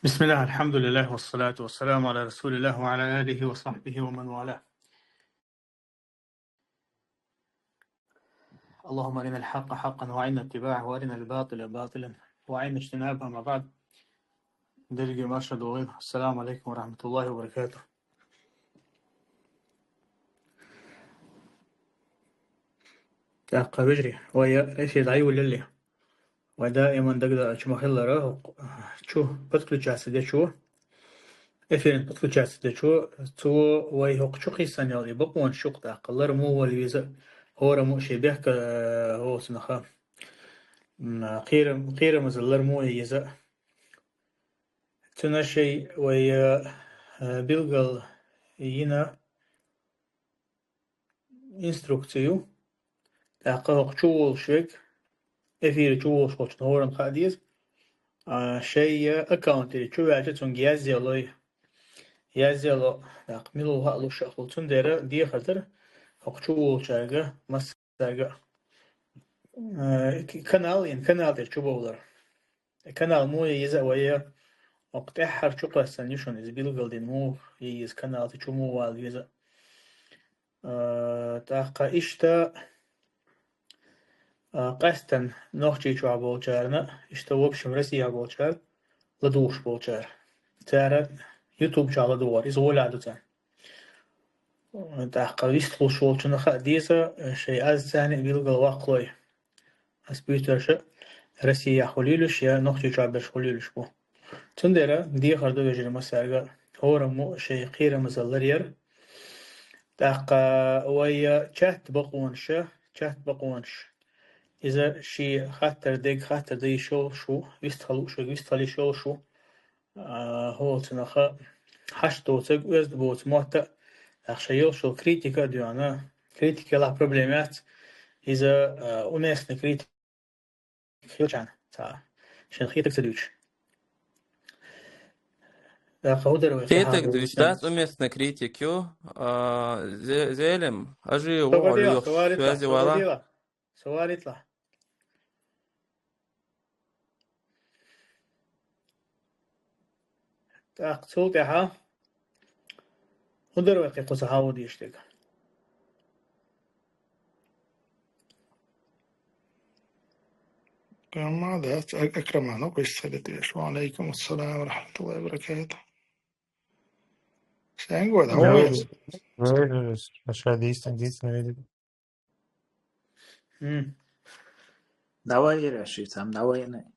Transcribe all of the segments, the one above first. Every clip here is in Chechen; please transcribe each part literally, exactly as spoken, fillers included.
بسم الله، الحمد لله، والصلاة والسلام على رسول الله وعلى آله وصحبه ومن والاه. اللهم أرنا الحق حقا وأعنا اتباعه، وأرنا الباطل باطلا وأعنا اجتنابه. أما بعد. Дерриге марша догӀийла. السلام عليكم ورحمة الله وبركاته. ТӀаккха, вежарий, вай эфир дӀайолале. Вай даиман дагадоагӀача ма-хиллара, хӀокху чу подключаться дечо, эфирна подключаться дечо, цо вай хӀокху чу кхийсина йолу и бакъонаш ю-кх тӀаккха, лар муха вала веза, хӀора муха шен бехк, э, хӀоцунаха, м, кхерам-, кхерамазалла лар муха еза. Цуьнан шайн вай, э, билгал йина инструкци ю. ТӀаккха хӀокху чу волуш верг, эфире чу волуш волчунна хӀоранна хаа деза, а, шайн аккаунтера чу ваьлча, цуьнга язъялой. Язъяло, тӀаккха мила ву хаа луш а хуьлу. Цундела дехар дара хӀокху чу волчаьрга, массаьрга, а, к-, канал йина, канал тӀера чу бовлар. Канал муха еза а вай, хӀокху тӀаьххьара чу кхоьссина ю шуна иза билгал дина, муха еза канал, цу чу муха вала веза. А, тӀаккха иштта, а, къаьсттина Нохчийчохь болчарна, иштта, в общем, Россехь болчара, ладугӀуш болчара. Цара YouTube чохь ладугӀура, иза гӀолехь ду царна. ТӀаккха вистхуьлуш волчунна хаа деза, шайн аз царна а билгал ваккхалой. Ас буьйцурш Россехь хуьлийла уьш я Нохчийчохь берш хуьлийла уьш бу. Цундела дехар ду вежарий массаьрга, хӀораммо шайн кхерамазалла ларъяр. ТӀаккха вай чат бакъонаш, чат бакъонаш. Иза шен хаттар дерг хаттар дан йиш йолуш ву, вистхила лууш верг вистхила йиш йолуш ву. А, хӀоцунаха хьашт доцург, оьзда боцу мотт а, тӀаккха шайн йолуш йолу критика а доьгӀна. Критика ялахь проблема яц. Иза, а, уместный критика хилчахьана, цхьа шайна хетарг ца дуьйцуш. ТӀаккха хӀун дара вай? Хетарг дуьйцуш дац, уместный критика ю. А, Зе-, Зелим, ажи ву хьо лоьхуш, связи вала. Со валийта. ТӀаккха цул тӀаьхьа хӀун дара вай кхин кхуза хьан ву дийш дерг? Тамма дац, Ак-, Акраман ву кхуьссалла тӀе. Ва алейкум ассалам ва рахматуллахи ва баракатух. Сенга вай, хьо вай? Ша дийцина, дийцина вай. М. Давай, Ираши, там, давай, не.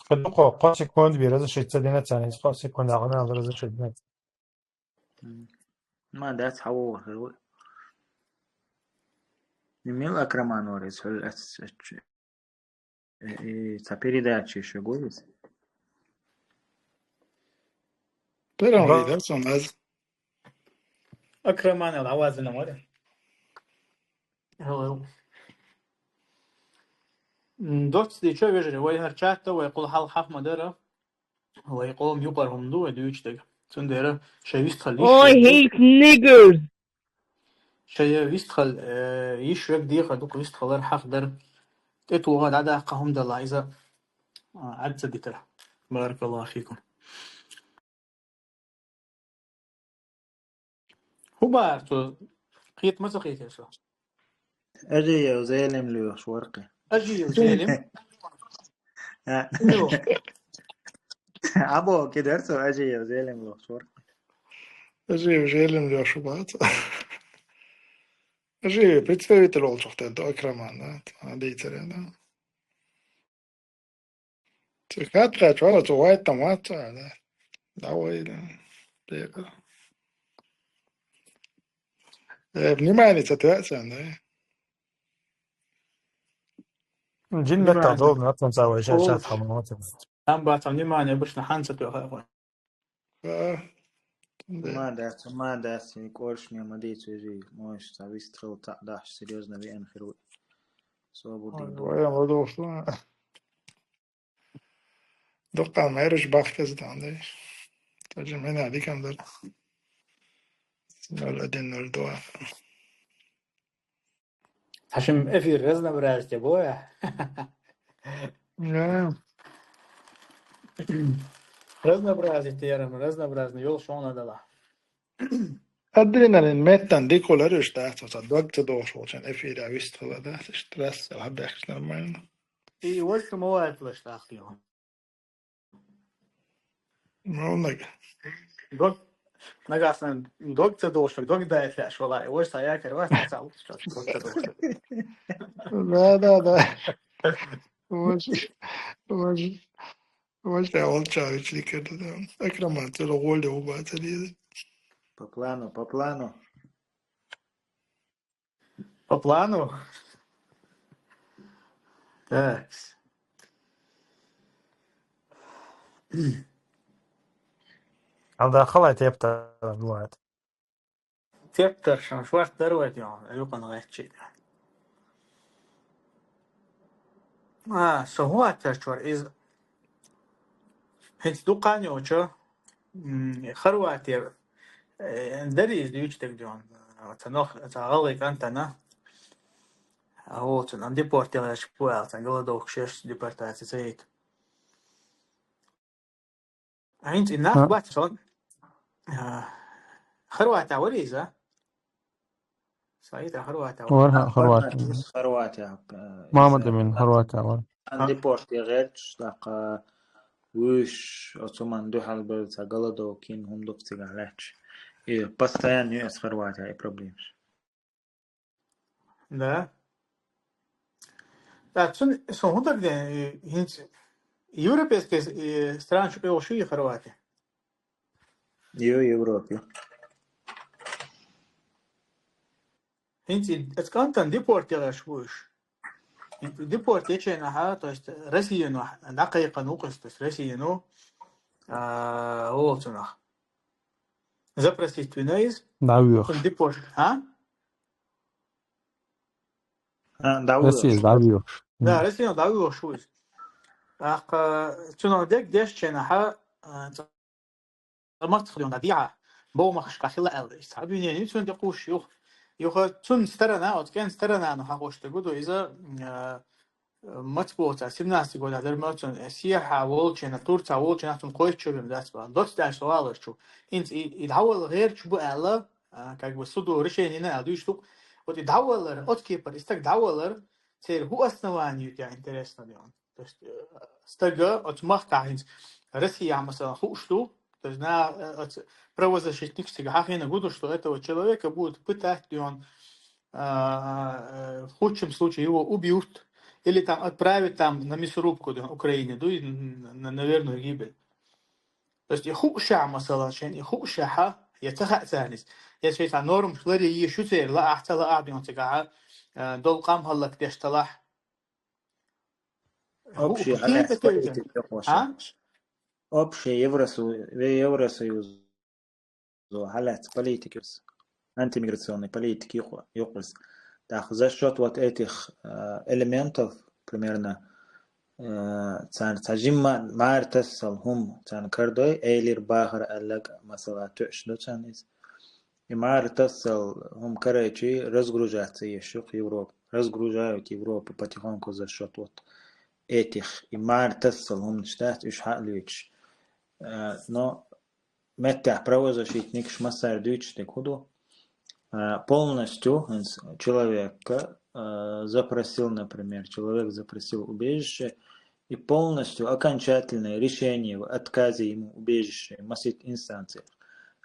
Кхин дукха кхо секунд бен разрешить ца дина царна, иза кхо секунд агӀо мел разрешить дина. М. Ма дац хьан ву хир ву. И мила Акраман вара иза хьуьлла ац-, ач-, И, и цхьа передача шу гуйла иза? Первом видео сон аз. Акраманал Авазина вара. Hello. М, доцца дийцича, вежарий, вай хӀара чатта, вай кхул хьалха хьаха ма дара. Вай къоман юкъара хӀума ду, вай дуьйцу дерг. Цундела шайн вистхила йиш верг ду. Ой, hate niggers! Шайн вистхила, э, йиш верг дехар ду-кх, вистхилар, хьахдар. ТӀетоха дӀадаккха хӀума далахь, иза, а, Ӏад ца дитар. Баракаллаху фикум. ХӀун бахара цо? Кхета ма ца кхетира со. Ажиев Зелим лоьхуш вара кхин. Ажиев Зелим? А. Ну. Або кхидӀа цо Ажиев Зелим лоьхуш вара кхин. Ажиев Зелим лоьхуш бац. Ажиев представитель волчух тӀе ду Акраман, да? Ца дийцаре, да? Цу хатта чуьра цу вайтам вац, да. Давай, да. Декъа. Э, внимание ца тоьа царна, да? Джиннат внимание. Тадолна, ацун ца вай ша, ша тхьаман вац. Там бац, внимание, обычно хьан ца тоьа хьо. Да. Ма дац, ма дац, и кӀоршаме ма дийца вежарий, мойша ца вистхила таӀ дахьаш, серьёзно веана хир ву. Собар дина. Вай, ма доху. Дуккха мераш бахкеза дан дай. Тоже мена дикан дар. Ноль один, ноль два. Хьашим эфир разнообразие боя. Да. Разнообразие терам, разнообразный йолуш хьуна дала. Адреналин меттан дикула уьш дац, оцу дог ца догӀуш волчун эфира вистхила дац, иштта рассел хьабаьхкаш нормально. И вайша ма ваьллаш тӀаккха. Молнаг. Дог, нагахь сан дог ца догӀуш, дог даьлла аьлла вала, и вайша сан якар вац, ца луш, дог ца догӀуш. Да, да, да. Ваш, ваш, ваш я волча вечеринка, да. Акраман, ца гӀоле уба ца деза. По плану, по плану. По плану. Так. Алда халай тептар бывает. Тептар шан шварт дарвайт, я, юкъан гӀайчи. А, со хӀун атташ чур из? ХӀинца дукха йолчу, м, Хорватия, э, дари из дуьйцу дерг дуьйна. Оца нох, оца гӀалгӀай кӀантана. А, оцун ан депортировать бу аьлла, цан голодовка шеш депортация ца йийта. А хӀинца и нах А? бац сон. А, Хорватия вара иза? Саида Хорватия вара. Вара А, Хорватия. Хорватия. Хорватия, э, Мамад иза Эмин Хорватия вара. Ан А? депорт я гӀерташ, тӀаккха вуьш, оцу ман дуьхьал бер ца голодовкин хӀума дукха цигахь лаьтташ. И постоянно ю эс Хорватия и проблемаш. Да. Да, цун, сон хӀун даг де, э, хӀинца европейский, э, стран чу певши Хорватия. Ю, Европе. ХӀинца и, эц кӀантан депорт яхаш вуьш. Депорт еченахьа, то есть Россияно дӀакхайкхана ву-кх, то есть Россияно, а, волчунах. Запросить вина из. ДӀавоьхуш. Цун депорт, а? А, дӀавоьхуш. Россия дӀавоьхуш. Да, Россияно дӀавоьхуш ву из. ТӀаккха цунах дег дешченахьа, а, ца-, мац хилла дехьа, бовмахаш кхахила аьлла. Иза обвинение цунна тӀе кхуш юха. Юха цун сторона, оцу кӀен сторона, ну, хьахош дерг ду, иза, а, мац боца, семнадцатый года дерг ма цун, сехьа волчена, Турца волчена, цун кхойчу чу вен дац бан. Доц даш со валар чу. ХӀинца и, и дӀавала гӀерташ бу аьлла, а, как бы суду решение на аьлла дуьйцу. Вот и дӀавалар, оцу кепара, и стаг дӀавалар, церан хӀун основание ю тӀе интересно дуьйна. То есть, э, стага оцу махкахь хӀинца Россия, масала, хууш ду, то есть на, э, оцу правозащитникаш цига хьахийна гуду, что этого человека будут пытать, и он, а, э, в худшем случае его убьют, или там отправят там на мясорубку, да, Украине, да, и на, на, на верную гибель. То есть и хууша, масала, шен и хууша, я ца хаьа царнис. Я шен цхьа нормаш ларе еш ю церан, лаахь, ца лаахь, дуьйна цигахь, э, долу къам хӀаллакдеш талахь. Общий хӀу-, хӀу-, хӀу-, хӀу-, политика юкъа а? Общий Евросу-, ве-, Евросоюз хьалаьцна политика, антимиграционный политика юкъа, юкъа. Так, за счёт вот этих, э, элементов, примерно, э, царна цхьа жимма мара тасал хӀума царна карадой, элира бахар аьлларг, масала, тоьаш ду царна иза. И мара тасал хӀума карайчи разгружаться еш ю-кх Европа. Разгружают Европу потихоньку за счёт вот этих. И мара тасал хӀуманаш дац, уьш хьа а лоьцуш. Э, но меттехь правозащитникаш массара дуьйцуш дерг хӀун ду? Э, полностью, хӀинца человека, э, запросил, например, человек запросил убежище, и полностью окончательное решение в отказе ему убежища масийтта инстанциях,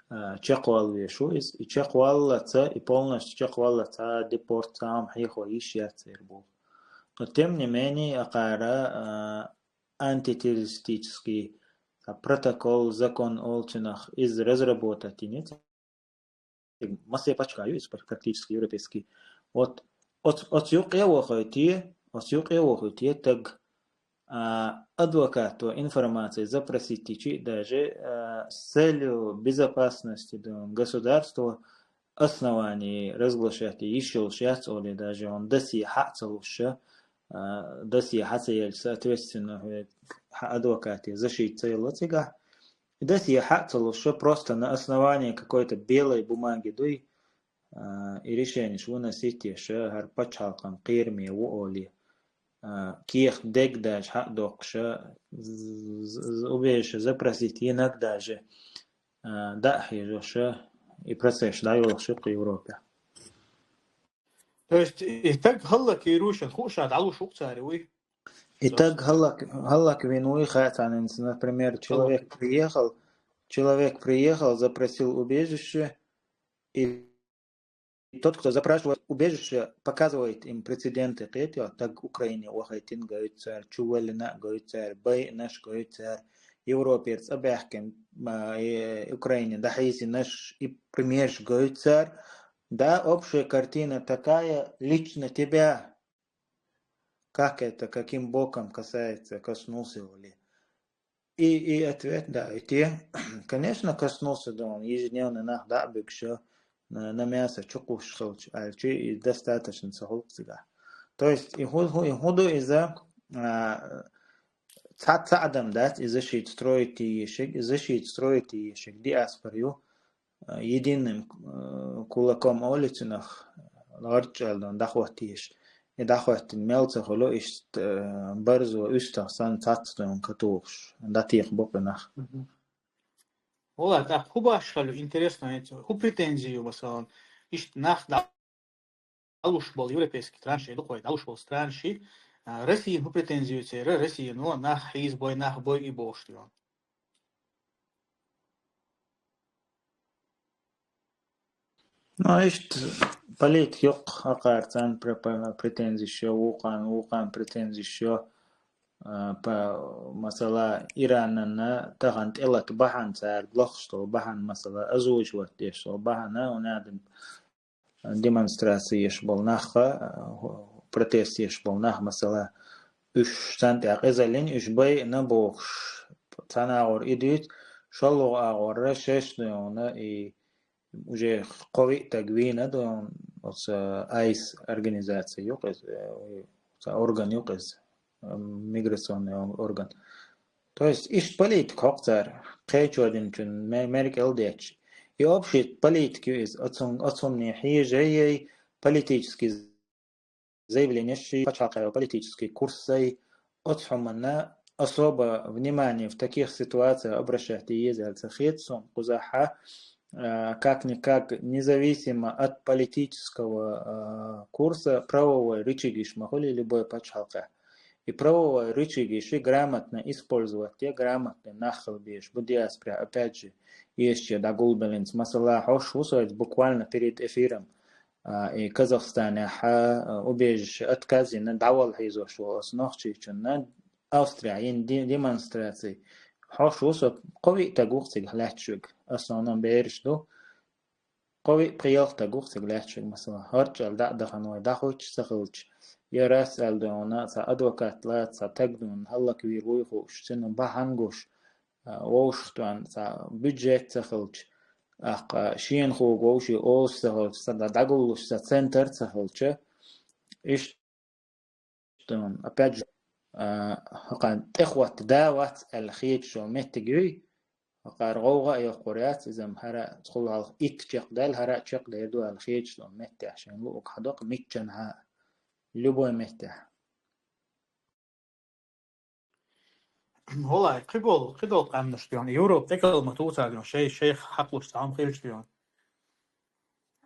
а, чекхвалла веш ву иза, и чекхваллалца, и полностью чекхваллалца депорт цхьа хӀума хьехо йиш яц церан боху. Но тем не менее, акхара, а, антитеррористический, а, протокол, закон олучунах иза разработать йина ца массо а пачкахь ю иза практически европейский. Вот оц-, оцу юкъе вохуьйтий, оцу юкъе вохуьйтий таг, а, адвокато информация запросить йичи даже, а, с целью безопасности, да, государства основание разглашать йиш йолуш яц олий даже, он досье хьа а ца луш, а, досье хьа ца елча, соответственно, хьо, хьан адвокате защита ца елла цигахь. Досье хьа а ца луш, просто на основании какой-то белой бумаги дуй, а, и решенеш выносить еш, хӀара пачхьалкхан кхераме ву олий. а, кехат дег даже хьа а доккхуш, з-, з-, убежище запросить йинарг даже, а, дӀа а хьежош, и процесс дӀайолуш ю-кх Европехь. То есть и таг хӀаллаквийр ву шуна, хууш а дӀалуш ву-кх цара, вуй? И таг хӀаллак-, хӀаллаквина вуй, хаьа царна, например, человек приехал, человек приехал, запросил убежище, и тот, кто запрашивает убежище, показывает им прецеденты, кхетий, таг Украине вахийтина гойту цара, чувоьллина а гойту цара, байинарш гойту цара, Европера цӀа баьхкина, ма, э, Украине дӀахьийзинарш, и примерш гойту цара. Да, общая картина такая, лично тебя как это, каким боком касается, коснулся ли? И, и ответ, да, и те, конечно, коснулся, да, он ежедневно нах дӀа а буьгуш, на, на мясо чукхуссуш хилча, аьлча, и достаточно ца хуьлу-кх цигахь. То есть, и хӀу-, хӀу-, и хӀун ду иза, а, цхьа, цхьа адам дац, и защита строить ешиг, и защита строить ешиг диаспора ю, а, единым, а, кулаком олу цунах, гӀорчӀалдон дӀахӀоттийша. И дӀахӀоьттина мел ца хуьлу, иштта, а, барзо уьстагӀ санна цхьацца дуьйна катухуш, дӀатеха бу-кх и нах. Мгм. Вала, тӀаккха хӀун башхалла ю, интересно, хӀун претензи ю, масалан, иштта нах дӀа- дӀалуш болу европейский странаш, дукхой дӀалуш болу странаш, а, Россияна хӀун претензи ю церан, Россияно нах хьийзабой, нах бой и бохуш ду. Ну, иштта политика йоккха акхарцан пре-, пре-, претензиш йо, вукхана, вукхана претензиш йо, а, па-, масала, Иранна тахана тӀелата бахьана цара лохуш долу бахьана, масала, озвучивать деш долу бахьана, у надо демонстраци еш болу нах, а, протест еш болу нах, масала, уьш царна тӀехь къизаллин, уьш байина бохуш, цхьана агӀор и дуьйцу, шолгӀа агӀорра шаьш дуьйна и уже кхо-виъ таг вийна дуьйна оцу айс организаци ю-кх иза, э, цхьа орган ю-кх иза, э, миграционный орган. То есть иштта политика хьокху цара, кхечо динчун ме-, мерг кӀел детташ. И общий политика ю иза, оцун-, оцунна хьежа яй политический заявленеш, пачхьалкхе политический курс яй, оцу хӀуманна особо внимание в таких ситуациях обращать е еза аьлла ца хета суна кхузахь, а, как-никак, независимо от политического, а, курса, правовой рычагаш ма хуьлий любой пачхьалкхехь. И правовой рычагаш грамотно использовать е, грамотный нах хила безаш бу диаспорехь, опять же, эшаче дӀагулбеллинца. Масала, хьош ву со иза буквально перед эфиром, а, и Казахстанехь, а, убежище отказ йина, дӀавала хьийзош волу оцу нохчичунна Австрияхь йина де-, демонстраци. Хьош ву со, кхо-виъ таг ву-кх цигахь лаьтташ верг, в основном бераш ду. Кхо-виъ, пхи-ялх таг ву-кх цига лаьтташ верг, масала, гӀорчӀалла дӀа а дахана вай, дӀахуьттуш ца хилча, я раз аьлла дуьйна, цхьа адвокат лаца, цхьа таг дуьйна, хӀаллаквийр вуй хууш, цуьнан бахьана гуш, а, вовшахтоьхна цхьа бюджет ца хилча, тӀаккха шена хууш вовшийн офис ца хилча, цхьа дӀа-, дӀагуллуш цхьа центр ца хилча, иштта дуьйна, опять же, а, хӀокхарна тӀехӀотта да вац аьлла хеташ йолу меттиг юй, хӀокхара гӀовгӀа а йоккхур яц, иза-м хӀара а цхьа хьалха итт чекхдаьлла, хӀара а чекхдер ду аьлла хеташ долу меттехь шайна луург хьадоккху миччанхьа а, любой меттехь. ВаллахӀи, кхидолу, кхидолу къаьмнаш дуьйна, Европа тӀекӀал ма ту цара дуьйна, шай, шайх хьакъ луш цхьа хӀума хилча дуьйна.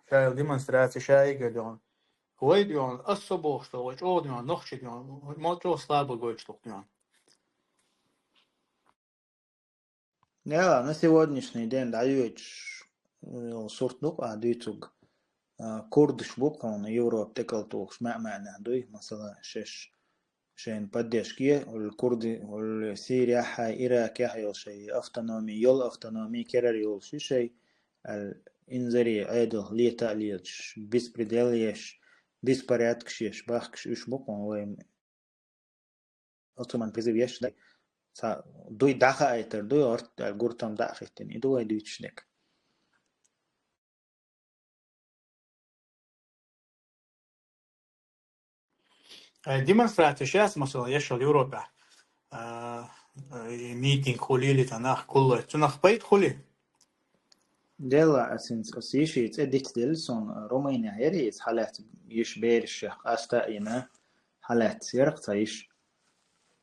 Шайла демонстраци, шайга дуьйна. Вай дуьйна, ас со бохуш ду, вай чӀогӀа дуьйна, нохчий дуьйна, ма чӀогӀа слабо гойтуш ду-кх дуьйна. Нела, на сегодняшний день дӀайоьдуш, э, сурт ду-кх а дуьйцург, а, курдаш бу-кх хьуна Европа тӀекӀал тухуш маьӀ-маьӀнехь дуй, масала, шаьш шайна поддержка е, хӀуьлла курди, хӀуьлла Сирияхь а, Иракехь а йолу шайн автономи, йолу автономи, керара йолуш ю шайн, аьлла, инзаре Ӏедал лета а леташ, беспредел еш, беспорядкаш еш, бахкаш уьш бу-кх хьуна вай оцуман призыв еш дай. Цхьа дуй дӀахаийтар дуй, орт аьлла гуртам дӀа а хӀиттина. И ду вай дуьйцуш дерг. Э, демонстрацеш яц, масала, еш йолу Европехь, э, э, митинг хуьлийла, цхьа нах гуллой, цунах пайда хуьлий? Делла, ас хӀинца, ас йишин цӀе дицделла суна, Румынехь яра иза хьалаьцна йиш берашех къаста а йина, хьалаьццара цхьа йиш.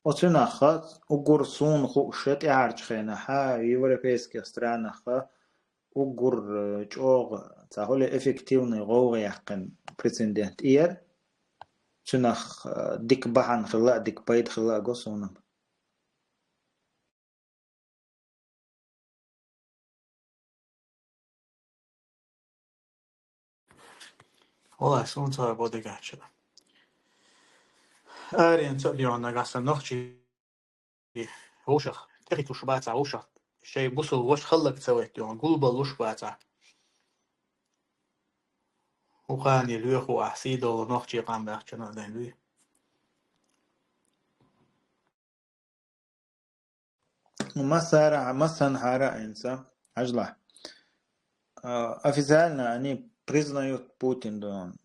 Оцунах уггар суна хууш тӀаьхьарчу хенахь европейских странах уггар, э, чӀогӀа, цхьа хӀули эффективный гӀовгӀа яьккхина прецедент яра. Цунах, э, дика бахьана хилла а, дика пайда хилла а го суна. Валлахь, суна ца бо дагахь чу. Аренца а бен нагахь санна нохчий вовшах, тӀехӀиттуш бацахь вовшах, шайн бусул ваша хӀаллак ца вайтта, гулбаллуш бацахь. Укхане лоьху ахь сий долу нохчий къам баьхчана а дайн дуй. Ну, массара, массанхьара а хӀинца, хьажалахь. А, официально они признают Путин, да, он,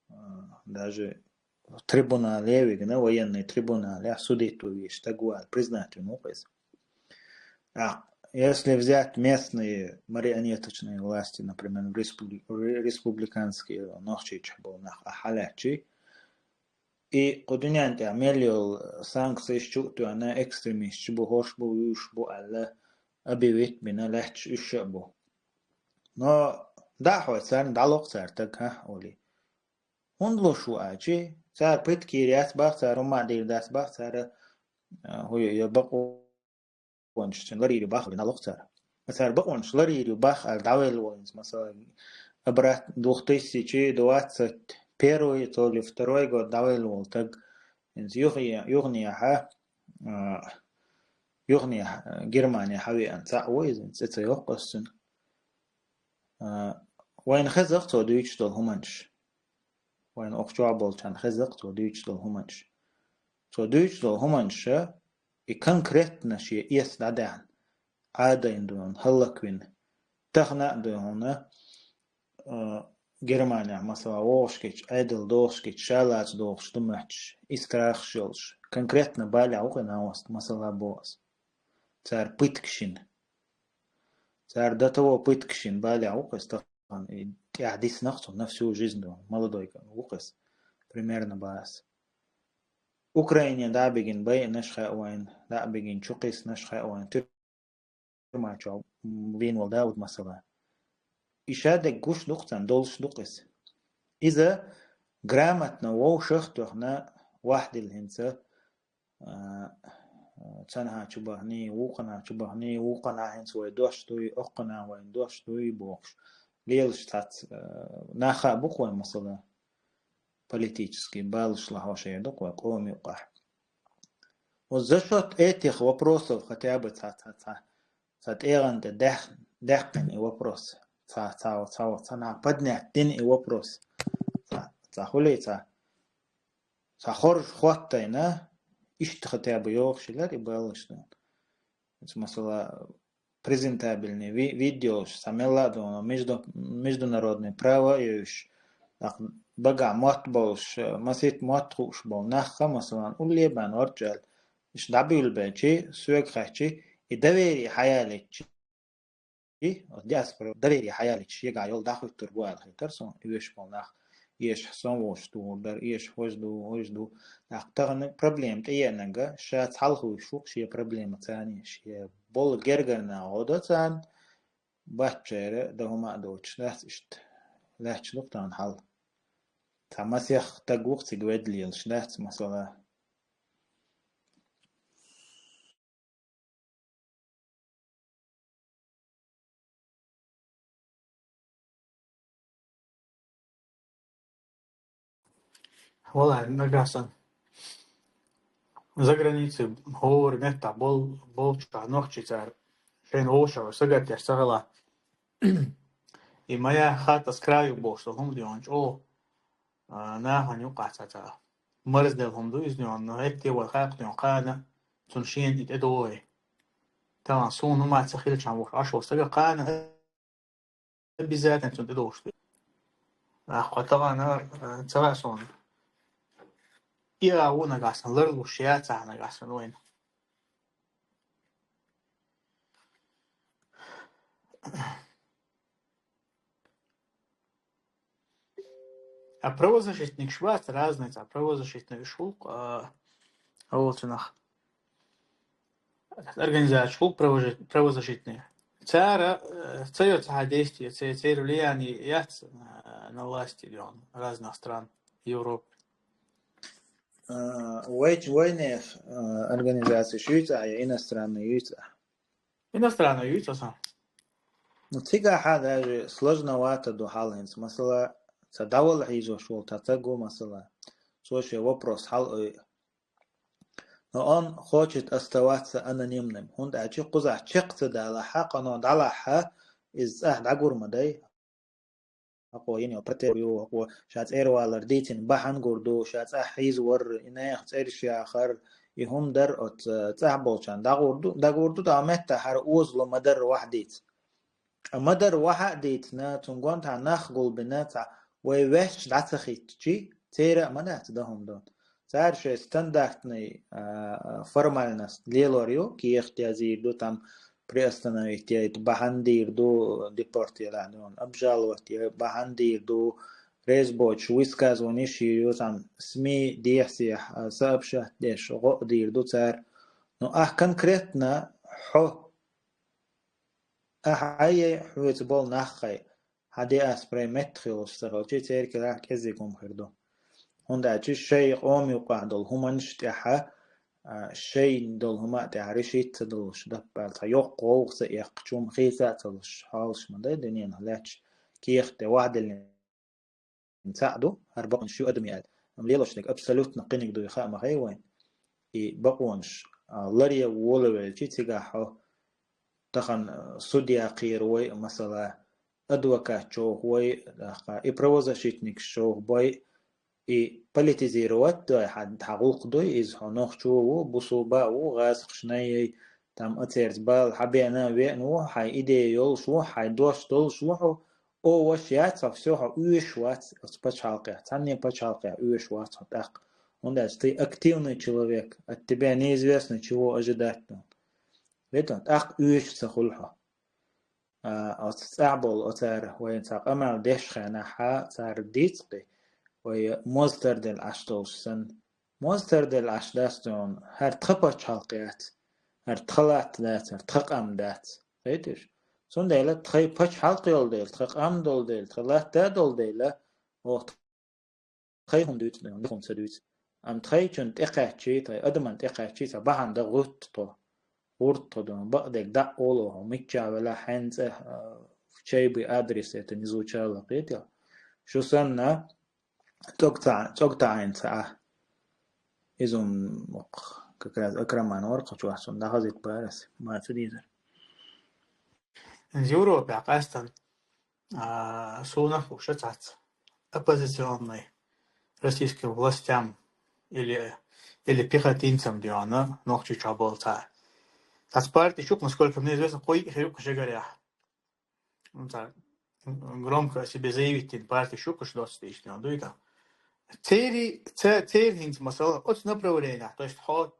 а, даже в трибунале, вигна военный трибунале, судить ву веш, так вот, признать ву, ну, то есть. А если взять местные марионеточные власти, например, в республи-, ре-, республиканские, нохчийчохь болу нах а хьалаьцчи, и кху дуьнен тӀехь мел йолу санкцеш чу а тоьхна, экстремисташ бу, хӀорш бу, вуьш бу аьлла, объявить бина лаьтташ уьш а бу. Но дӀа а хьой царна, дӀалокху цара таг, хӀа, олий. ХӀунда луш ву аьлчи, цара пытка йийр яц бах, цара хӀумма а дийр дац бах, цара, а, хӀу ю, ю бакъо бакъонаш цуьнан ларйийр ю бах, вина лоху цара. Цара бакъонаш ларйийр ю бах аьлла дӀавелла волу, масала, обратно две тысячи двадцать первый, то ли второй год дӀавелла волу таг, хӀинца юххе-, юххенехьа, а, юххенехьа, а, Германия хьавеана цхьаъ ву иза, цӀе ца йоккху ас цуьнан. А, вайна хеза-кх цо дуьйцуш долу хӀуманаш. Вайна окху чохь болчарна хеза-кх цо дуьйцуш долу хӀуманаш. Цо дуьйцуш долу хӀуманаш, и конкретно шен эса дӀадаьхна, Ӏадайна ду хьуна, хӀаллаквина. Тахана а ду хьуна, а, Германехь, масала, вогӀуш гича, Ӏедал дохуш гича, ша лаца дохуш ду моьттуш, и страхаш йолуш. Конкретно балехь ву-кх и новость, масала, боху ас. Цара пытка шина. Цара до того пытка шина балехь ву-кх иза тахана, и тӀаьхьа дисна-кх цо на всю жизнь, молодой ву-кх иза, примерно боху ас. Украине дӀа а бигина байинарш хаьа вайна, дӀа а бигина чу кхиссинарш хаьа вайна, тюрьма чохь вийна волу Дауд, масала. И шадерг гуш ду-кх царна, долуш ду-кх иза. Иза грамотно вовшах а тоьхна ваьхьдина хӀинца, а, цхьанхьа чу бахний, вукханхьа чу бахний, вукханхьа хӀинца вай дош дуй, окхунхьа вайн дош дуй бохуш, лелаш цхьацца, а, нах а бу-кх вайн, масала, политический баллаш лахьош эр ду-кх вай къоман юкъахь. Вот за счёт этих вопросов хотя бы цхьа, цхьа, цхьа, цхьа тӀегӀан тӀе даьх-, даьккхина и вопрос. Цхьа, цхьа, цхьа, цхьа нах поднять дина и вопрос. Цхьа, цхьа хуьлий цхьа. Цхьа хоржа хӀоттайна, иштта хотя бы йогӀуш хилар и баллаш дан. Масала, презентабельный ви-, вид йолуш, цхьа мелла а ду хьуна между-, международный право а йовзуш, тӀаккха багахь мотт болуш, масийтта мотт хууш болу нах а, масалан, улле а бан орчӀ аьлла, иштта дӀабуьйлабелчи, соьга хаьттчи, и доверие хьаялийчи, и, оцу диаспора доверие хьаялийчи, шегахь йолу дӀахӀуьттур бу аьлла хетара суна, и веш болу нах, эшахь сон волуш тухур дара, эшахь хӀожа ду, хӀожа ду. ТӀаккха тахана проблема тӀееанарг, ша цхьалха вуьйш ву-кх шен проблема царна, шен болу гергара нах гӀо до царна, бац шайра дан хӀума а доцуш дац иштта. Лаьтташ ду-кх тахана хьал. Цхьа масех стаг ву-кх цига ведда лелаш дац, масала. Валлахь, нагахь санна заграницей хӀора меттахь бол-, болчохь нохчий цара шайна вовшах сагатдеш ца хилахь. И моя хата с краю бохуш долу хӀума дуьйхьна чӀогӀа, а, нахана юкъахь цхьа, цхьа марздела хӀума ду иза дуьйхьна, но хӀетте вай хакха дуьйхьна кхана цунна шена и тӀедогӀий. Тахана суна хӀума ца хилчахьана вуш Ӏаш волу стага кхана обязательно цунна тӀедогӀуш ду. Нах кхо тахана, а, ца хаьа суна. И а ву нагахь санна ларлуш яцахь нагахь санна вайна. А правозащитникаш бац разный, цхьа правозащитный уж хул-кх, а, а волчунах. Организацеш хул-кх правоза-, правозащитный. Цара, э, ца йо цхьа действие, ца-, церан влияние яц, э, на власти, дий хьона, разных стран Европы. А, вай-, вайнех, а, организацеш юй цхьа, е иностранный юй цхьа? Иностранный юй цхьа. Ну, цигахьа даже сложновато ду хьал хӀинца. Масала, цхьа дӀавала хьийзош волу цхьа стаг ву, масала. Цо шен вопрос хьал ойу. Но он хочет оставаться анонимным. ХӀунда аьлча кхузахь чекх ца далахьа, кхано дӀалахьа, иза цӀахь дӀагур ма дай. ХӀокхо йина йолу протест ю, хӀокхо ша цӀера валар дийцина бахьана гур ду, ша цӀахь хьийзавар, и нехан цӀераш яхар, и хӀума дар оцу цӀахь болчарна дӀагур ду, дӀагур ду, тӀаккха метта хӀара озало ма-дарра вахьа дийца. Ткъа ма-дарра вахьа а дийцина, цунна гонахьа нах гулбина, цхьа вай ваьшша дӀа ца хӀиттичи, церан а ма дац дан хӀума ду. Цара шайн стандартный, а, формальность лелор ю, кехат язйийр ду, там приостановить яйта бахьана дийр ду, депорт елахь ду, обжаловать яйта бахьана дийр ду, реза боцуш высказыванеш йийр ю, там СМИ дехьа-сехьа, а, сообщать деш гӀо а дийр ду цара. Ну, ахь конкретно хьо, ахьа е хьоьца болу нах хьай, хьан диаспоран меттахь йолуш ца хилчи, церан кӀелахь кӀезиг хӀума хир ду. ХӀунда аьлча шайн къоман юкъахь долу хӀуманаш тӀехьа, а, шайна долу хӀума а тӀехьа решить ца долуш, даппар цхьа йоккха гӀовгӀа ца эккхачу, хӀума хийца а ца луш, хьолаш ма дай дуьненахь лаьтташ, кехат тӀе вахьделлина цхьаъ ду, хӀара бакъонаш ю адамийн аьлла. Амма лелош дерг абсолютно кхиниг дуй хаа ма хай вайн. И бакъонаш, а, ларъян волавелчи цигахь хьо, тахана, а, судья кхера вай, масала, адвокат човха вай, тӀаккха и правозащитникаш човха бай, и политизировать дой, хьан, хьан гӀуллакх дуй, иза хьо нохчо ву, бусулба а ву, гӀазкхашна яй, там а церца бала хьан бена а веана ву, хьайн идея йолуш ву, хьайн дош долуш ву хьо, о, ваша яц хьо, всё, хьо оьшуш вац оцу пачхьалкхехь, цхьанне пачхьалкхехь оьшуш вац хьо тӀаккха. ХӀунда аьлча ты активный человек, от тебя неизвестно чего ожидать, ну. Вето, тӀаккха оьшуш ца хуьлу хьо. А, оцу цӀахь болу оцара вайна цхьа къамел деш хенахьа, цара дийца кхин, вай моза тарделла Ӏаш долуш санна. Моза тарделла Ӏаш дац дуьйна, хӀара тхан пачхьалкх яц, хӀара тхан латта дац, хӀара тхан къам дац. Кхетиш? Цундела тхайн пачхьалкх йолу дела, тхан къам долу дела, тхан латта долу дела, оха тхайн хӀума дуьйцу дуьйна, хӀума ца дуьйцу. Амма тхайчунна тӀекхаьччий, тхайн адаман тӀекхаьччий, цхьа бахьана дан гӀуьтту тхо. ГӀуртта тхо дуьйна, бакъдерг дӀа а олу хьо, миччахь велахь, хьенца а, чей бы адрес это не звучало, кхетий? Шу санна, цӀог ца, цӀог таӀийна ца Ӏа. Иза м-, как раз Акраман вара кху чохь, цунна дӀахазийта бара ас, ма ца дийзара. Европехь къаьстина, а, суна хууш цхьацца оппозиционный российским властям или, или пехотинцам дуьйна, Нохчийчохь болу цхьа. Цхьацца партиш ю-кх, насколько мне известно, кхо йиъ хир ю-кх шагарехь. Ну, цхьа громко о себе заявить дина партиш ю-кх, доцу дийш дуьйна, дуй-кх. Церан, ца-, церан хӀинца масала, оцу направлениехь, то есть хьо,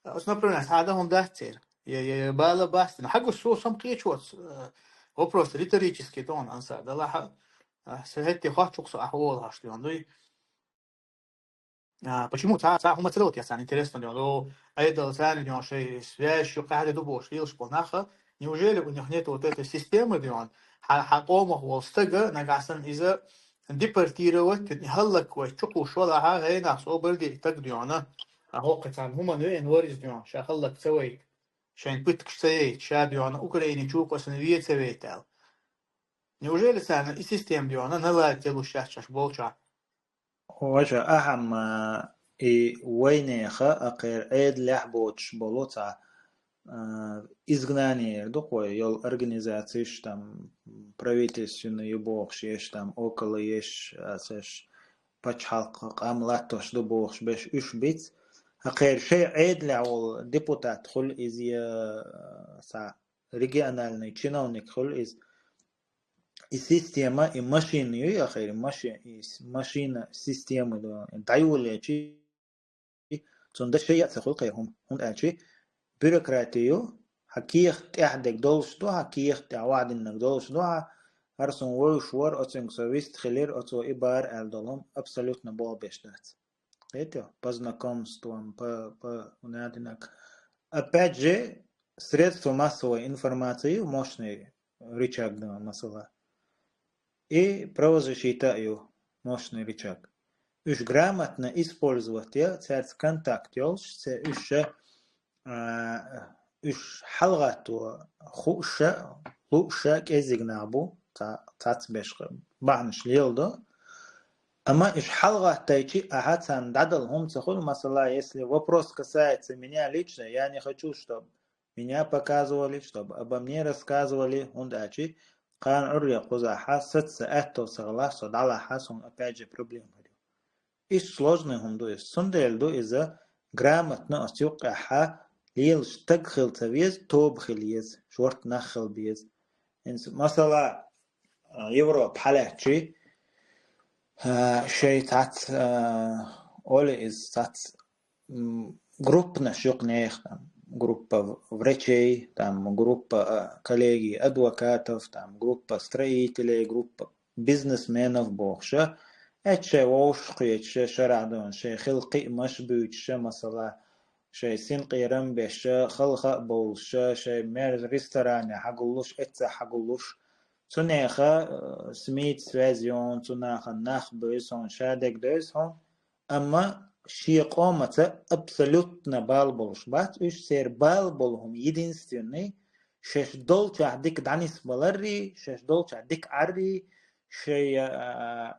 оцу направлениехь схьа а дан хӀума дац церан. Я, я, я, бала бац. Ну, хьан гуш со сам кхечу оцу, э, вопрос риторический тӀе ван ансар далахьа, а, сан хӀетте хоттуш ву-кх со ахь волахьаш дуьйна, дуй. А, почему цхьа, цхьа хӀума ца далур яц царна интересно дуьйна? О, айдала царна дуьйна шайн связь ю, къаьхьа де ду бохуш лелаш болу наха, неужели у них нету вот этой системы дуьйна? Хьан, хьан къомах волу стага, нагахь санна иза депортировать, хӀаллак вай чукхуш валахьа, гӀайнах собар де стаг дуьйна. А хӀокху царна хӀуманна веана вара иза дуьйна, ша хӀаллак ца вайта, шайн пыткаш ца яйта, ша дуьйна Украине чу кхосана ве ца вайта аьлла. Неужели царна и система дуьйна наладить луш яц шаьш болчохь? Ваша, ахьа-м, и вайнеха, а, кхеран Ӏедалехь боцуш болу цхьа, а, изгнание ду-кх вай, йолу организацеш, там, правительственный ю бохуш еш, там, около еш, а, цеш, пачхьалкх къам латтош ду бохуш беш уьш биц. А, кхеран шайн Ӏедалехь волу депутат хуьлу иза, я, а, цхьа региональный чиновник хуьлу иза. И система, и машина ю, я хир, маши-, и с-, машина система ду, дӀайолечи, цунна дан шайн а ца хуьлу кхеран хӀума. ХӀунда аьлча бюрократия ю, хьан кехат тӀехь дерг долуш ду, хьан кехат тӀехь вахдиннарг долуш ду, хьан, хӀара сун вевзаш вар, оцуьнга со вист хилира, оцо и бара аьлла долу хӀума абсолютно болх беш дац. Кхетий? По знакомствам, по, по, хӀун аьлла динарг. Опять же, средства массовой информации ю мощный рычаг, да, масала. И правозащита а ю мощный рычаг. Уьш грамотно использовать я, цаьрца контакт йолуш, цаьрца уьш ша, а, уьш хьалагӀатто хууш ша, лууш ша кӀеззиг нах бу, ца-, цхьацца беш бахьанаш леладо. Амма уьш хьалагӀаттайчи, ахьа царна дӀадала хӀума ца хуьлу, масала, если вопрос касается меня лично, я не хочу, чтобы меня показывали, чтобы обо мне рассказывали, хӀунда аьлча кхана Ӏуьйре кхузахь саца аьтто ца хилахь, со дӀалахь, суна опять же проблема хир ю. Иштта сложный хӀума ду иза. Цундела ду иза грамотно оцу юккъехь лелаш стаг хила ца веза, тоба хила еза, шорта нах хила беза. ХӀинца, масала, а, Европа хьалаьцчи, а, шайн цхьацца, а, олу иза цхьацца, м, группанаш юкъа нехан, там, группа врачей, там, группа, а, коллегий адвокатов, там, группа строителей, группа бизнесменов бохуш, а, эцу шайн вовшахкхеташ, шарахь дуьйна шайн хилла кхиамаш буьйцуш, масала, шайн синкъерам беш, халха а бовлуш, шайн мер ресторанехь хьагуллуш, эццахь хьагуллуш. Цунеха, э, СМИ-ца связь йолу, цу нахана нах бевза хьуна, ша дерг девза хьуна, амма шен къомаца абсолютно бала болуш бац уьш, церан бала болу хӀума единственный, шаьш долчохь дика дӀанисбаларрий, шаьш долчохь дика Ӏаррий, шайн, а,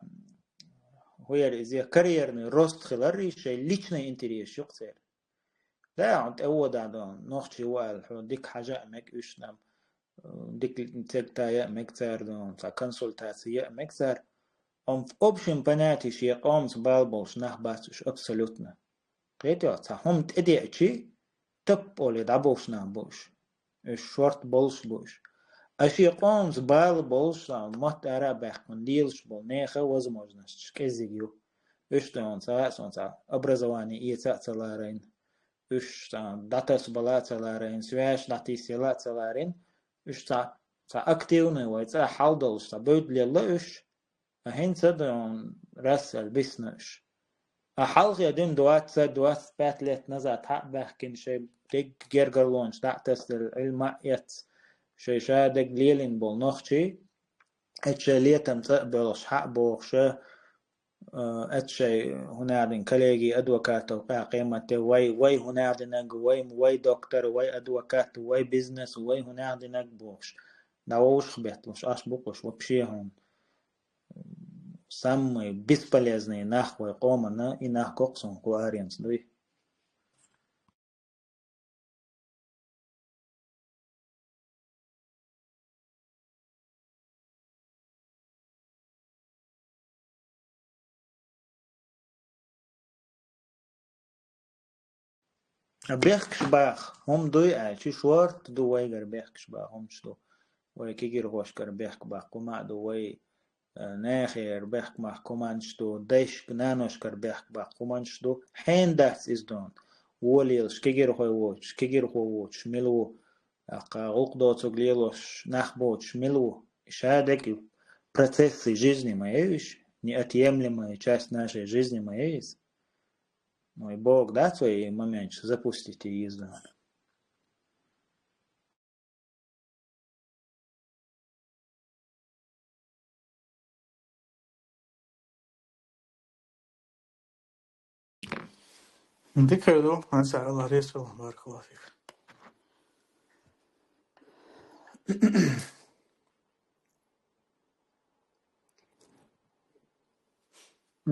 хӀун яра иза, карьерный рост хиларрий, шайн личный интерес юкъа церан. Да, хьуна тӀе а вода дан, нохчий ву аьлла, хьуна дика хьажа а мега уьш, нам, э, дика цегта яа а мега цара дан, цхьа консультаци яа а мега цара. Амма в общем понятии шен къомаца бала болуш нах бац уьш абсолютно. Кхетий, цхьа хӀума тӀедеачи, тапп олий дӀабовш нах бу уьш. Уьш шорта болуш бу уьш. А шен къомаца бала болуш, а, мотт ара а баьккхина лелаш болу нехан возможносташ кӀеззиг ю. Уьш дуьйна цхьа а, суна цхьа образование эца а ца ларийна. Уьш цхьа дӀатасбала а ца ларийна, связь дӀатийсъяла а ца ларийна. Уьш цхьа, цхьа активный вай цӀа хьал долуш цхьа буьйда лелла уьш. А хӀинца дан расал бисна уьш. А хьалхе дина двадцать, двадцать пять лет назад хьа а баьхкина шайн дегга гергарлонаш дӀа а тасделла, Ӏилма а эцна, шайн ша дерг лелийна болу нохчий, эцу шайн летам цӀа а боьлхуш, хьа а бохуш, э, эцу шайн хӀун аьлла динарг коллегий адвокатов къа-, къематде, вай, вай хӀун аьлла динарг, вай, вай доктор, вай адвокат, вай бизнес, вай хӀун аьлла динарг бохуш. ДӀавовшах бетталуш, аш бу-кх уьш вообще хьуна. Самые бесполезные нах вай къомана, и нах кокъ суна кху аренца дуй. А бехкаш баха хӀума дуй аьлча, шорта ду вайгара бехкаш баха хӀумаш ду. Вай кегирхошкара бехк баккха хӀума а ду, вай, э, нахера бехк баккха хӀуманаш ду, дайшка, наношкара бехк баккха хӀуманаш ду. Хьенан дац иза дон? Волелаш, кегирхой воцуш, кегирхо воцуш мила ву? ТӀаккха гӀуллакх доцург лелош нах боцуш мила ву? Ша дерг процессы жизни ма ю иза, неотъемлемая часть нашей жизни ма ю иза. Ну и Бог дац вай и моменташ запустить и иза. Дика ду, Ӏаса Аллах реза хуьлда, баракаллаху фик.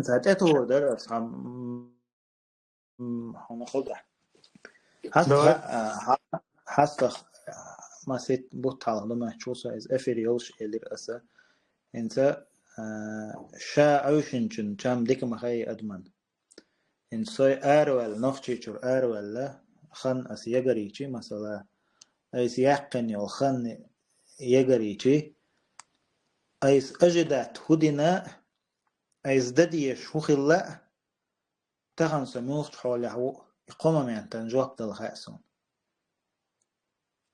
Ца тӀе тухур дара аса, м, м, хьуна хилда. Хьаста, Давай. а, хьа-, хьаста, а, масит бутт хьалха ду маьччу со иза эфир йолуш элира аса. ХӀинца, а, ша Ӏуьйшинчун чам дика ма хай адаман. ХӀинца со араваьлла, Нохчийчуьра араваьлла, хан аса ягарийчи, масала, айса яьккхина йолу хан ягарийчи, айса ожидать хӀун дина, айса дан дезаш хӀун хилла, тахана со муьлхачу хьолехь ву, и кхо моментан жоп дала хаьа суна.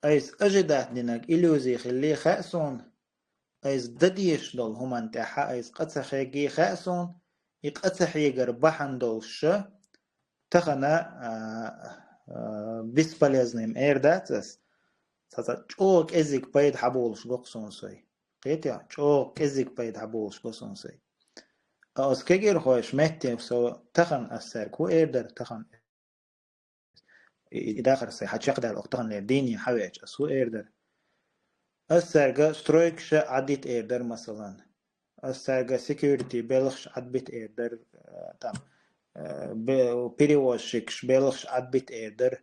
Айса ожидать динарг иллюзи хилли хаьа суна, айса дан дезаш долу хӀуманна тӀехь айса къа ца хьегий хаьа суна, и къа ца хьегар бахьана долуш ша, тахана, а, а, бесполезный эр дац ас, цхьа-цхьа чӀогӀа кӀеззиг пайда хьаболуш го-кх суна сай. Кхетий, чӀогӀа кӀеззиг пайда хьаболуш го суна сай. Ткъа оцу кегирхойш метте со тахана ас цаьрга хӀун эр дара, тахана и, и дахар сай хьан чекхдаьлла, оха таханлера дийне хьавеача, ас хӀун эр дара? Ас цаьрга стройкаша Ӏадбита эр дара, масалан. Ас цаьрга security белхаш Ӏадбита эр дара, э, там, э, бе-, перевозчикаш белхаш Ӏадбита эр дара.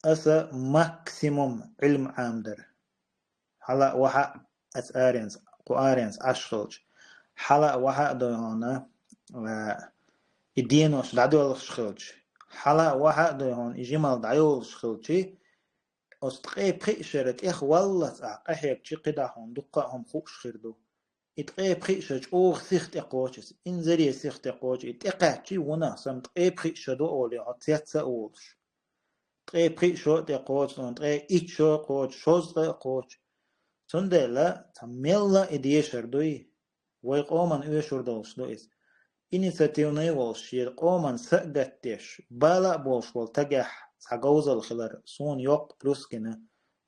Аса максимум Ӏилма Ӏамдар. Хьала а вахьа а аса аренца, кху аренца Ӏаш хилча. Хьала а вахьа а дойхьуна, а, и денош дӀадоьлхуш хилча. Хьала а вахьа а дойхьуна, и жимал дӀайолуш хилчи, оцу ткъе пхиъ шера тӀех валлалц ахь къахьегчи, кхидӀа хьуна дуккха а хӀума хууш хир ду. И ткъе пхиъ ша чӀогӀа сиха тӀекхочу иза, инзаре сиха тӀекхочу, и тӀекхаьччи вунах сам ткъе пхиъ ша ду олий, хьо цец а волуш. Ткъе пхиъ шо а тӀекхочу, ткъе итт шо а кхочу, шозза а кхочу. Цундела цхьа мелла а и дешар дуй, вай къоман оьшур долуш ду иза. Инициативный волуш, шен къоман са а гатдеш, бала а болуш волу тагехь цхьа говзалла хилар суна йоккха плюс гина,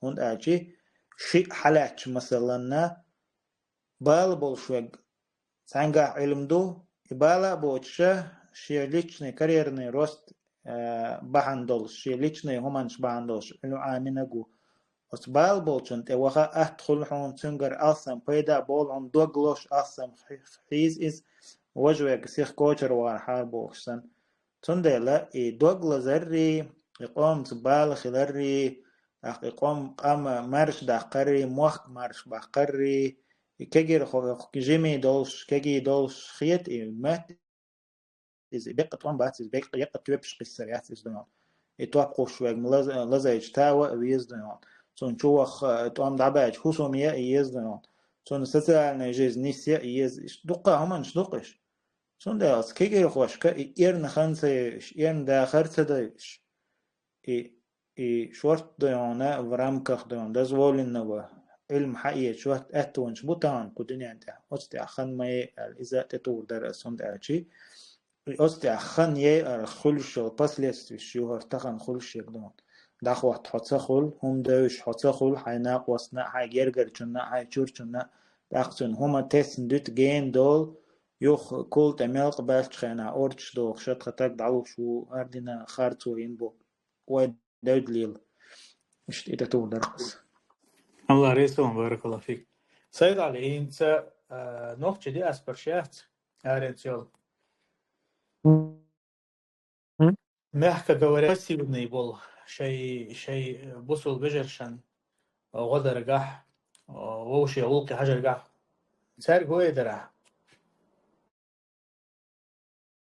хӀунда аьлчи шиъ хьалаьтташ масалланна, бала болуш верг цхьаьнгахь Ӏилма ду, и бала а боцуша, шен личный карьерный рост, э, бахьана долуш, шен личный хӀуманаш бахьана долуш Ӏилма Ӏаминарг ву. Оцу бала болчун тӀе ваха атта хуьлу хьуна, цуьнгара алссам пайда а болу хьуна, дог лозуш алссам хьи-, хьийза иза, важа верг сиха кочара вахархьара бохуш санна. Цундела и дог лазаррий, и къомца бала хиларрий, тӀаккха и къом, къам марша даккхаррий, мохк марша баккхаррий, и кегира хо-, жимий долуш, кегий долуш хета и моьтту, иза беккъа тӀом бац, иза беккъа, еккъа тоьпаш кхиссар яц иза дойхьуна. И топ кхуссуш верг лаз-, лазайча тава а веза дойхьуна. Цунна чу ваха, э, тӀом дӀабаьлча хӀусам е а еза дойхьуна. Цунна социальная жизнь нис е а еза. Иштта дуккха а хӀуманаш ду-кх уьш. Цундела оцу кегирхошка и эрна хан ца йойуш, эрна дахар ца дойуш, и, и шорта дойхьуна в рамках дойхьуна дозволенного Ӏилма хьаэца шорта аьттонаш бу тахана кху дуьнен тӀехь. Оцу тӀехь хан ма яй аьлла, иза тӀетухур дара ас, хӀунда аьлчи, и оцу тӀехь хан яй аьлла хуьлуш йолу последствиеш ю хӀара тахана хуьлуш ерг дойхьуна. ДӀахӀотта хьо ца хуьлу, хӀума девзаш хьо ца хуьлу, хьайн накъостна а, хьайн гергарчунна а, хьайн чурчунна а, тӀаккха цуьнан хӀума тесна дуьту гена долу, юха кул тӀе мелкъа баьлчу хенахь орчаш дохуш, тхан таг дӀалуш ву, хӀара дина харцо йина бу. Вай девдалийла. Иштта и тӀетухур дара ас. Аллах реза хуьлда, баракаллаху фик. Сайд-Ӏали, хӀинца, а, нохчийн диаспора яц, аренца йолу. Мягко говоря, пассивный болу шай, шай бусул вежаршан гӀо даргахь, вовшийн гӀуллакхе хьажаргахь. Цаьрга вай дара.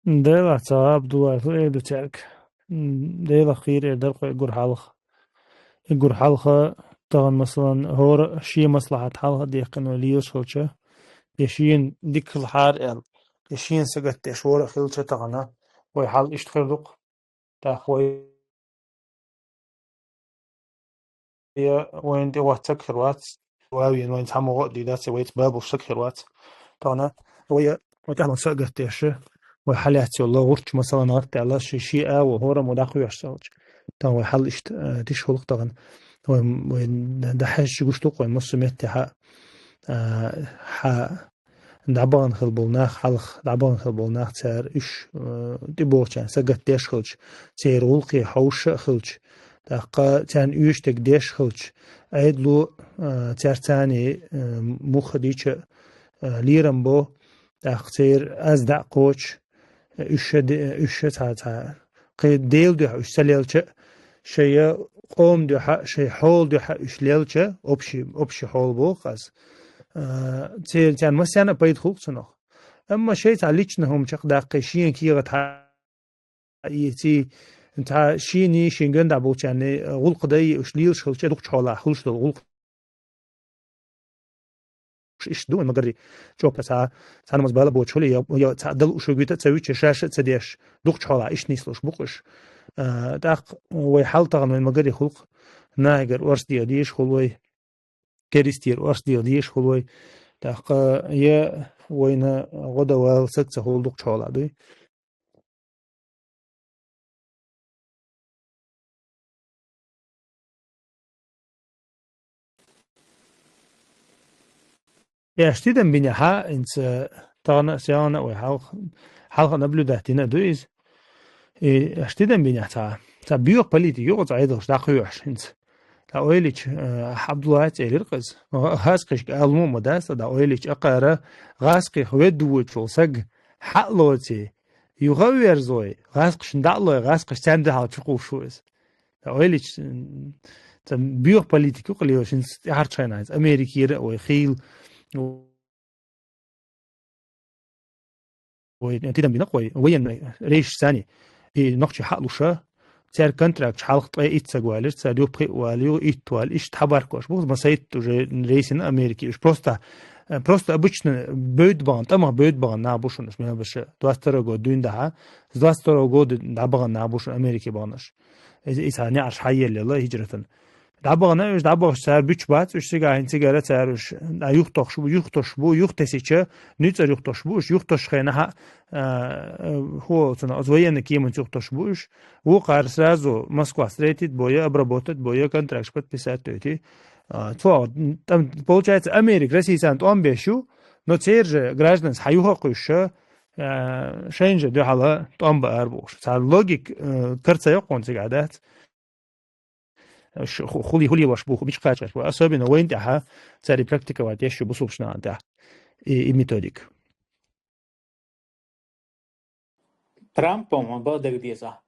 Делахь ца гӀабдуллахь эр ду цаьрга. М, Делах кхийра эр дара кхо и гур хьалха. И гур хьалха тахана, масалан, хӀора шен маслахьат хьалха а дехкина вай лелаш хилча, я шена дика хилахьара аьлла, я шена сагатдеш хӀора а хилча тахана, вай хьал иштта хир ду-кх. ТӀаккха вай я вайна тӀе вац саг хир вац, вай вайна цхьаммо гӀо а дийр дац, я вайца бабуш саг хир вац. Тахана вай, вай тӀаьхьалан са а гатдеш, вай хьалаьцна йолу гӀурташ, масалан, гӀатта аьлла, ши, ши а ву, хӀораммо дӀакхоьхьуш ца хилча. Тахана вай хьал иштта, а, тиша хуьлу-кх тахана. Вай, вай дӀахьаьжча гуш ду-кх вай массо а меттехьа, а, хьа дӀабахана хила болу нах, хьалха дӀабахана хила болу нах, цара уьш, э, тӀебогӀучарна сагатдеш хилча, церан гӀуллакхе хьовша а хилча, тӀаккха царна оьшург деш хилча, Ӏедало, э, цаьрца цхьаьна, э, муха дича, э, лерам бо, тӀаккха церан аз дӀа а кхочу, уьш ша де-, уьш ша цхьа, цхьа кхин Делан дуьхьа уьш ца лелча а, шайн къоман дуьхьа, шайн хьолан дуьхьа уьш лелча, общий, общий хьол боху ас. А, церан, царна массарна а пайда хуьлу-кх цунах. Амма шайн цхьа личный хӀума чекхдаккхий, шена кехат хьаийций, цхьа шений, шен гонаха болчарний гӀуллакх дайий уьш лелаш хилча, дукхачу хьолахь хуьлуш долу гӀуллакх иштта ду, вайн магарий чӀогӀа цхьа, цхьа намаз бала боцуш хуьлий, я, я цхьа Далла уьш вуьгуьйту а ца вуьтуш, шаьш а ца деш, дукхачу хьолахь иштта нислуш бу-кх уьш. А, тӀаккха вай хьал тахана вайн магарий хуьлу-кх, нахигара орца дегӀ дезаш хуьлу вай, керистера орца дегӀ дезаш хуьлу вай. ТӀаккха е вайна гӀо дан вала саг ца хул дукхачу хьолахь дуй. Аш тидам бинехьа, инца тахана а, сегӀана а вай хьалха, хьалха наблюдать дина а ду иза. И аш тидам бинехь цхьа, цхьа боьха политика юкъа цхьа Ӏедалш дӀакхоьхьуш хӀинца. ДӀаойлича, э, Абдулла цӀерира кхаза. ГӀазкхашка ала ма дац, дӀаойлича акхара гӀазкхих ведда воцуш волу саг хьа а лоций, юха а верзой, гӀазкхашна дӀа а лой, гӀазкхаш царна дуьхьал чу кхуссуш ву иза. ТӀаккха ойла йича, м, цхьа боьха политика юкъа лелаш, хӀинца тӀаьхьарчу хенахь, хӀинца Америкера а вай хийла, вай тидам бина-кх вай, военный рейсаш царна. И нохчий хьа а луша, цаьрга контракташ хьалха ткъе итт саг валира, цара юха пхиъ валийла, итт валийла, иштта хьабаркош бу, ма сайт уже рейсина Америке. Уж просто, э, просто обычно бевдда бахана, тӀамах бевдда бахана нах бу шуна, уж мел баша, двадцать второй год дуьйна дахьа, с двадцать второго года дӀабахана нах бу шуна Америке баханарш. Иза, иза неӀарш хьаеллала хӀиджратан. ДӀабахана уьш, дӀабахча цара буьтуш бац уьш цигахь, хӀинца цигара цара уьш, а, юхатохуш бу, юхатохуш бу, юхатесича, нуьцкъара юхатохуш бу уьш, юхатошучу хенахь, а, хӀо, цунах, оцу военный кеманца юхатохуш бу уьш. Вукхара сразу Москва встретить бо я, обработать бо я, контракташ подписать дойтий. А, цо, там, получается, Америка, Россия царна тӀом беш ю, но церан же гражданство хьан юха а кхуьссуш, а, шайна же дуьхьала тӀом баар бохуш. Цара логика, э, кара ца йоккхун цигахь дац. Ш-, ху-, хули-, хули лош бу, ху-, мича кхачаш бу. Особенно вайна тӀехь цаьрга практиковать еш ю бусулбачу нахана тӀехь и, и методика. Трампом ма бала дага деза.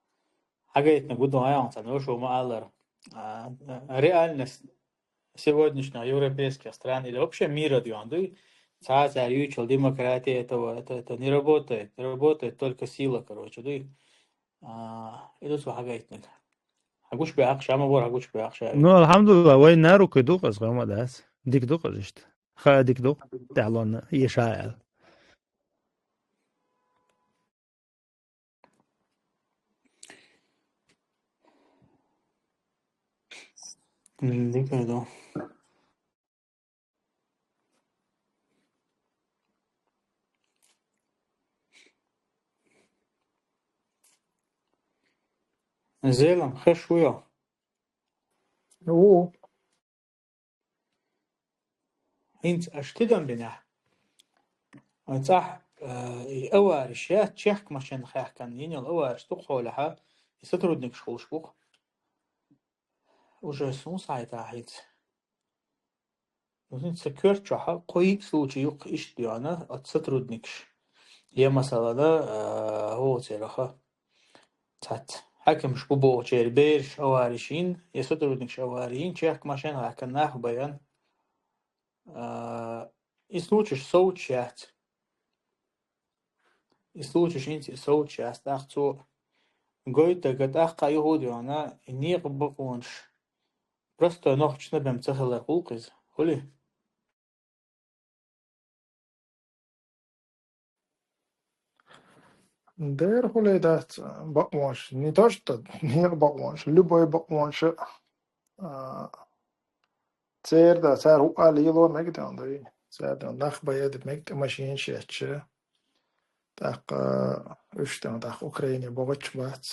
Хьагайтина гу ду айхьа царна, ваша ма аллара. А, реальность сегодняшних европейских стран или вообще мира дуьйна дуй. Цхьа цара юьйцуш йолу демократия, это, это, это не работает. Работает только сила, короче, дуй. А, и ду цо хьагайтинарг. Хьан гуш баьхьа, ша ма бора хьан гуш баьхьа ша. Ну, алхьамдулиллах, вайн нарукай ду-кх аса, гӀо ма дац. Дика ду-кх аса иштта. Ха дика ду-кх, тӀаьхьалонна, еша аьлла. М, дика ду. Зелам, хеш вуй хьо? Ву. ХӀинца аша тидам бинехь, цӀахь, э, и авариш яц, чехка машен хаьхкина йина йолу авариш дукха хьолехьа, и сотрудникаш хуьлуш бу-кх. Уже сун схьайта хӀинца. Ну, хӀинца сан коьрта чохь кхо-йиъ случай ю-кх иштта доьгӀна оцу сотрудникаш. Я масала, а, хӀоцераха. Цхьацца хьаькамаш бу бохучеран бераш авариш йина, я сотрудникаш авариш йина, чехка машен хаьхкина нах а байъина. А, и случайш совцуш яц. И случайш хӀинца и совцуш яц, тӀаккха цо гойтург тӀаккха а юха а доьгӀна, и некъан бакъонаш простой нохчашна бен ца хилар гӀуллакх иза. ХӀули? Дера хӀуле дац бакъонаш. Не то что некъан бакъонаш, любой бакъонаш. А, церан да, цара хӀуъа лело мега тӀе дан дуй. Цара дан нах баеда мега тӀе машинаш етташ. ТӀаккха уьш тӀе дан тӀаккха Украине богӀуьйтуш бац.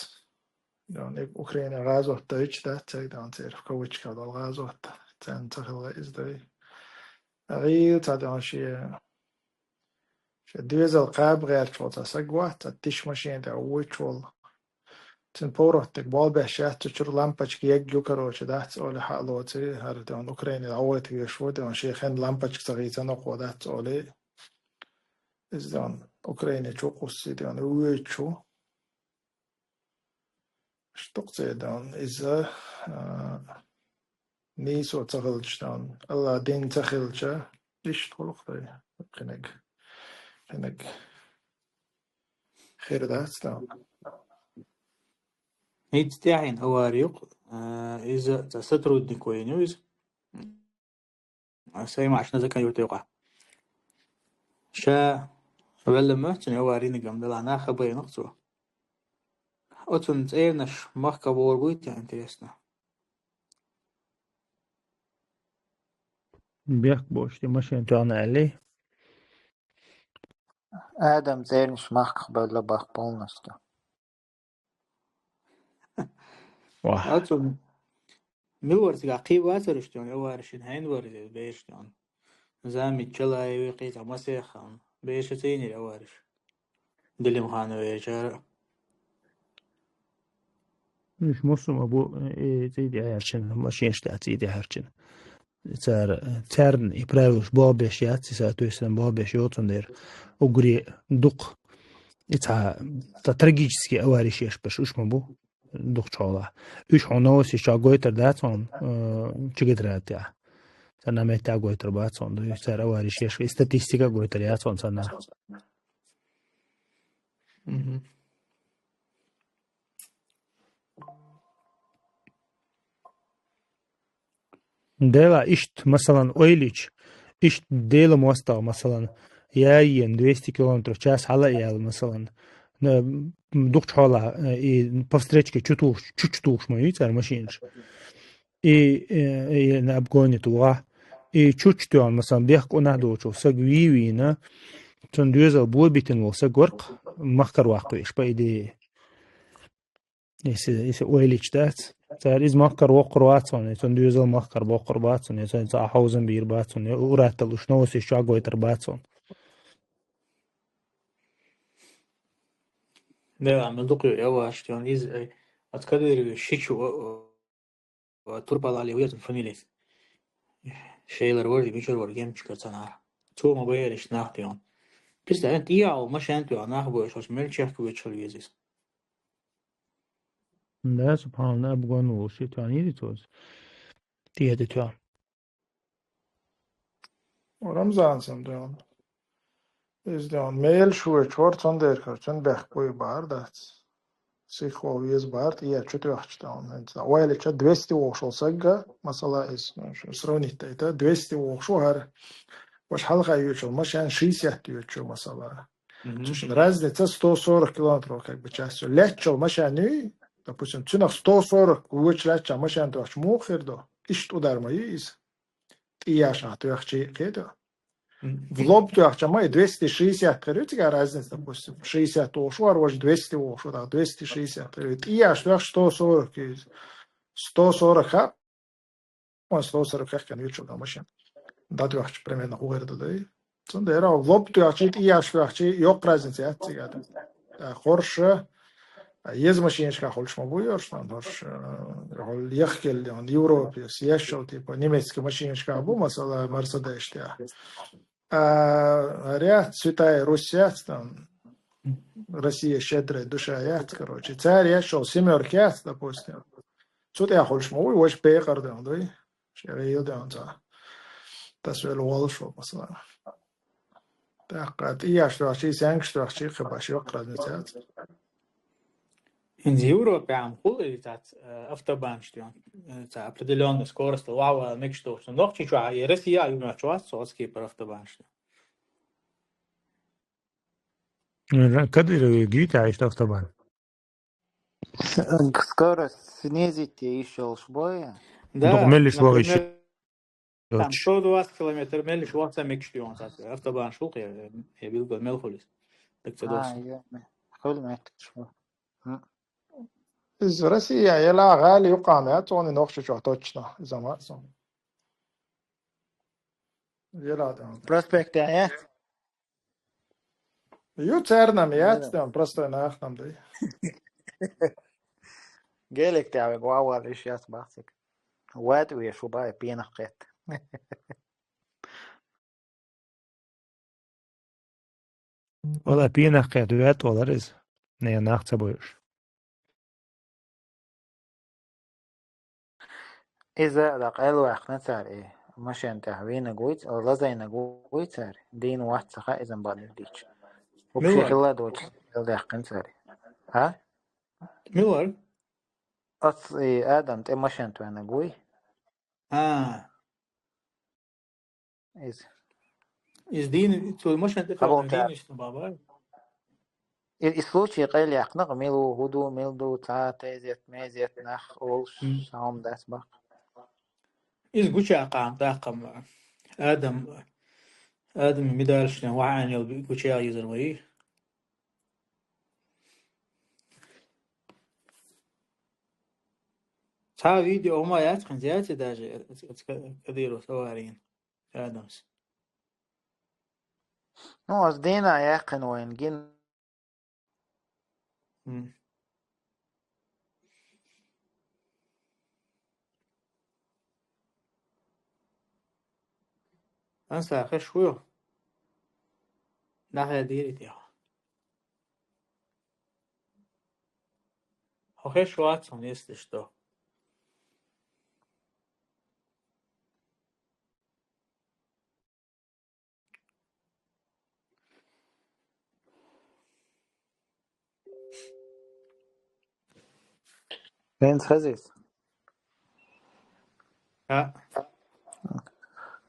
Дан Украине гӀазот дойтуш дац, церан дан церан в кавычках долу гӀазот. Царна ца хилла иза дуй. ГӀийла ца дан шен Шен доьзал кхаба гӀерташ волу цхьа саг вац, цхьа тиша машина тӀехь вуьйцуш волу. Цуьнан поворот дерг болх беш яц, цу чуьра лампочка егга ю, короче, дац олий хьа а лоций, хӀара тӀе Украине дӀагӀойта везаш ву, тӀе шен хенна лампочка ца хийцина кхо дац олий. Иза тӀе Украине чу кхуссий, тӀе воьдуш ву. Иштта ду-кх церан иза, а, нийсо ца хилча, Аллах дин ца хилча, иштта хуьлу-кх тӀе кхиниг, кхиниг хир дац тӀе. ХӀинца тӀаьхьенан авари ю-кх, а, иза цхьа сотрудник вайна ю иза. Сайн машина закан юрта юкъахь. Ша велла моьтту цуьнан аварийниг-м делахь, нах а байина-кх цо. Оцунна цӀернаш махка вогӀур буй те, интересно? Бехк боцуш, те машина тоьхна аьллий? Адам цӀернаш махках бевлла бах полностью. Вах. Ацун милвар цигахь кхий вацараш тён, авариш хьайн вар иза, беш тён. Замит Чалаеви кхий цхьа масехан, беша цӀийнера авариш. Делимхановичара. Уьш муссум абу, э, цӀий тӀе хьаьрчина, машинаш тӀехь цӀий тӀе хьаьрчина. Цара, царна и правилаш бохбеш яц, и соответственно бохбеш йоцун дера. Угре дукх. И цхьа, цхьа трагический авариш еш берш уьш ма бу, дукхачу хьолахь. Уьш хьо новости чохь гойтар дац хьуна, э, чигатра тӀехь. Царна меттехь гойтар бац хьуна, ду, цара авариш еш, и статистика гойтар яц хьуна царна. Мгм. Дела иштта, масалан, ойлича, иштта Делан мостагӀа, масалан, яйен двести километров в час хьала а яьлла, масалан, на, дукхачу хьолахь, э, и по встречке чу тухуш, чу чу тухуш ма ю цара машинаш. И, э, и на обгоне тухахь. И чу чу тоьхна, масалан, бехк унахь доцучу саг вий вийна, цунна доьзал бо битина волу саг варкх, махкара ваккха веш, по идее. Если, если ойлича дац, цара иза махкара воккхур вац хьуна, я цунна доьзал махкара боккхур бац хьуна, я цунна цхьа хьовзам бийр бац хьуна, я ур-атталла уьш новости чохь гойтар бац хьуна. Да, ма дукха я ваш, тён иза, э, от Кадырова шичу, э, э, турпалале везан фамилис. Шейлар вар, мичур вар, гемчкар цанара. Цо ма баьриш нах тён. Представь, тӀехьа машен тӀехь нах боьш, мел чехка вечал везис. Да, субханалла, обгон волуш и тоьхна йири цо. ТӀехьа де тоьхна. Рамзан сам доьхна. Иза доьхна. Мел шуьйчу хӀор цундеркара, цуьнан бехк буй бахьар дац. Сих вову веза бахьар, тӀехьа чу тоьхча доьхна. Ойла ча двести вовшал сагга, масала, иза, ну, шу сравнить дайта, двести вовшу хӀара. Ваша хьалха йоьчул машен шестьдесят йоьчу, масала. Мгм. Слушай, разница сто сорок километров, как бы, час. Леччул машен юй, допустим, цунах сто сорок вочу лечча машен тоьхча муха хир ду? Иштта удар ма ю иза. ТӀияшна тоьхча кхета. Мгм. В лоб тоьхча ма и двести шестьдесят хир ю, цигара разница, допустим. Шестьдесят вовшу, а вожа двести вовшу, так, двести шестьдесят хир ю. ТӀияш тоьхча сто сорок ю иза. Сто сорок ха, он сто сорок хехкан вирчул дан машин. Да тоьхча примерно хӀу гӀерда дай. Цундела лоб тоьхчий, тӀияш тоьхчий, йоккха разница яц цигара. ТӀаккха хорша, а, еза машинашка хуьлуш ма бу йорш, нан хорш, а, хьол яхкелли, он Европе, съезжал, типа, немецкий машинашка бу, масала, Мерседес тӀехь. А, ряд Святая Русь яц там, Россия щедрая душа яц, короче. Цара ешшал семёрка яц, допустим. Цу тӀехь хуьлуш ма вуй, ваша пекъар дан дуй. Шен гӀийла дан ца. Тасвел волуш ву, масала. ТӀаккха тӀияш тоьхчий, сенгаш тоьхчий, кхин баш йоккха разница яц. ХӀинца Европехь хуьлу и цац, э, автобанаш тӀехь, э, цхьа определённая скорость, вава мегаш долуш. Нохчийчохь, и Россия а юьмаьхча вац со оцу кепара автобанаш тӀехь. Кадырове гийтахь иштта автобан? Скорость снизить йиш йолуш бой? Да, дукха меллиш вахийтуш. Там сто двадцать километр меллиш вац ца мегаш тӀехь, цац автобанаш ву кхе, я билггал мел хуьлу иза. Так ца А, досу. Е, ме-, хуьлу меттигаш ву. М. Иза Россия, ела гӀали юкъана яц, цуьнан Нохчийчохь точно, иза ма сан. Ела дан. Проспектехь яц? Ю царнам яц, Ела. Там простой нахнам дай. Гелик тӀехь вегу валиш яц бахцик. Вад веш ву бай пенах кхетта. Вала пенах кхетта ваьтта валар иза. Не, нах ца бойуш. Иза дакъа аьлла ваьккхина цара, э, машен тӀехь вийнаг вуй ц-, лазайнаг вуй цара, дийна вац ца хаьа иза бан дича. Мила? Вообще хилла доцу аьлла даьккхина цара. А? Мила? Оц, э, Адам тӀе машен тоьнаг вуй. А. Иза. Иза дийна, цо машен тӀе Хабал тоьхна ца- дийна иштта баба. И, и случай къайла яьккхина, мила ву, хӀу ду, мила ду, ца тезет, мезет, нах олуш, М. саум дац баккха. Иза гуча кхаам, даккхам, Адам, Адамий медальш ден вахьанел гуча езар вай. Цхьа видео ма яц хьан зяци даже, э, э, э, Кадыров аварин. Адамс. Ну, аз дена яхин вайн гин. М. Анса хеш вуйо. Нахе дирит я. Хо хеш вацун, если что. Венц хазис. А.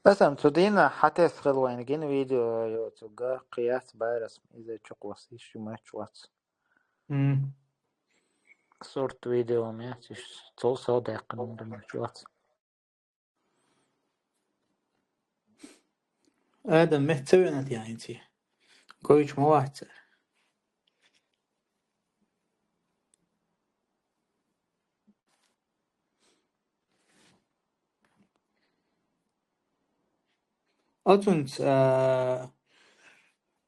Асам цу дина хьатес хил вайн гин видео йо цуга кьияс байрас иза чуквас иш мач вац. М. Сурт видео ме циш цол содакъ нундамач вац. Адам меца венат яйнци. Койч ма вац. Оцунц, а,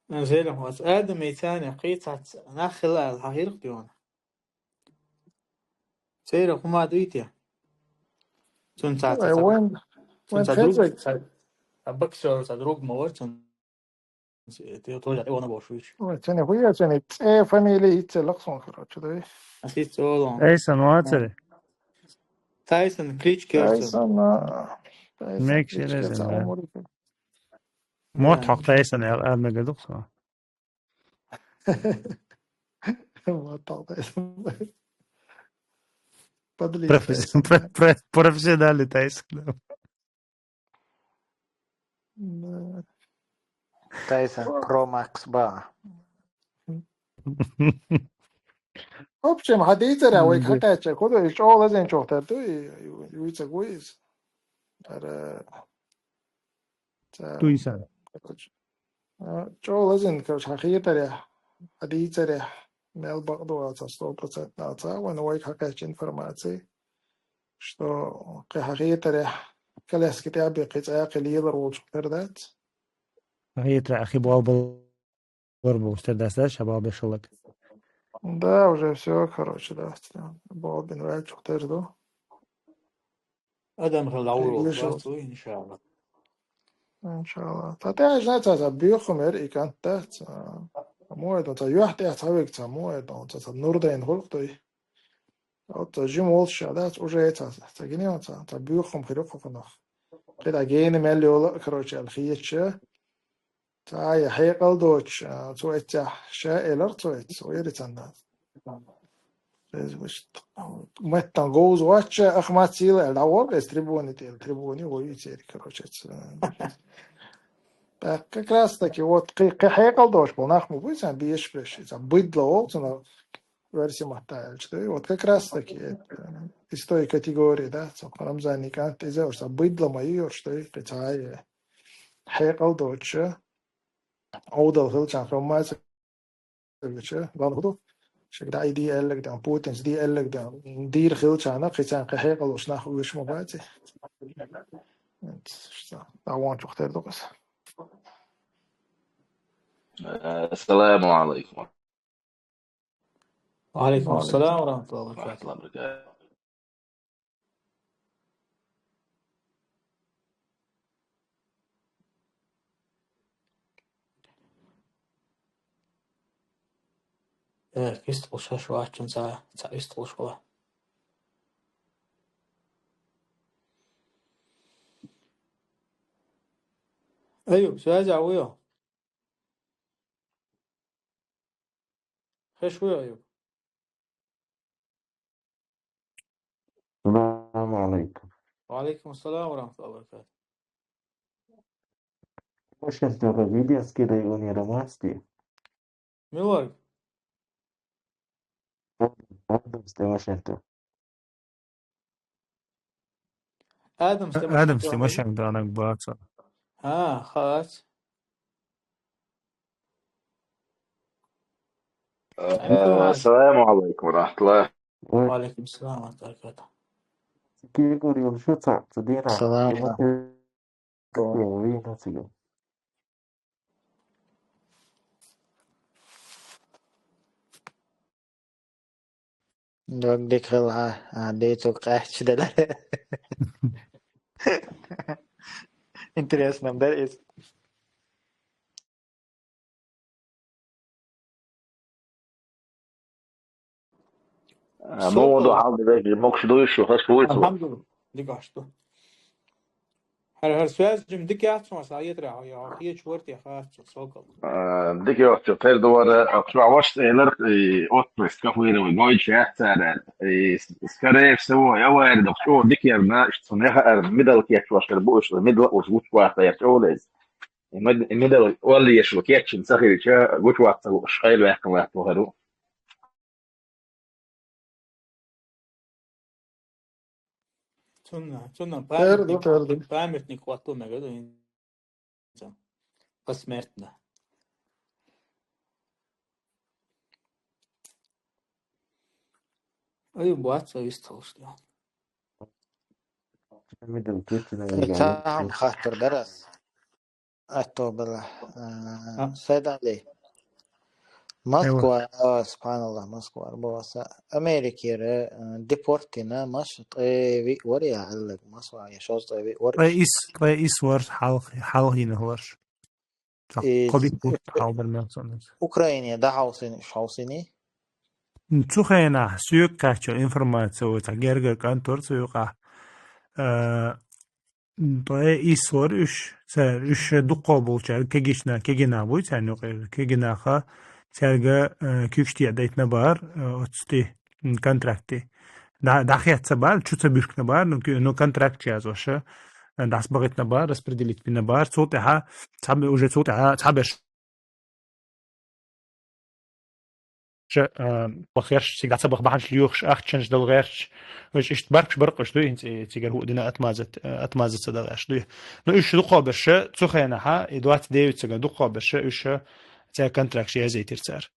зелем вац. Адам мецане кьицац нахилал хахирх диона. Цейра хӀума дуйти? Цун ца, ца, Ой, ца, вон, цун вон ца друг, хезек. Ца, ца боксёр, ца друг ма вар, цун, э, ты тоже, ты вон обошуешь. Ой, цуни хуя, цуни цӀе фамилия иццелах сон, короче, да? А ты цолон. Эйсон вацари? Тайсон, кличка Тайсон, а, Тайсон, Мек кличка Шерезен, ца да? Умурика. Мот Да. Хак Тайсон, я, я мегадух со. Вот так, да. Подлиза. Професс-, про-, про-, профессиональный Тайсон, да. Да. Тайсон Про Макс Ба. В общем, хьадийцара вай М, да. Хакача, куда и чола зен чохтар, то и, и, и, и, Ара, ца, Туйсан. Короче. А, чола зин, короче, хахитаре, хадийцаре, мел бакъду ца сто процентов ца, вон вай хакач информации, что кхе хахитаре, коляски тяби кхе ца кхе лилар волчух пердац. Хахитаре ахи бол бол Лор бу устар дасар шабал бешалак. Да, уже всё, короче, да. Бо бин вай чухтер ду. Адам хал авур Ты вышел. Иншалла. Иншалла. Та тэ знаешь, ца бюхмер и контакт. Мой это ца юхт я ца век ца мой это ца ца нурдайн хулк той. Вот ца жим волш да, уже ца ца гине ца ца бюхм хирок хонох. Кеда гене мел ёла, короче, алхиече. Ца я хьекъал доч, а, цо эцця ша элар цо эц, ойри цанда. Меттан гоуз вача, ахмат сила, эл давор, эс трибуни тел, трибуни, ой, цери, короче, ц-, так, как раз таки, вот, кы-, кы хьекъал доч, бо нахму буй, сан биеш пеш, сан быдло ол, сан верси матта элч, да, вот как раз таки, э, из той категории, да, сан Рамзан Никант, из, сан быдло мои, что и кыцай, э, хьекъал доч, Овдал хилчан хроммайса гача, главное, худу. Шегда иди эллегден, Путинс ди эллегден, дир хилчана, кыцан кахе калуш нах уйшма бати. Что, даван чухтер докас. Э, السلام عليكم. وعليكم السلام ورحمة الله وبركاته. ورحمة الله وبركاته. Э, кистхуша шуачун ца, ца истхуш хула. Эйюб, связь авуё? Хеш вуй, Эйюб? السلام عليكم. وعليكم السلام ورحمة الله وبركاته. Вашингтон видео скидывай, у нее романский. Милорг. Адамс де Вашингтон. Адамс де Адамс де Вашингтон. Вашингтон, анак баца. А, хац. Э, Ассаламу алейкум ва рахматуллах. Ва алейкум салам ва баракатух. Салам. Дог дикхила, а, децо къаьхчи дала. Интересно, да, из? А, ну, да, хьал дивеги, мокш дуй шу, хаш хуй цо. Алхамдулилла, дикаш ду. Хар, хар связь жим дик яц, ма са, я тра, я, я чвёртый, я хас, цо, сокол. А, дик яц, цо, тер дуара, а, чё, а ваш, э, лер, э, отпуск, как вы, вы, гой, чё, цара, э, с-, скорее всего, я говорю, да, что, дик я, на, что, не, ха, э, мидал кек, ваш, как бы, что, мидал, уж, уж, кварта, я, чё, лез. Мед-, медал уоллиешла кеччина ца хилча, гучавац ца лууш, къайлаваьккхина латт вахар ву. Цунна, цунна Тер ду, памятник тер ду. ХӀотто, памятник хӀотто мега ду инца. Посмертно. Ай, бац, ай, вистхуш ду. Мидл кеччина Ца хӀама хаттар дар ас. Атто бала. А, Сайдали. Москва, а, субханаллах, Москва, арбаваса. Америкера, а, депортина, маш, тӀеви, вар я, аллаг, Москва, я шоз тӀеви, вар. Тхай ис, тхай ис вар, хьал, хьал хина варш. Ца И кобик бут, хьал дар мел сонас. Украине да хьаусини, шаусини? Цу хенахь соьга кхаьчча информация ву, цхьа гергара кӀантор цу юкъахь. А, М, ткъе исс вара уьш, цара, уьш дуккхо болчаьрга кегична-, кегина буй царна юкъера. Кегинаха цаьрга, э, куьйгаш тӀе дайтина бара, э, оцу тӀе, м, контракте. Да-, дӀахецна бара, чу ца буьркина бара, ну, ки-, ну, контракт язоша, э, дӀасабахийтина бара, распределить бина бара. Цул тӀаьхьа, цхьабе-, уже цул тӀаьхьа цхьаберш ша, а, бахарш, цига ца баха бахьанаш лоьхуш, ахчанаш дала гӀерташ, уьш иштта баркаш баркъаш ду, хӀинца цигара хӀу дина атмазат-, атмазаца дала гӀерташ ду. Ну, уьш дукхо берш, цу хенахьа, и двадцать девять сага дукхо берш, уьш цаьрга контракташ язъяйтира цара.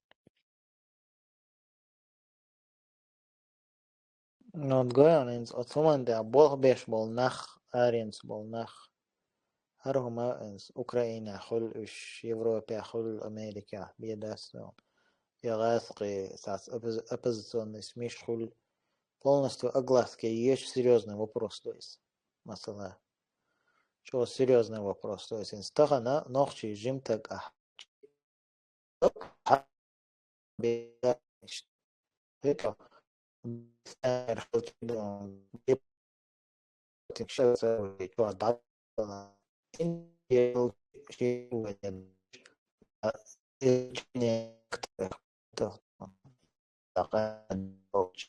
Ну, от гой, он инц, от суман да, болх беш бол нах, аренц бол нах. ХӀара хӀума из Украинехь хуьлу, уьш Европехь хуьлу, Америкехь бен дац вайна. Я гӀаскхи цхьацца оппози-, оппозиционный СМИ-ш хуьлу, полностью огласки ечу серьёзный вопрос ду иза. Масала, чӀогӀа серьёзный вопрос ду иза. Тахана нохчий жимтаг ахь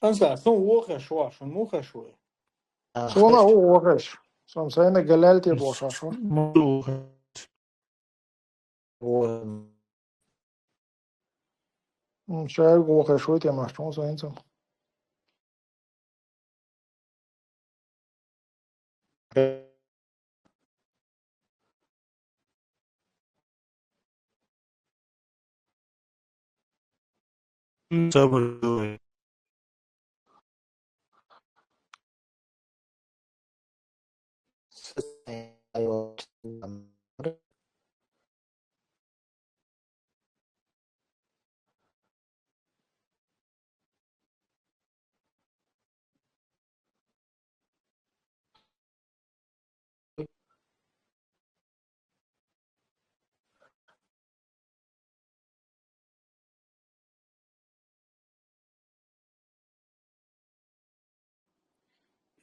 Ансар, сон вохеш ву, шун мухеш ву? Сона ву вохеш. Сон сайна галялте бохаш ву. М, шаьрга вохеш ву, тӀе махчун со хӀинца. М, собар.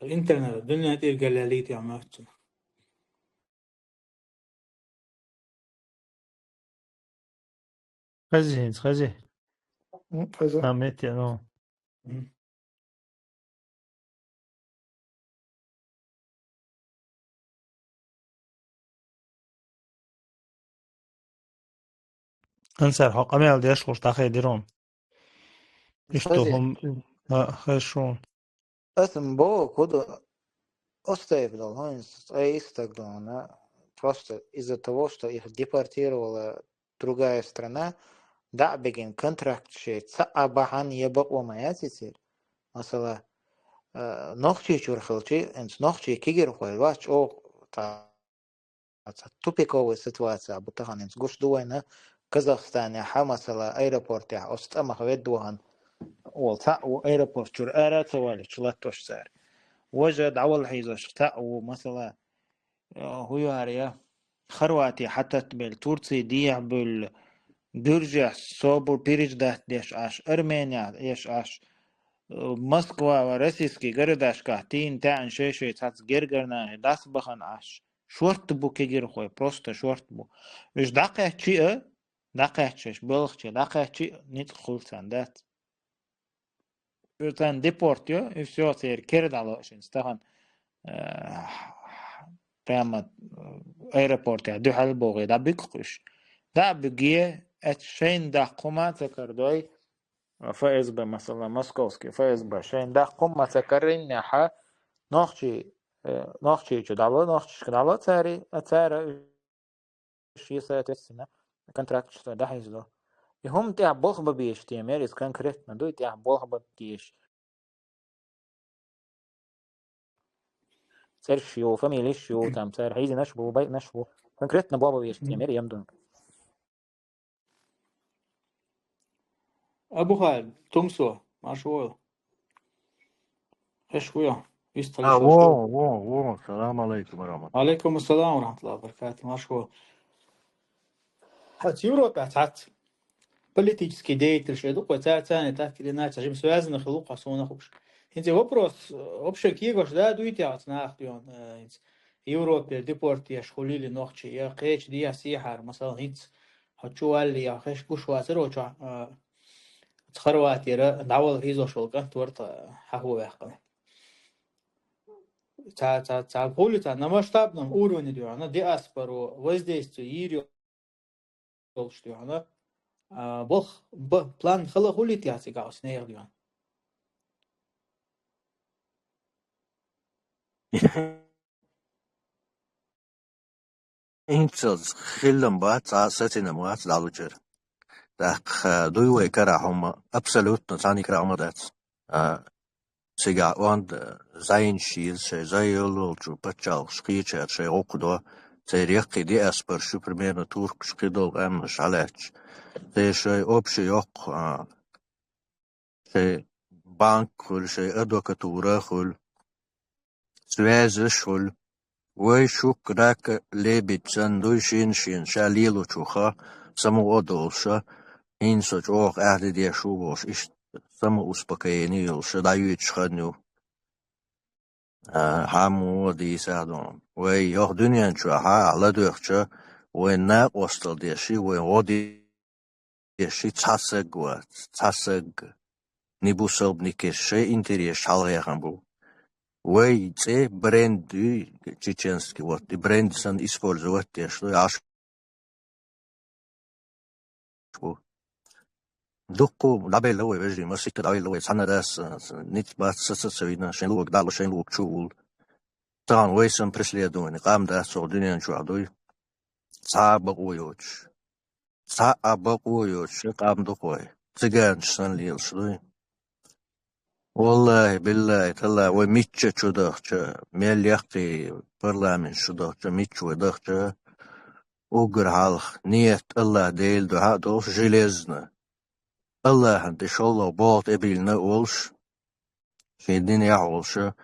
Интернет, дуьнен тӀера галялийта ма вац цунах. Хези хӀинца, хези. М, хези. А, метте, ну. М. Ансар, хьо къамел деш луш дӀахедира хьуна. Иштта хӀума, а, хезаш ву. Аса ма боху, куда оставь дал, хӀун, цӀе йистаг ду хьуна. Просто из-за того, что их депортировала другая страна, дӀа а бигина контракт шеца цхьа а бахьана я бакъо ма яц церан. Масала, э, Нохчийчуьра хилчи, хӀинца нохчий кегирхой вац чӀогӀа цхьа, цхьа тупиковая ситуация бу тахан, хӀинца гуш ду вайна Казахстанехьа, масала, аэропортехьа оцу тӀамах ведда вахана, ола цхьаъ ву аэропорт чуьра ара а ца валлича латтош цара. Важа дӀавала хьийзош цхьаъ ву, масала, э, хӀу яра я, Хорвати хьататтабелла, Турци дехьабуьлла, Гуьржехь собар переждать деш Ӏаш, Арменехь еш Ӏаш, э, Москва ва российский городашкахь тийна таьӀна шай-шай цхьацца гергара нахе дӀасабахана Ӏаш. Шорта бу кегирхой, просто шорта бу. Уьш дӀакхаьччи а, дӀакхаьччаш, боьлхаче дӀакхаьччи а, ницкъ хуьлу царна, дац. Уьш царна депорт йо, и всё, церан кера дӀало шин стахан, э, прямо, э, аэропортехь дуьхьал богӀий дӀабуьгу уьш. ДӀа а буьгий, эцу шайна даккха хӀума а ца карадой, ФСБ, масала, московский ФСБ, шайна даккха хӀума а ца каринехьа, нохчий, э, нохчийчу дӀало, нохчашка дӀало цари, а цара уьш, соответственно, контракташ дӀахьийзадо. И хӀума тӀехь болх бан безаш тема яра иза конкретно, дуй тӀехь болх бан дезаш. ЦӀераш ю, фамилеш ю, там цара хьийзинарш бу, байинарш бу. Конкретно болх бан безаш тема яра, ем дун. Абухай, Тумсо, марша войла. Хеш вуя, вист А, хеш во, вуя. Во, во, салам алейкум ва рахматуллах. Алейкум ассалам ва рахматуллахи ва баракатух, марша войла. Хьац Европе цхьац политический деятель шеду, кхой цар царни так или иначе, жим связаны хилу кхо сона хукш. Хинце вопрос, э, вообще кегош да дуй тяц нах дуй он, э, хинц Европе депорт еш хулили нохчи, я кхеча дия сихар, масал хинц, хьо чу валли, я хеш гуш вацар, о чу, э, Хорватира дӀавала хьийзош вол кӀант вар тха хьахо ваьккхана. Ца, ца, ца хули ца на масштабном уровне дуй, на диаспору воздействие йир йолуш дуй, на, а, бох, б-, план хала хули тя цига ос нех дуй. ХӀинцалц хиллан бац, цхьа а сацина вац далучара. ТӀаккха дуй вай кара хӀума, абсолютно цхьаьниг кара хӀума дац. А, цигахь онда зайна шийла шайн зай йоллолчу паччалхаш кхечара шайн гӀуллакх до, церан яккхий диаспора шу, примерно, туркаш кхидолу къаьмнаш хьалаьтташ. Церан шайн общий йоккху, а, шайн банк хуьлу, шайн адвокатура хуьлу, связеш хуьлу. Вай шух рака лебит санна дуй шена-шена ша лелочуха, самукъа а долуша, хӀинца со чӀогӀа къаьхьа де деш ву бохуш, иштта самоуспокоение йолуша дӀайоьдуш хан ю. А, хьан муха дийса а ду. Вай йоху дуьнен чохь а ладоьгӀча, вайн накъостал деши, вайн гӀо деши цхьа саг вац, цхьа саг. Ни бусалба, ни керста, шайн интерес хьалхехам бу. Вай цӀе бренд дуй, чеченский, вот, и бренд санна использовать деш ду, Ӏаш бу. Дуккху дӀабелла вай вежарий, масийтта дӀабелла вай, цхьанна дас, ниц бац, са ца ца вина, шайн луг дӀало, шайн луг чу вулу. Тахана вай сан преследование, къам дац цо дуьнен чохь дуй. Цхьа а бакъо йоцуш. Цхьа а бакъо йоцуш, ши къам ду кхой. Циганаш санна лелаш дуй. Валлахи, биллахи, талла, вай мичча чу дахча, мел яккхий парламент чу дахча, мичча вай дахча, уггар хьалха, нет, Аллах Дела дуьхьа а долуш, железно. Аллахьан тӀе шолгӀа боху тӀе биллина а волуш, шен динехь а волуша,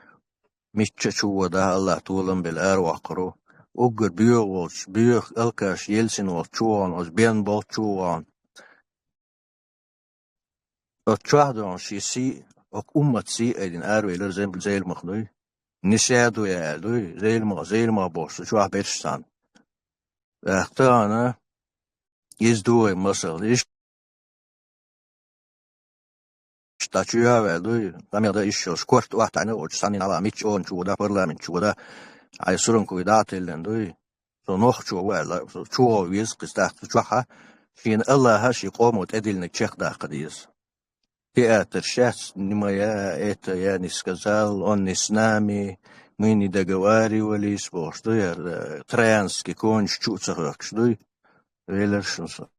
мичча чу а вадахь, Аллах толам белла араваккхар ву. Уггар боьха волчу, боьха алкаш Ельцин волчу чу вахана, оцу бен болчу чу вахана. Оцу чохь дохуна шен сий, оцу уммат сий айдина аравелар Зел-, Зелимха дуй. Нисядуя аьлла дуй, Зелимха, Зелимха бохуш, чохь берш цхьаьна. ТӀаккха тахана иза ду вай масал. Иштта дӀа чу яьваьлла дуй, къамел дан иштта йолуш, корта охьатаьӀна а оцу санна, хьала мичча ону чу вада, парламент чу вада, хьайн суранг куй дӀа а теллина дуй. Со нохчо ву аьлла, со чу вогӀу веза кхин стахка чохьа, шена Аллаха а, шен къомо тӀедиллинарг чекхдаккха деза. Театр, щас не моя, это я не сказал, он не с нами, мы не договаривались, бохуш дуй, э, троянский коньш чу а ца хӀоьттуш дуй, велар шуна со.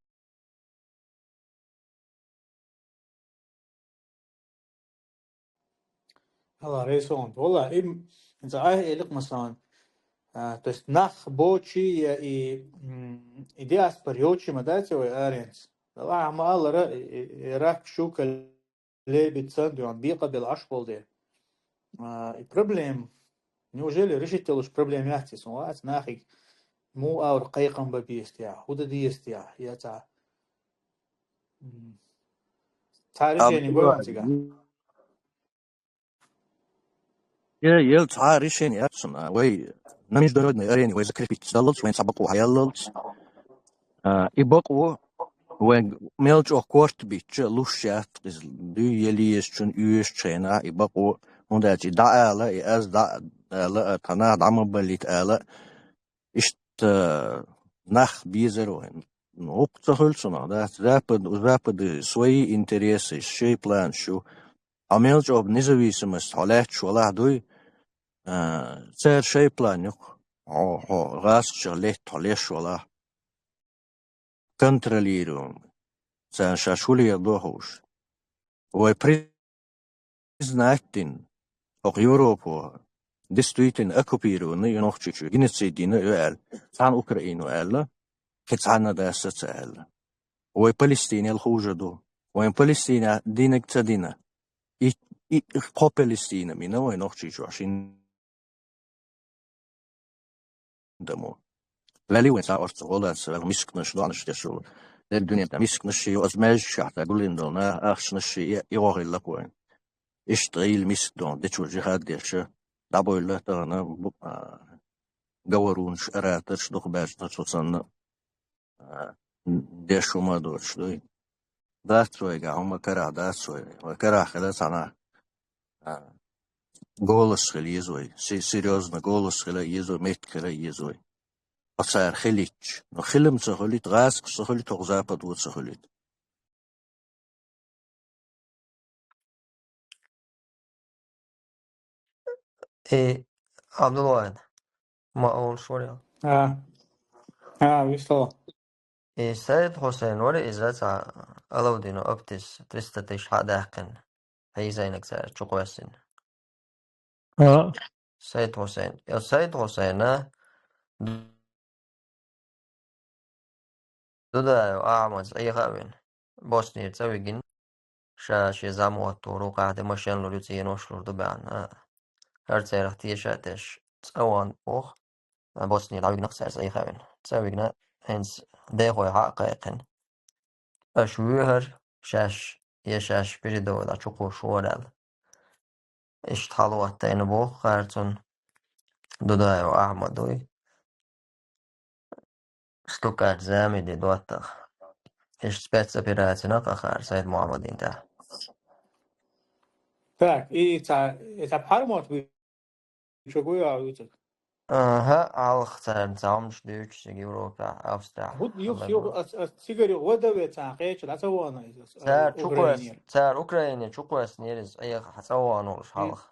Ала рейсон. Вала, им, за ай элик масан. А, то есть нах бочи я и, м, и диаспор йочи ма дати ой аренц. Дала ма алара, и, и, и рак шука лебит сан, дюан, би кабел аш болде. А, и проблем. Неужели решить луш проблем яхти сон? Вац нахик му аур кайкам ба биестия, худа диестия, я ца. М. Ца решение Абдулла, гойван цига. Е, ел ца решение яцуна. Вай на международной арене вай закрепить даллалц, вай ца бакъу хаяллалц. А, и бакъу вай мелчох корт бичча луш яц, из дуй елиес чун уеш чена, и бакъу мундачи да ала, и аз да ала, а тана да ма балит ала. Иштта нах безар вайн. Ну, укх ца хуьлу цунах, да? Запад, у Запада свои интересы, шей план шу. А мелча об независимость хьо лаьтташ валахь дуй, а, цара шей план юкх. Хьо, хьо гӀазкхашах летта хьо леш валахь. Контролируем. Царна шаьш хӀуле дохуш. Вай признать дина, хӀокху Европо действительно оккупированный ю Нохчийчу, геноцид йина ю аьлла, цхьана Украину аьлла, кхин цхьанна даса ца аьлла. Вай Палестинел хуже ду. Вайн Палестина динаг ца дина. И, и, кхо Палестина мина вай Нохчийчу шин дамо. Вели вайн ца орца гӀолаца, вел мискнаш, доанаш дешула. Дер дуьнен тӀа мискнаш ши, оз маьжгашахь тӀа гулин долна, ахчанаш ши, и, и гӀо хилла вайн. Иштта ил мискдон, дечо жихад деша, дӀабойла тахана, бу-, а, говорунаш, ораторш, дукха баьжна цо санна, а, деш хӀума доцуш дуй. Дац вайга, хӀума карахь дац вай. Вай карахь хила цхьана, а, голос хила еза вай. Се-, серьёзно голос хила еза вай, меттиг хила еза вай. Оцара хилитча. Но хилам ца хуьлит, гӀазкхаш ца хуьлит, хӀокху Западо ца хуьлит. И Абдулвахид, ма олуш вара. А. А, вистхьо. И Сайд Хьусайн вара иза цхьа Алавдину Аптис триста тыщ хьадаьккхина. Хьийзайнаг цара чукхоьссина. А. Сайд Хьусайн. Я Сайд Хьусайна Дудаев Ахьмад Ӏеха а вина, Боснийра цӀа вигина, ша шен зӀамот ву, рукъахь де машен лур ю, цӀенош лур ду баьхна. ХӀара церах теша а теш, цӀа ван боху, Боснийра дӀавигна-кх цаьрца Ӏеха а вина. ЦӀа вигна, хӀинца дехой хьа а кхайкхина. Аша вуьйхьара, шаьш, я шаьш передовой дӀа чукхуш ву аьлла. Иштта хьалаваттайна боху харцунна Дудаев Ахьмад вуй. Стукач Замиди доттагӀа. Иштта спецоперацина кхахара Сайд Мухьаммадин тӀехь. Так, и ца, и ца пхьармот вуй, чу гуй а вуьцург? Аха, алх царна ца хьомаш дуьйцуш цига Европехь, Австрехь. Гуд юх, юх, ас, ас цигари гӀо даве царна кхеча, дӀа ца вана иза, ас, Цара чукхоьс-, Украине. Цара Украине чукхоьссинера иза, Ӏеха ца ваха волуш хьалха.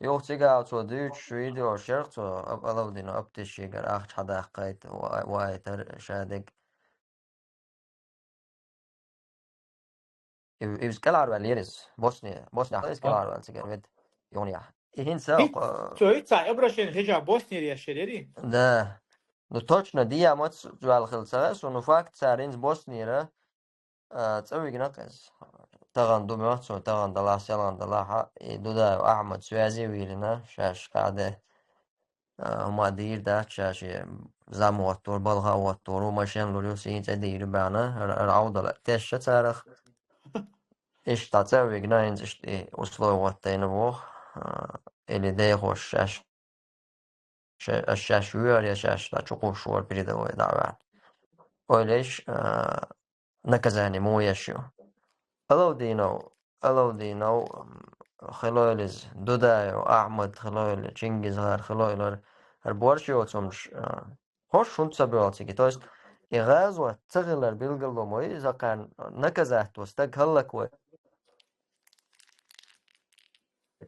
Юха цигахь цо дуьйцуш видео шерх цо, Ав-, Алавдина Аптис шигара ахча хьадаккхайта, ва-, вайтар шадерг. И-, иза кӀелхьарваьлла яра иза. Босния, Босния, иза кӀелхьарваьлла цигара вед, юханехь. И хӀинца Хи-, кхо-, цо хӀинца обращение хьежа Боснияре еш яра? Да. Ну, точно диамац ваьлла хила ца веа со, ну, факт цара хӀинца Боснияра, а, цӀа вигна-кх иза. Тахана ду моьтту суна, тахана далахь, селхана далахь, и Дудаев Ахьмад связи вийрина, шаьш кхаде. А, хӀума дийр дац, ша шен зӀамот ву, балха а ваттор ву, машен лур ю, сийна цӀе дийр ю баьхна, ара, ара Ӏовдала тесша царах. Иштта цӀа а вигна, хӀинца иштта и условия хӀоттайна боху, а, или дехош шаьш, ша-, аш шаьш вуьйхьара, я шаьш дӀа чукхуш вара передовой дӀа а ваьхна. Ойла еш, а, наказание муха еш ю. Алавдинов, Алавдинов, м, хилойла иза, Дудаев Ахьмад хилойла, ЧингизгӀар хилойла, хӀара борш йоцу хӀумаш, а, хӀорш хӀунда ца боьлху цига? То есть, и гӀазот ца хилар билгал ло ма ю, иза кхарна наказать во стаг хӀаллаквой.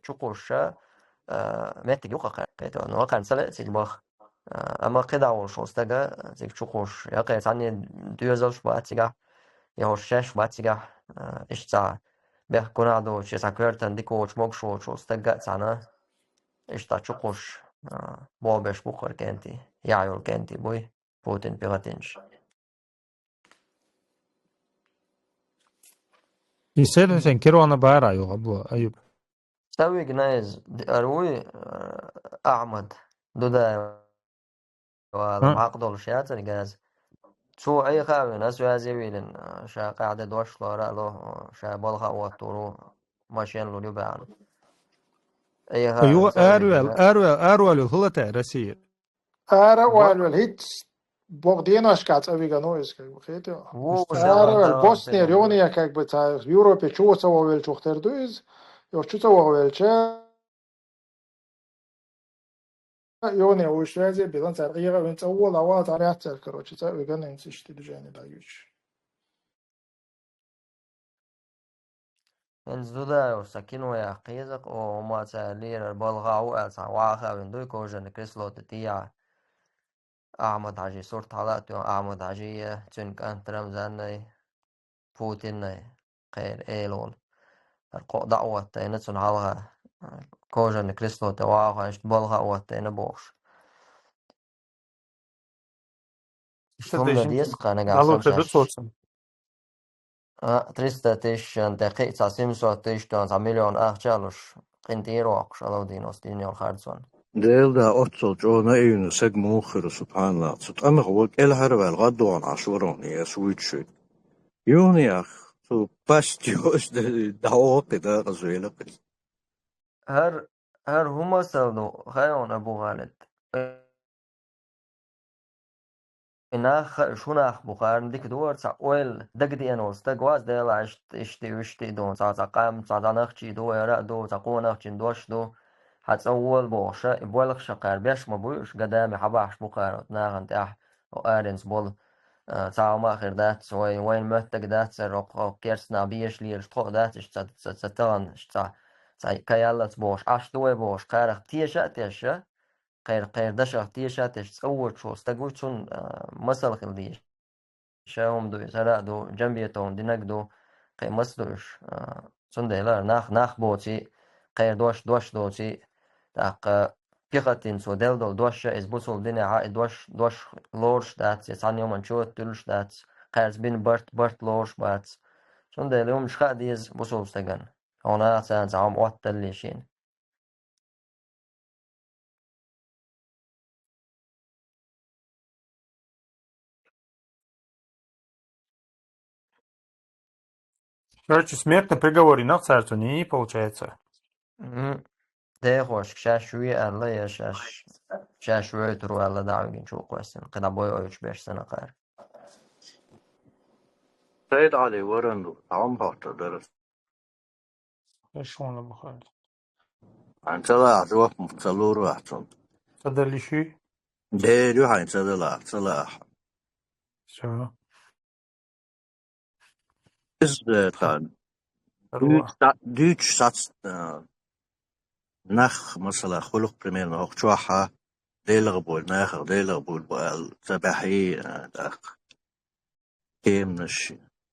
Чукхуша, а, меттиг юкъа кхайкхийта. Ну, кхарна ца леа цига баха. А, амма кхидӀа волуш волу стага цига чукхуш, я кхе цхьанне доьзалш бац цигахь, я хӀорш шаьш бац цигахь, а, иштта цхьа бехк гунахь доцуш, цхьа коьртана дика воцуш, могуш воцуш волу стаг а цхьаьна, иштта чукхуш, а, болх беш бу-кх хӀара кӀентий, яхь йолу кӀентий буй, Путин пехотинчу. И седан сен кирона бара юха бу, Аюб. Ца вигна иза, д-, ара вуй, а, Ахьмад Дудаев. Вала, хӀа, хьакъ долуш яцара газа. Цо Ӏеха а вина, ас ваьзе вийлина, ша къаьхьа де дош лора а ло, ша балха а оттур ву, машен лур ю баьхна. Ӏеха а вина, юха цӀа а араваьлла, вигина. Араваьлла, араваьлла хила тӀе Россия. Ара а ваьлла, хӀинца боху деношкахь цӀа вигана ву иза, как бы, хетий? Ву, иштта ара а ваьлла, Боснера, юха, как бы, цхьа Европе чу ца вахавелчух тера ду иза, юха чу ца вахавелча, Юха вуьш ваьзе, билан цара Ӏеха а вина цӀа вола, а вала цара яц цара, короче, цӀа а вигана, хӀинца иштта движение дӀаюьйцуш. ХӀинца Дудаев сан кино яхкхийза-кх, о, хӀума цара лерар балха а ву аьлла, цхьа ваха а вина дуй, кожаный кресло тӀе тӀехьа. Ахьмад-Хьажин сурт хьала а тоьхна, Ахьмад-Хьажий, цуьнан кӀант Рамзаннай, Путиннай, кхеран эла волу. ХӀара кхоъ дӀа а хӀоттайна, цунна хьалха, кожаный кресло тӀе вахахь, иштта балха а хӀоттайна бохуш. Иштта хӀума деза-кх нагахь санна шаьш. А, триста тысячан тӀе кхин а цхьа семьсот тысяч тонна, цхьа миллион ахча а луш, къинтӀера а воккхуш, Алавдиновс дина йолу харцонна. Дела да, оццул чӀогӀа наивный саг муха хир ву, субхьаналлахӀ. Цу тӀамах вай кӀелхьарваьлла, гӀаддогӀун Ӏаш вара хьуна, ас вуьйцуш ву. Юха яхь, цу пасть йолуш дӀавоккхи дакъаза велакх иза. ХӀара, хӀара хӀун масал ду, хаьий хьуна, Абу-Халид? И нах хаьа, шун нах бу, хӀара дика ду хӀара, цхьа ойла дагадеана волу стаг вац, Дела, иштта, иштта, иштта ду, цхьа, цхьа къам, цхьа, цхьа нохчий ду, хӀара а ду, цхьа къонахчун дош ду, хьан цӀа вола бохуш, и боьлхуш кхара беш ма буй уьш, гадаме хьабахьаш бу кхара оцу нахана тӀехь, о, аренца болу, а, цхьа хӀума а хир дац, вай, вайна моьттаг дац, хӀара, окху, окху керста нах безаш лелаш тхо а дац, иштта ца, ца, ца тахана, иштта ца, ца каяллалц бохуш, Ӏаш ду вай бохуш, кхарах теша а тешша, кхайра, кхайра дашах теша а тешша, цӀа воцуш волу стаг ву, цунна, а, масал хила дезаш. Ша хӀума ду иза, хӀара а ду, Джамбетовна динарг ду, кхин маса ду уьш, а, цундела нах, нах боций, кхайра дош, дош доций, тӀаккха пехотинцо делла долу дош а, иза бусулба динехь а, и дош, дош лоруш дац, я цхьана хӀуманна чот туьллуш дац, кхаьрца бина барт, барт лоруш бац. Цундела и хӀуманаш хаа деза бусулба стагана. Хьуна а царна цхьа хӀума отталле шена. Короче, смертный приговор йина-кх цара цунна, получается. Мгм. Дехошка шаьш ве аьлла, я шаьш, шаьш войтур ву аьлла, дӀа а вигина чу а кхоьссина, кхидӀа бойуьйтуш берш санна кхара. Сайд-Ӏали варан ду, хьан хӀума хьоттур дара? Эшона бахара. Хьайн ца лаахь, жоп ца лур вац цунна. Ца даллий шуьй? Дера ю хьайн ца далахь, ца лаахь. Всё. Иза, э, тхан. Здорово. Дуьйцуш сац-, дуьйцуш сац, э, нах, масала, хуьлу-кх примерно хӀокху чохь а, Делах болу, нахах Делах болу бу аьлла, ца баьхьий, э, тӀаккха. Кеманаш,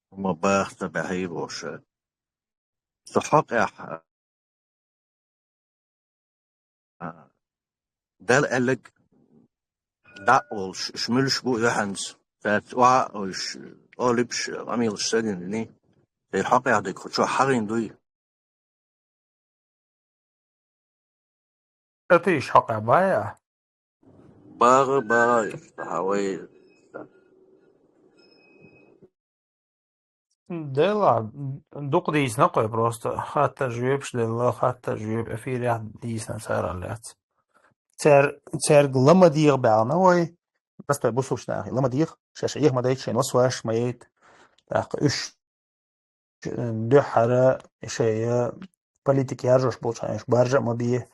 хӀума баха ца баьхьий бохуш. Цу хьокъехь, а, Дала аьлларг дӀа а волуш, уьш муьлш бу юьхьанца, цаьрца охьа а уьш, олуьйш, къамелаш ца дина, церан хьокъехь дерг кху чохь хьагӀийна дуй? Ата йиш хьокъехь баьхьа? БагӀа, багӀа, хьан вай. Дела, дукха дийцина кхой просто. Хаттар жоьпаш делла, хаттар жоьпаш эфирехь дийцина цара лаьцна. Цер-, церга ла ма деха баьхна вай. Простой бусулба нахе ла ма деха, шаьш Ӏеха ма дайта, шайн васваш ма яйта. ТӀаккха уьш дуьххьара шайн политика яржош болчу хенахь уьш баржа а ма бе,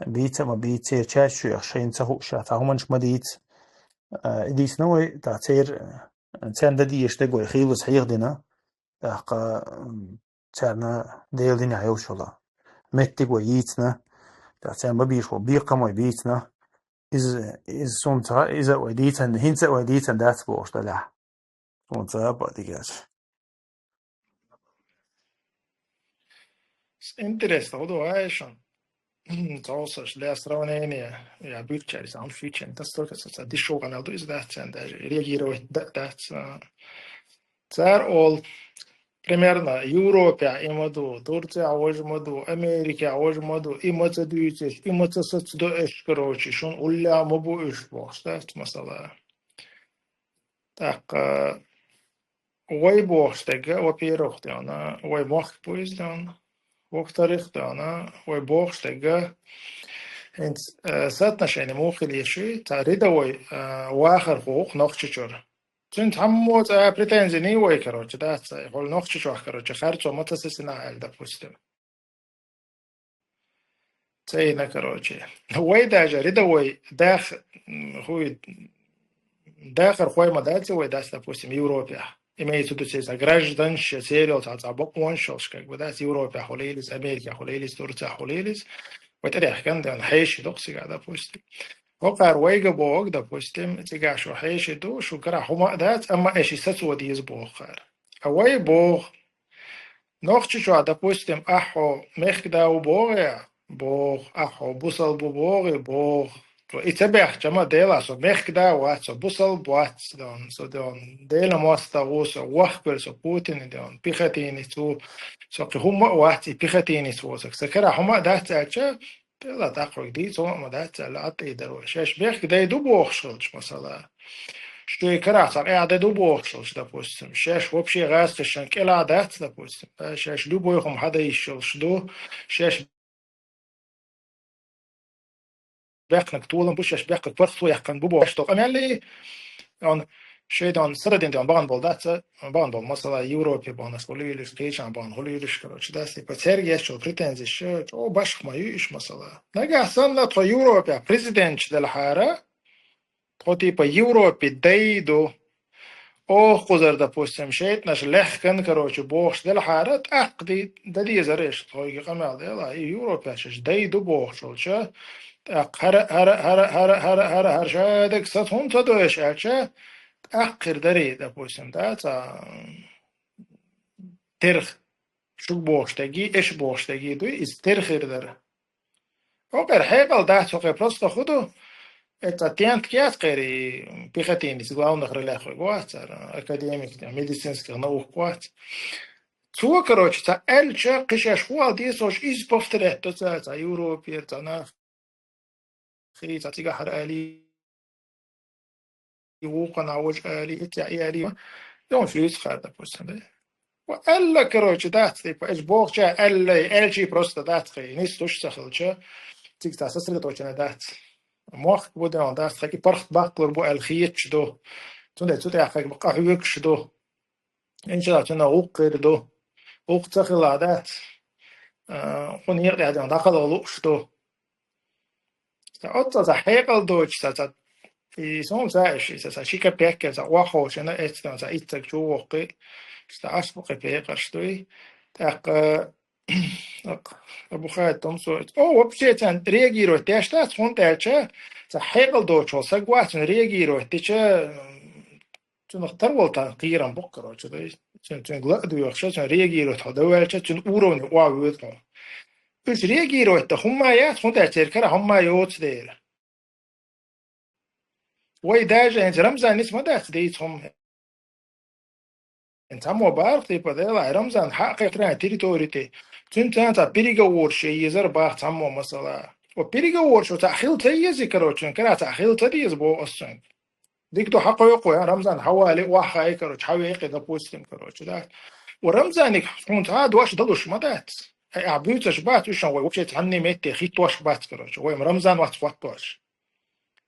бийца а ма бийца, церан чаччоьх шайна ца хууш, цхьа хӀуманаш ма дийца. А, и дийцина вай, тӀаккха церан, царна дан дезаш дерг вай хийлаза хьехадина, тӀаккха, м, царна Делан динехь йолуш йолу меттиг вай йийцина, тӀаккха царна бан безаш болу бекхам вай бийцина. Иза, иза суна ца, иза а вай дийцина, хӀинца а вай дийцина дац бохуш далахь. Суна ца а баа дигаш. Интересно, хӀун ду вай шун? Цхьаьнаш для сравнения. Я бирчари сам фичен. Да столько со дешёвый канал, то есть, да, цен даже реагировать, да, да, ца-, цар ол примерно Европе има ду, Турция вож ма ду, Америка вож ма ду, има ца дуьйцуш, има ца сац до эш, короче, шун улля ма бу уж бохуш, да, масала. Так, э, вай бохуш дегга, во-первых, дена, вай мохк бу из дена. Во-вторых, дена, вай бохуш дегга, хӀинца, э, соотношение муха хила еши, ца рядовой, э, вахар хӀух нохчичур. Цуьнца хьаммо цӀа претензи не вай, короче, да, ца, хьол нохчичох, короче, харцо ма ца сесина аьлла, допустим. Цайна, короче. Вай даже рядовой дах-, м, хуй, дахар хой ма дац вай дац, допустим, Европе. Имеется в виду, цей ца гражданша сериал ца, ца бакъонаш йолуш, как бы, дац, Европе хуьлийла иза, Америка хуьлийла иза, Турция хуьлийла иза. Вай тӀедехкан дена хьеший доккху цига, допустим. ХӀокхара вайга боху, допустим, цига шу хьеший ду, шу кара хӀума а дац, амма эши сацо деза боху хара. А вай боху, Нохчичохь, допустим, ахьо мехкда ву боху я, боху, ахьо бусалба ву боху, боху. Цо и ца бехча ма дела, со мехкда вац, со бусалба вац, дон, со дон, Делан мостагӀа ву, со вахквер, со Путин, дон, пехотинец ву, со кхин хӀумма а вац, и пехотинец ву, со, со кара хӀума а дац аьлча, Дела тӀаккха вайга дийца хӀума а ма дац аьлла, Ӏад тӀе дар вай. Шаьш бехк дай ду бохуш хилча, масала. Шуьга карахь цхьа къаьхьа дай ду бохуш хилча, допустим. Шаьш вообще гӀазкхашна кӀелахь дац, допустим. Да, шаьш любой хӀума хьадай йиш йолуш ду. Шаьш бехкнаг толам бу, шаьш бехкнаг паргӀато яьккхина бу бохуш долу къамел и, он, шайдан сарадин тӀе он бахана болу дац, бахана болу, масала, Европе баханаш хуьлийла иза, кхечахьа бахана хуьлийла иза, короче, да, типа, цаьрга еш йолу претензиш, чӀогӀа башха ма ю иш, масала. Нагахь санна тхо Европе президенташ делахьара, тхо, типа, Европе дай ду, оха кхузара, допустим, шайтӀанаш лехкан, короче, бохуш делахьара, тӀаккха ди-, дан дезара иш, тхойга къамел дела, и Европе шаьш дай ду бохуш волча, тӀаккха хӀара, хӀара, хӀара, хӀара, хӀара, хӀара, хӀара, шадерг сац хӀунда ца до иш аьлча, тӀаккха хир дарий, допустим, да, цхьа терха, шуьга бохуш дерг, эш бохуш дерг дуй, иза терха хир дара. ХӀокхуьра хьекъал дац, хӀокхуьра просто хӀун ду, это тентка яц кхерий, пехотинец, главных ролях вац цара, академик, там, медицинских наук вац. Цо, короче, цхьа аьлча, кхин шаьш хӀун ала деза, иза повторять до цара, цхьа Европера, цхьа нах. Хи, цхьа цигахь хӀара али, и вукхана важа али, и цхьа и али, и он флюс хар, допустим, да? Ва аьлла, короче, дац, типа, эш бохуча аьлла, аьлчий просто дац, хи, нис туш ца хилча, цига цхьа сосредоточенный дац. Мохк бу де он дац, хи, паргӀат баккхалур бу аьлла хеташ ду. Цундела цу тӀехь хи, къахьоьгуш ду. Иншалла, цуьнан гӀуллакх хир ду. ГӀуллакх ца хилла дац. А, хӀун некъа тӀехь дина дӀакхалха лууш ду. Сан оццул сан хьекъал доцуш, сан, сан, и суна ца иш, сан, сан ши капеккера, сан охьаховшина эцна, сан иццаг чу воккхи, сан Ӏаш бу кхин пекъарш дуй. ТӀаккха, тӀаккха, Абу Хайд Томсо, о, вообще, царна реагировать деш дац, хӀунда аьлча, сан хьекъал доцуш волу саг вац, цунна реагировать дича, цунах тарвала тан кхерам бу-кх, короче, да, цуьнан, цуьнга ла а доьхуш, цуьнан реагировать хьо дан ваьлча, цуьнан уровне охьавоьду хьо. Уьш реагировать дан хӀумма яц, хӀунда аьлча церан кара хӀумма йоцу дела. Вай даже хӀинца Рамзан ницкъ ма дац дийца хӀума. ХӀинца хьаммо бахара, типа, дела, Рамзан хьакхетаран территори тӀе. Цуьнца цхьа переговораш ян езара бах цхьаммо масала. О, переговораш цхьа хила ца еза, короче, цуьнан кара цхьа хила ца деза, боху ас цуьнга. Дика ду, хьакхойкху, я, Рамзан, хьавали, охьахаи, короче, хьавекъи, допустим, короче, да. Ва Рамзаниг хьуна цхьа а дош далуш ма дац. Ай, ахь буьйцуш бац, уьш вай вообще цхьанне метте хӀиттош бац, короче. Вай Рамзан вац хӀоттош.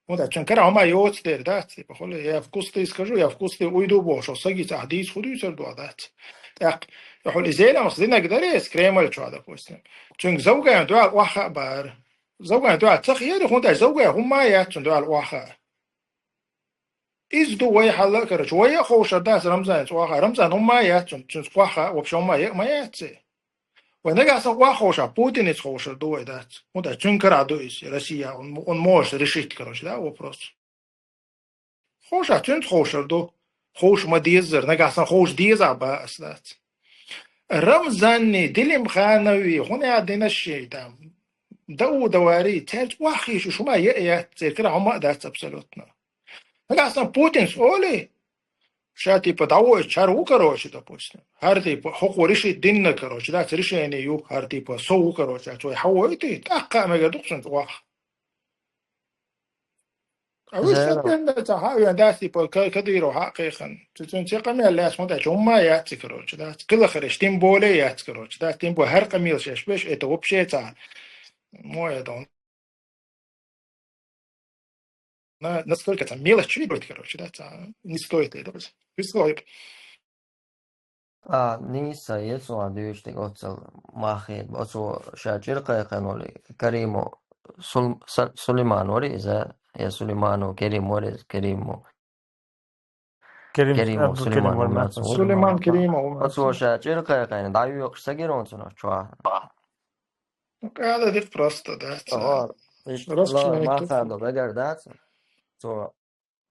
ХӀунда цуьнан кара хӀума йоцу дера дац, типа, хуьлу, я в кусты скажу, я в кусты уйду бохуш, сагица ахь дийца хӀун дуьйцур ду, дац. ТӀаккха, я хьуна и Зеленский динаг даре, Кремль чохь, допустим. Цуьнга Завгайн дуьхьал охьа а бара. Завгайн дуьхьал ца хиира, хӀунда аьлча Завгайн хӀумма а яц цуьнан дуьхьал охьа а. Иза ду вай хьал а, короче, вай а ховшар дац Рамзанца охьа. Рамзан хӀумма а яц цунна, цуьнца охьа, вообще хӀумма а яц ци. Вай нагахь санна охьа ховшахь, Путинца ховшар ду вай дац. ХӀунда цуьнан карахь ду иза, Россия, он, он может решить, короче, да, вопрос. Ховшахь, цуьнца ховшар ду. Ховш ма деззара, нагахь санна ховш дезахь бан ас дац. Рамзанни, Делимханови, хӀуна а динаш ши там. Даудовари, церт вахиш, шума е яц, церкира хӀума а дац абсолютно. Нагахь сан Путинс оли, ша, типа, дӀавойту чар ву, короче, допустим. ХӀар, типа, хӀокхо решить динна, короче, дац решение ю, хӀар, типа, со ву, короче, а цой хьавойту, тӀаккха а мегар ду-кх цунца вах. А вуьш Зело. Сатенда ца хьа а вен дац, типа, Ка-, Кадыров хьа а кхайкхина. Цу-, цуьнан ци къамел лаьцна хӀунда аьлча, хӀумма а яц ци, короче, дац. Кхылахареш, тем более яц, короче, дац. Тем более хӀар къамел шеш беш, это вообще ца. Мо я дон. На, настолько ца мелочь видеть, короче, да, ца не стоит это. Без слов. А, нийса, ецо а дуьйцу дерг оццал мах хета. Оцо ша чӀир кхайкхина волу Каримо Сул-, Са-, Сулейман вари иза, я Сулейманов Керим вари иза, Керимо. Керим, Керимо Абдул Сулейман Керим вари ву нацо. Сулейман Керимов ву нацо. Оцо ша чӀир кхайкхина, дӀайоькъуш ца гира хьуна цунах чохь? Ну, кӀада дика просто, да, ца. Ага, иштта Просто ла-, маха до дагар дац. Цо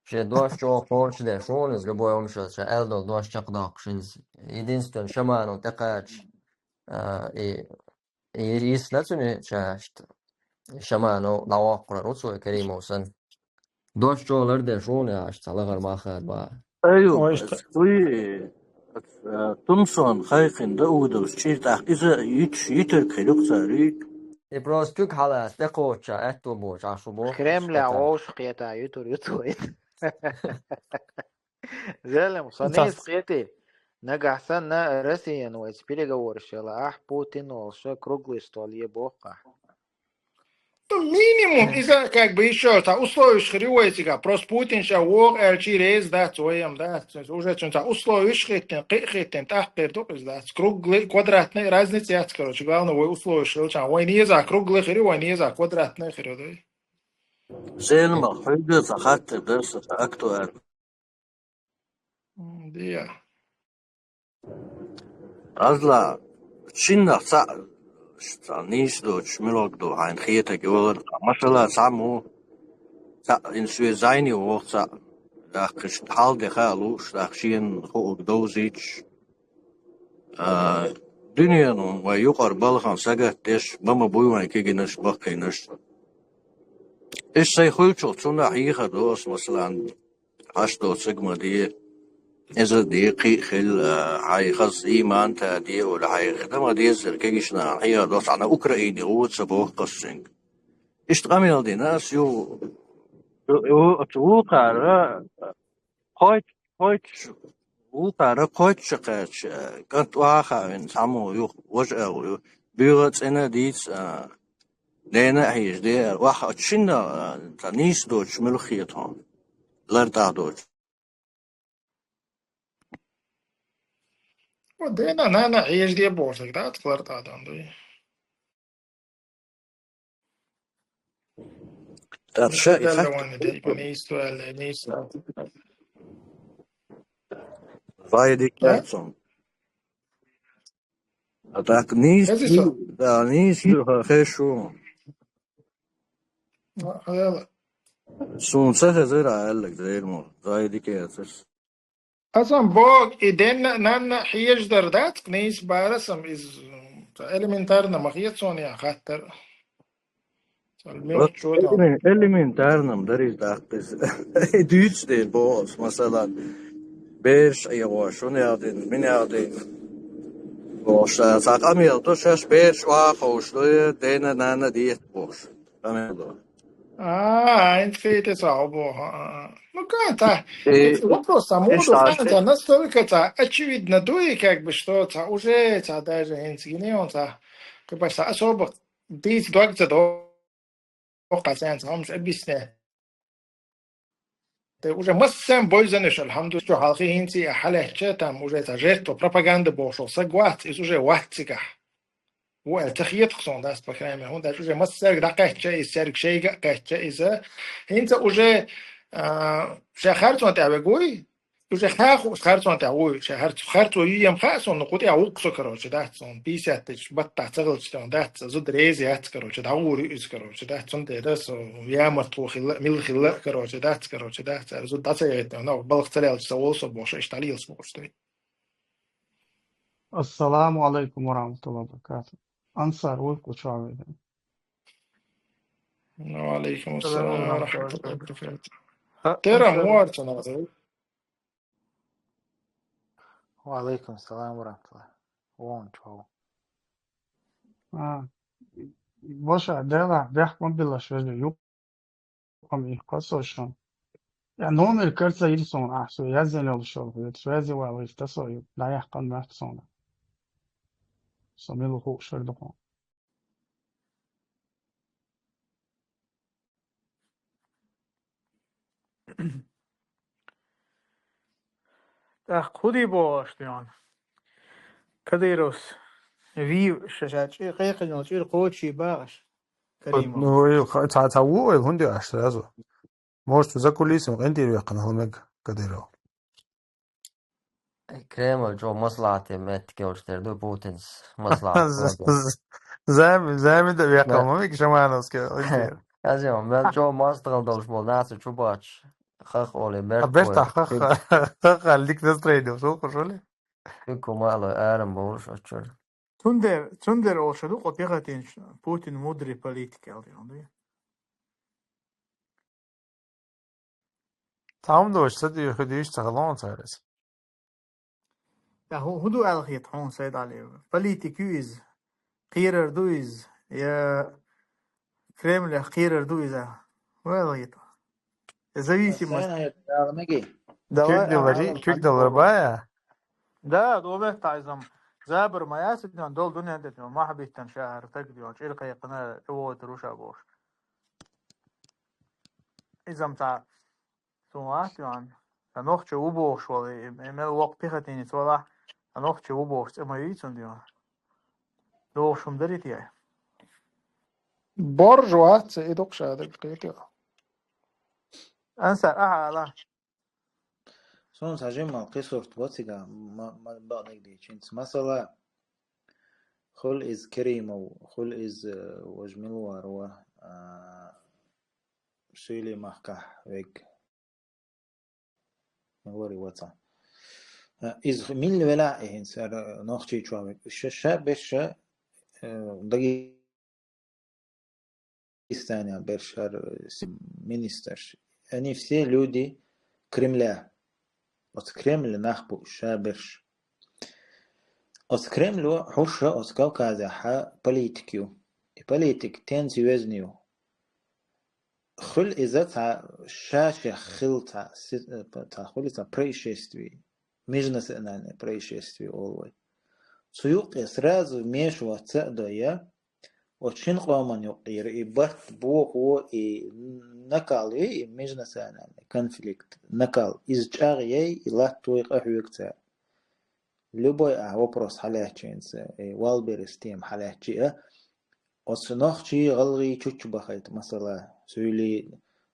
шен дош чӀогӀа кхочушдеш ву, иза любой хӀуманаш ша аьлла долу дош чекхдоккхуш, иза единственный Шаманов тӀекхача, а, и, и йисна цуьнан ша, Шаманов дӀавоккхур ву цо, Каримов санна. Дош чӀогӀа лардеш ву, аша цхьа лахара мах хадабахьа. Ай, ю, Ой, ас ста- хуй, ас, а, Тумсон хайкхина Даудовс чӀир тӀаккха иза йитуш, йитарг хир ю-кх цара, ю? И просто куьг хьалаца тӀекхочча аьтту бохуш, ахь шу боху, Кремля аса вовшах кхета ютур ю цо. Зелим, со Ца- нийса кхетий. Нагахь санна Россиян вайца переговораш яла ахь, Путин волуш круглый стол е боху ахь. Ну, минимум, иза как бы ещё цхьа условиш хир ю вай цигахь. Просто Путин ша вогӀу аьлчи реза дац вайам, дац. Уже цуьнан цхьа условиш хӀиттина, кхин а хӀиттина, тӀаккха хир ду-кх иза, дац. Круглый, квадратный разница яц, короче. Главное, вай условиш хилчахь. Вайн еза круглый хир ю, вайн еза квадратный хир ю, да? Зелимах, хьоьга цхьа хаттар дара сан актуальный. М, диа. Азла, шиннах цхьаъ, цхьа нийса доцуш муьлхарг ду хьайна хетарг и валар. Масала, цхьаммо, цхьаъ, хӀинца веза зӀене вогӀу цхьаъ, тӀаккха иштта хьал де хаа лууш, тӀаккха шена хуург довзуьйтуш. А, дуьненан вайн юкъара балхана сагатдеш, бан ма буй вайн кегийнаш, баккхийнаш. Иштта сайн хуьлучух цунах хьехар ду ас, масала, хьаш доцург ма де, иза де, кхин а хила, а, хьайн хаза ийман та де, ола хьайн хи дан ма дезара кегийчу нахана хьехар ду, цхьана Украине гӀо ца боху ас цуьнга. Иштта къамел дина ас ю, ю, ю, оцу вукхара, кхойтта, кхойтта, вукхара кхойтта шо кхаьчча, кӀант охьа а хаавина, цхьаммо юха важа а ву, буьйгӀа а цӀена а дийца, а, Дена а хьежа, де а, ваха оцу шинна, а, цхьа нийса доцуш муьлха хета хьуна? Лар тӀехь доцуш. О, дена, нана хьежа де бохург дац, лар тӀехь дан дуй. ТӀаккха ша и Дала хатта ванна де, по нийса аьлла, нийса. Вай дика А? яц хьуна. А так нийса Хезий со? Да, нийса ду, ха, хезаш ву. Ма, хала. Суна ца хезира аьлларг, Зелимов, зай дика яцара. Асан бог, и денна, нанна хьежа дар дац, нийса бара сам из, м, элементарно ма хета суна ян хаттар. Цхьа муьлхха Вот чу дан. Элемен-, элементарно-м дарий даккха иза. И дуьйцу дела боху ас, масала, бераш Ӏехош, шуна ял дина, мина ял дина. Бохуш, а, цхьа къамел до, шаьш бераш охьа а ховшадой, дена, нана дета бохуш. Къамел до. А, хӀинца кхета цхьа хьо боху, а, а. Ну, кан та, И, хӀинца вопрос цхьа и муду, шаьш хьан цхьа настолько цхьа очевидно дуй, как бы, что цхьа уже, цхьа даже хӀинца гинеон цхьа, как бы, цхьа особо дийца дог ца до. Охьа цӀенца хӀумаш объясне. ТӀе уже массарна бойзанаш, алхьамдулиллахӀ, хьалхе хӀинца а хьалаьцча, там уже цхьа жертва пропаганды бохуш саг вац, иза уже вац цигахь. Ву аьлла ца хетах суна, дас, по крайней мере, хӀунда аьлча уже массаьрга дӀакхаьчча иза, цаьрга шайга а кхаьчча иза. ХӀинца уже, а, ша харцон тӀехь вегуй, Уже хьан хууш харцон тӀехь вуй, ша харц-, харцо юй ем хаьа суна, ну, кху тӀехь вукху со, короче, дац суна, пятьдесят тысяч баттахь ца хилча тӀехь, дац, зуда реза яц, короче, дӀагӀур ю иза, короче, дац, цундела со ямарт хӀу хилла, милла хилла, короче, дац, короче, дац, цара зуда дӀа ца яйтина, ну, балха ца лелча, ца волу со бохуш, иштта дӀалелаш бохуш тӀе. السلام عليكم ورحمة الله وبركاته. أنصار، ويلكم شعبي. وعليكم السلام ورحمة الله وبركاته. Тера, муарчана. وعليكم السلام ورحمة الله. وين شو؟ آه. باشا، ديلا، ديح، ما بلا شوية يوم. Къам ихкъа со шун. Я номер карца ир сон, а, со язен ал шо, я со язе ва ва ифта со, ю, да я къан махт сон. Со милу ху шер духу. Так, худи бош, Дион. Кадыровс. Ви шаша чи, къекъинал чир къочи багъаш. Каримов. Ну, ца, ца ву, ой, хунди аш сразу. Может, за кулисами къинтир векъан халмек Кадыров. Кремль чӀо маслахьате меттигелча тера ду Путинс маслахьат. Зами, зами да векъан халмек Шамановский къинтир. Азима, мел чӀо мастагӀал долуш болу наса чу бац. Хах оле, а, берт берт хах, хах, лик настроение, шо хушули? Ку мало арам болуш очур. Цундер, цундер олуш ду къо пехотинчу Путин мудрый политик аьлла ду. Там дочь, кстати, худиш цахалон царес. Да, ху-, ху ду аьлла хет хьуна, Сайд Али. Политик ю иза. Кхерар ду иза. Я Кремлех кхерар ду иза. Ху аьлла хет. Я зависимость. Давай, куьг далари, куьг далар бая? Да, довет тайзам. Забар ма ясидон, дол дунен де, махбиттан шахар, так дион, чӀир кхайкхана, чӀугӀойтур уша бош. Изам ца сун латтион. Ца нохча ву бохуш вала, и, и мел вокх пехотинец вала, ца нохча ву бохуш цӀе ма вийцун дион. Дохуш хӀума дарит яй. Борж вац, и дукха шадерг кхетио. Ансар, аха, ала. Сунца хьажимал кхин сурт бо цига, ма-, ма-, бакъдерг дийчинца. Масала, хуьлу иза Керимов, хуьлу иза, э, важа милвар ва, а, Суьйли махкахь вег. Милвари ваца. А, иза милла велахь а хӀинца, ара, Нохчийчохь вег. Ша, ша берш, э, Даги- Дагестанехь берш хӀара, э, с-, министрш. Они все люди Кремля. Оцу Кремль нах бу уьш ша берш. Оцу Кремло хӀуша оцу Кавказехьа политик ю. И политик тензиозни ю. Хуьлу иза цхьа ша-шех хилла цхьа си-, э, п-, цхьа хуьлу цхьа происшествие, межнациональное происшествие олу вай. Цу юккъе сразу вмешиваться а дой, оцу шина къоман юккъера и барт бохо, и накал ю, и межнациональный конфликт, накал, иза чӀагӀъяй, и латтой къахьоьгу цара. Любой ахь вопрос хьалаьцчинца, и валберрис тема хьалаьцчи а, оцу нохчий, гӀалгӀий чуччу бахайта, масала, суьйлий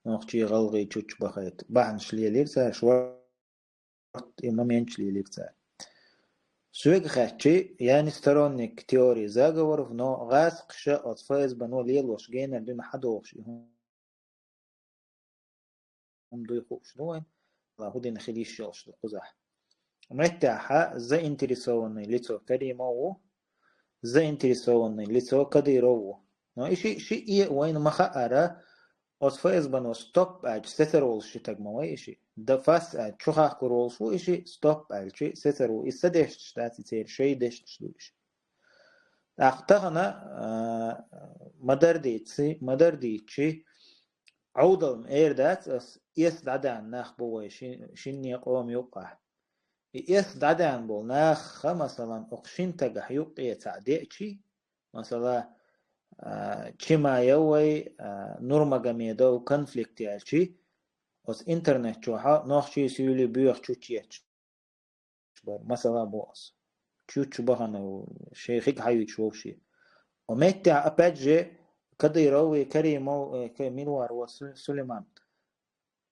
нохчий, гӀалгӀий чуччу бахайта, бахьанаш лелира цара, шорт и моменташ лелира цара. Соьга хаьттичи, я не сторонник теории заговоров, но гӀазкхаша оцу ФСБ-но лелош генара дуьйна хьадогӀуш и хӀума дуй хууш ду вайн, ла хӀу дина хила йиш йолуш ду кхузахь. Меттехьа заинтересованное лицо Каримов ву, заинтересованное лицо Кадыров ву. Но и ши, ши э вайна ма хаъара, оцу ФСБ-но стоп аьлча, сецар волуш ши таг ма вай и ши. Да фас аьлча, чу хахкур волуш ву и ши, стоп аьлча, сецар ву. И са дешнаш дац, и церан шай дешнаш ду и ши. ТӀаккха тахана, а, ма-дарра дийци, ма-дарра дийцичи, Ӏовдал ма эр дац ас, эс дӀадаьнна нах бу вай шин-, шинне къома юккъахь. И эс дӀадаьнна болу наха, масалан, окху шин тагахь юккъе цхьаъ деачи, масала, а, Чимаев вай, а, Нурмагомедов конфликт яьлчи, оцу интернет чохьа нохчий суьйлий боьха чуччу етташ бара, масала боху ас. Чуччу бахана, шайн хиг хьаюьйтуш вовший. О меттехь, опять же, Кадыров и Каримов, э, Ка-, Милвар ва Су-, Сулейман.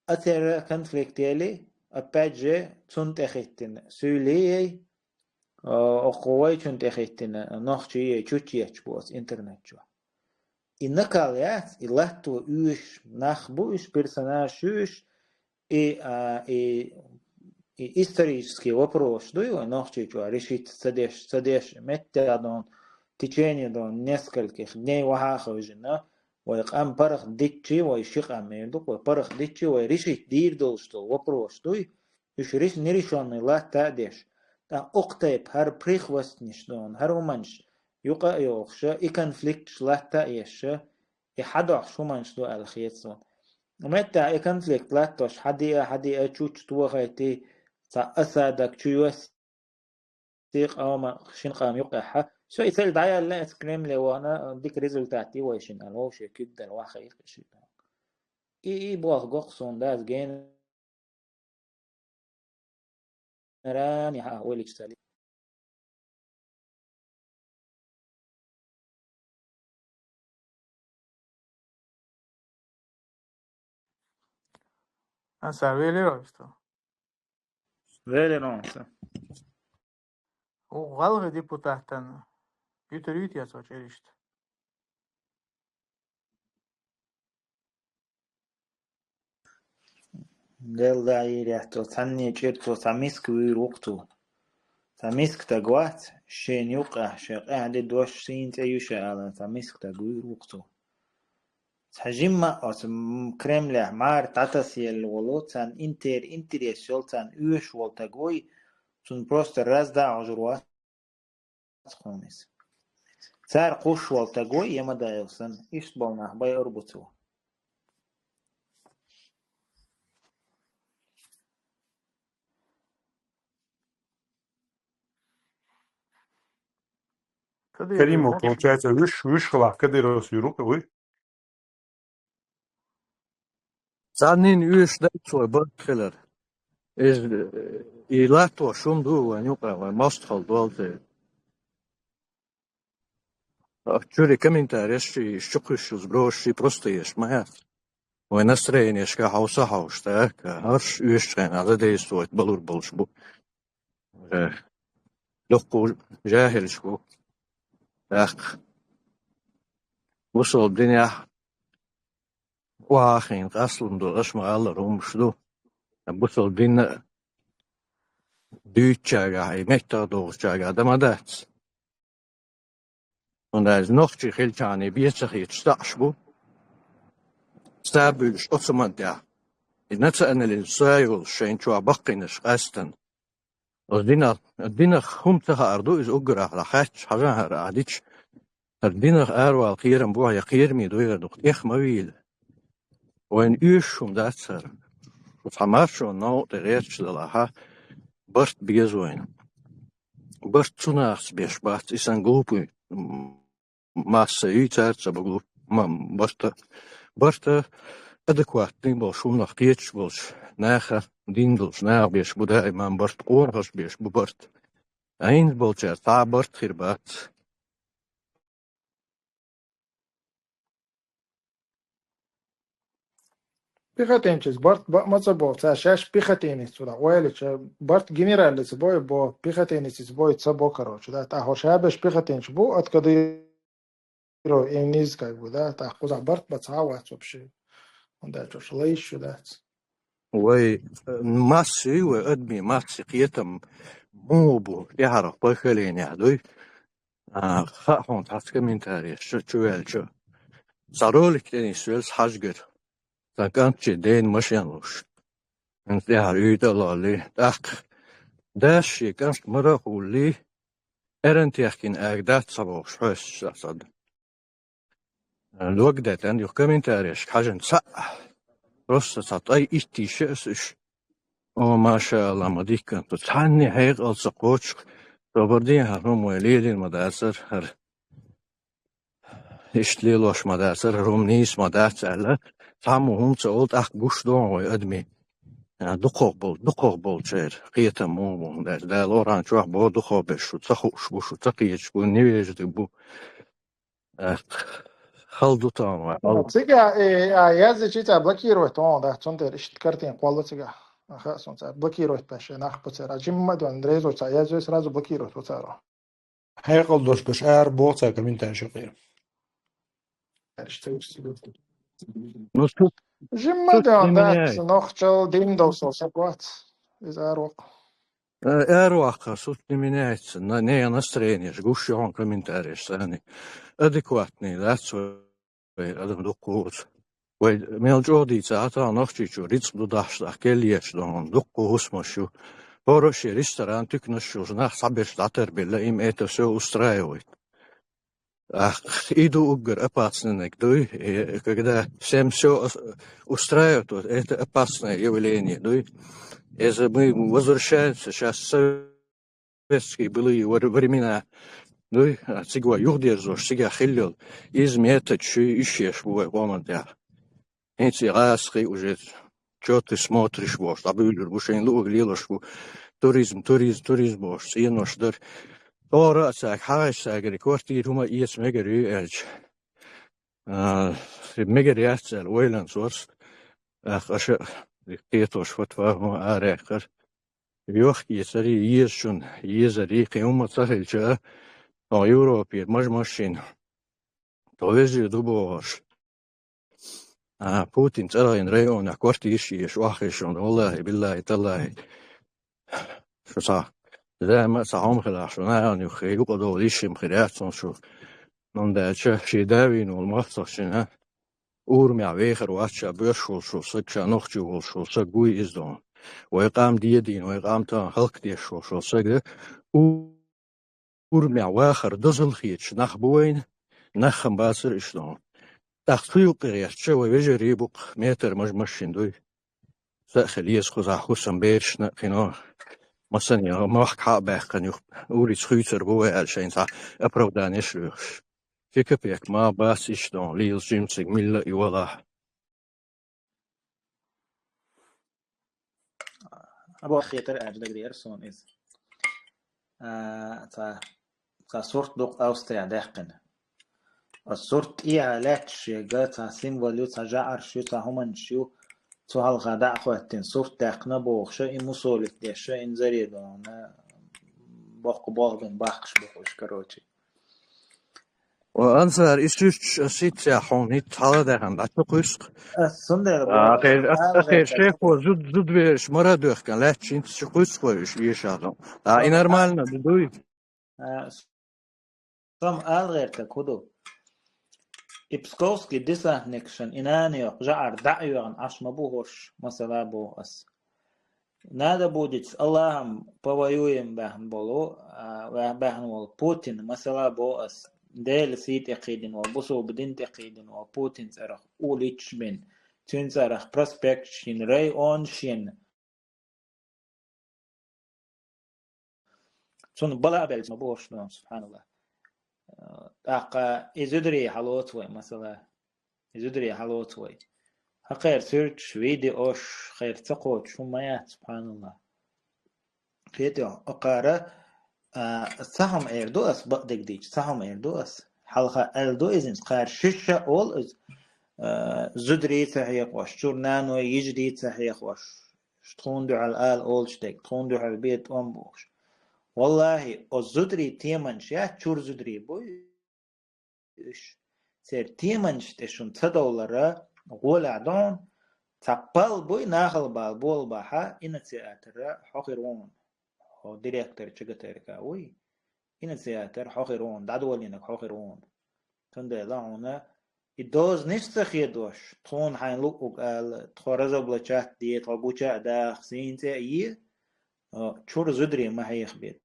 Ацеран конфликт яли, опять же, цунна тӀехӀиттина суьйлий, а, окху вайчунна тӀехӀиттина нохчий чуччу етташ бу оцу интернет чу. И накал яц, и латто уьш нах бу уьш, персонаж уьш, и, а, и и исторический вопрос дуй вай Нохчийчоа решить ца деш, ца деш, меттахдон, течение дон нескольких дней ваха хожина, вай къам парах диччи, вай ши къам мер ду, вай парах диччи, вай решить дийр долуш долу вопрос дуй, уьш риш-, нерешённый латта а деш. ТӀаккха укх тайпа хӀара прихвостниш дон, хӀара хӀуманаш юкъа а йохуша, и конфликташ латта а еша, и хьадохьуш хӀуманаш ду аьлла хета суна. Меттахь и конфликт латтош хьадиа, хьадиа, чучча тохайти, цхьа осадок чу йоьссий къоман, шин къам юкъехьа. Всё, и цель дӀаяьлла, эца Кремле вахана, дика результат ю вай шина, аьлла, вовше куьг дала ваха йихкъи ши. И, и болх гоху суна даза гена. Рани хьа, вай лича цали. А, сар велира вайста? Велира вайста. У гӀалгӀи депутатан ютур ю те цо чӀеришта? Делла дӀайийр яц цо, цхьанне чӀир цо, цхьа миска вуьйр ву-кх цо. Цхьа миска таг вац, шен юккъехь, шен къаьхьа де дош, сийна цӀе ю ша алан, цхьа миска таг вуьйр ву-кх цо. Цхьа жимма а оцу, м, Кремлехь мара дӀатасаелла волу, царна интер-, интерес йолу, царна оьшуш волу таг вуй, цунна просто разда а хьожур вац. Цхьа хӀумнис. Цара кхуш волу таг ву, я ма даьлла санна, иштта болу нах байур бу цо. Каримов, получается, вуьш, вуьш хилахь Кадыровс юьру-кх вуй? Царнин оьшуш дац вай барт хилар. Иза, э, и латтош хӀума ду вайн юкъа, вайн мостагӀалла долу те. А, чуьра комментареш ши, чукхуьссуш броши просто еш ма яц. Вайн настроениешка хьовса хьовса, так, хӀорш оьшучу хенахь задействовать балур болуш бу. Э, дуккха жахӀилш бу. ТӀаккха бусалба динехь охьахиъна къасталун долу аша ма-аллара хӀумаш ду. Бусалба дин а дуьйцучаьргахь, и меттах дохучаьргахь дан ма дац. ХӀунда аьлча нохчий хилчахьана бен ца хеташ цхьаъш бу. Са буьйлуш оцу ман тӀехь. И национализм са йолуш шайн чохь баккхийнаш къаьстина. Оцу динах, динах хӀума ца хаар ду иза уггарахь хаьтташ, хьажахьара ахь дича. ХӀара динах аравала кхерам бу хьан, я кхераме ду хӀара, дукха тӀех ма вийла. Вайна оьшуш хӀума дац хӀара. Шу цхьа маршонан новкъа тӀе гӀерташ далахь, барт беза вайна. Барт цу нахаца беш бац, и сан глупый, м, масса ю, цаьрца бу глуп-, ма, барта, барта адекватный болуш, хӀуманах кхеташ болчу наха, дин долчу наха беш бу даиман барт, къонахаша беш бу барт. Ӏийна болчаьрца цхьа а барт хир бац. Пехотинцаца барт бан а ма ца боху, цара шаьш пехотинец ву дӀа ойла ца, барт генералица бой бо, пехотинецаца бой ца бо, короче, да, тӀаккха хӀо ша беш пехотинцаш бу, откады ро и низ как бы, да, тӀаккха кхузахь барт бан цхьа а вац вообще. ХӀунда аьлча лайш ю дац. Вай, э, масса ю вай адамийн, масса кхетам муха бу, тӀаьхьарах поколениехь дуй. А, хаьа хьуна цхьацца комментареш чу, чу ваьлча. Цхьа ролик тӀе нисвелла хьажгара. Сан кӀант чу дена машен луш. ХӀинца тӀаьхьара уьйтӀа а лоллий. ТӀаккха дас шен кӀант мара а хуллий, эран техкина ага дац ца бохуш хьоьстуш аса. Лог детан юха комментарешка хьажан цхьаъ. Просто цхьа ткъе итт йиш яра аса уьш. О, машаалла, ма дикка ду. Цхьанне хьекъал ца кхочуш, собар де, хӀара хӀума вай лелийна ма дацара, хӀара иштта лелош ма дацара, хӀара хӀума нийса ма дац аьлла, цхьаммо хӀума ца олу, тӀаккха гуш ду хьуна вай адамийн. А, дукхах бол-, дукхах болчеран кхетам муха бу, хӀунда аьлча Дала Къуръан чохь боху, дукхах берш шу ца хууш бу, шу ца кхеташ бу, невежа ду бу. Э, хала ду тахана вай, хала. Цига, э, а, язйичи цара блокировать ван, да, цундела иштта картина кхолла цига. Аха, сон цара блокировать беш, нах бу цара. Жимма а дон, резо цара язйой, сразу блокировать ву цара. Хьекъал долуш берш ара боху цара комментарий юкъера. Ну, шу, жимма а дон, да, нохчал дин долуш со саквац. Иза араваккха. Э, араваккха, суть не меняется. На, не настроение, гуш йохан комментариеш санна. Адекватный, да, свой адам дуккхуц. Вай мел чӀогӀа дийца, а тахана Нохчийчу рицкъ ду дахьаш, дахь келлеш дон, дуккха хӀусамаш ю. ХӀора ши ресторан, туьканаш ю, нах цхьаберш дӀатарбелла, им это всё устраивает. Ах, и ду уггар опасный наг дуй, и когда всем всё ос-, устраивает, вот это опасное явление дуй. Если мы возвращаемся щас в советские былые вр-, времена, дуй, а цига юхдерзош, цига хиллел, из метод шуй ишеш бу вай къоман тӀехь. ХӀинца гӀазкхий уже, чё ты смотришь бохуш, дӀабуьйлур бу, шайн луъург лелош бу. Туризм, туризм, туризм бохуш, цӀенош дар. ТӀора а цаьрга, хьагӀайша цаьргара квартира хӀума эца мегар ю аьлча. А, мегар яц аьлла, ойланца ворс. Ах, аша кхетош фатва хӀума араяьккхар. Йохк-эцари, езачун езари, кхин хӀума ца хилча, тхо Европера маж-машин, тхо вежарий ду бохуш. А, Путин цӀаргӀин районах квартираш еш, охьахезаш валлахӀи, биллахӀи, таллахӀи. Шу цхьа зама а, цхьа хӀума хилахь, шу нахана юххе юкъадовла йиш хир яц хьуна шу. ХӀунда аьлча шен да вийна волу махкахчина урамехь вехар вац ша боьрша волуш волу саг, ша нохчи волуш волу саг вуй иза дон. Вай къам дедийна, вай къам тахана хӀаллакдеш волуш волу саг у-, урамехь вахар дозалла хеташ нах бу вайна, нах-м бацара иштта. ТӀаккха цу юккъе гӀертача вай вежарий бу-кх, метр маж-машин дуй. Са а хила еза кхузахь хӀусам берашна а кхино. Масане мохк хьа а баьккхина юха, улица хуьйцур бу вай аьлла шайна цхьа оправданеш а лоьхуш. Фи капек ма бац иштта дон, лелаш жимчиг милла а ю валахь. Або хетар аьлла дагадеара суна иза. А, цхьа, цхьа сурт ду-кх Австрехь даьккхина. Оцу сурт тӀехьа лаьтташ шега цхьа символ ю, цхьа жаӀарш ю, цхьа хӀуманаш ю, цу хьалха дӀа а хӀоьттина сурт даьккхина бохуша, и мусолит деша, инзаре дона, боккха болх бина бахкаш бу уьш, короче. Ва Ансар, и суьрташ ас хӀинццехь хьуна хӀинцца хьаладаьхна дӀа ца кхуьссу-кх. Ас цундела А, боху, ахир, ас, ала ахир гӀерта шеко зуд, зудвераш мара а доьхкина лаьтташ хӀинцца чу кхуьссу вай уьш эшаза. А, и нормально ду дуй? А, сом ала гӀертарг хӀун ду? И псковский десантникашна и нана йоккху жаӀар дӀа а йоьгӀна Ӏаш ма бу хӀорш, масала боху ас. Надо будет с Аллахом повоюем баьхна болу, а, баьхна волу Путин, масала боху ас, Делан сий тӀе кхийдина волу, бусулба дин тӀе кхийдина волу Путин цӀарах уличаш бина, цуьнан цӀарах проспекташ йина, районаш йина. Цунна бала а белча ма бохуш ду, субханаллах. Э, тӀаккха и зударий хьалоцу вай, масала. И зударий хьалоцу вай. Хьакхера суьрташ, видеош, хера ца кхочуш хӀума ма яц, субханаллах. Кхетий, окхара, а, цхьа хӀума эр ду ас, бакъдерг дийча, цхьа хӀума эр ду ас. Хьалха аьлла ду иза, кхара шиша а олу иза, а, зударий ца хьехош, чуьра наной, йижарий ца хьехош. Тхуна дуьхьал ала олуш дерг, тхуна дуьхьал бен тӀом бохуш. Валлахи, оцу зударий теманаш яц, чуьра зударий бу уьш. Церан теманаш тӀе шуна ца довлара гӀолехь ду хьуна, цхьа пал буй, нахала бала болабахьа, инициатора хьо хир ву хьуна. Хьо директор ЧГТРК вуй, инициатор хьо хир ву хьуна, дӀадолийнарг хьо хир ву хьуна. Цундела хьуна и дозанаш ца хедош, тхуна хьайн луъург ала, тхо разоблачать де, тхо гуча а даха, сийна цӀе а е, а, чуьра зударий ма хьехабе.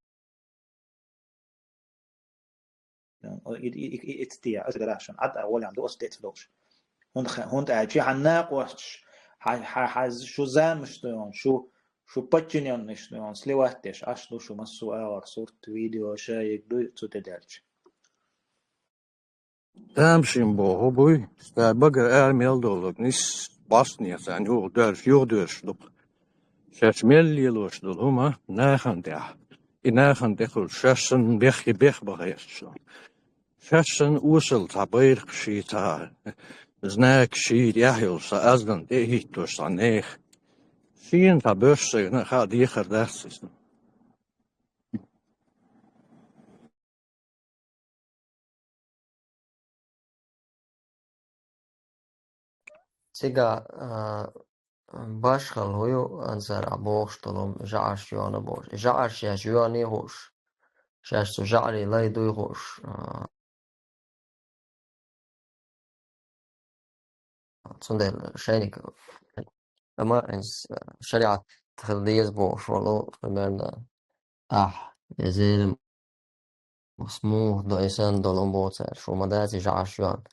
И, и, и, и, и, ца те, аса гарахь шуна, Ӏад а гӀолехь ду аса тӀе ца долуш. ХӀунда ха-, хӀунда аьлча хьан накъосташ, хьан, хьан, хьан шу замаш ду йон, шу, шу подчинённыйш ду йон, сливать деш Ӏаш ду шу массо а агӀор сурт, видео, шайиг ду цу тӀе даьлча. Тамашийна боху буй, ша багара ара мел долург нис бӀостанехь царна юха доьрзуш, юха доьрзуш ду-кх. Шаьш мел лелош долу хӀума нахана тӀехь. И нахана тӀе хуьлуш, шаьш санна бехке бех баха езаш ду. Шаьш санна осал цхьа байракх ший, цхьа знак ший тӀехь йолуш, цхьа аздан тӀе а хӀиттош цхьа нехан. Шена цхьа боьрша сайна а хаа дехар дац иза. Цигахь, а, башхалла хӀу ю, ансар а бохуш долу жаӀарш йоьхна бохуш. И жаӀарш еш йоьхний хууш, шаьш цу жаӀарийн лай дуй хууш, а, цундела шайниг, амма шариӀат хила деза бохуш волу, примерно, ахь, я зелим, муха до и санна долу ма боху цара, шу ма дац и жаӀарш йоьхна.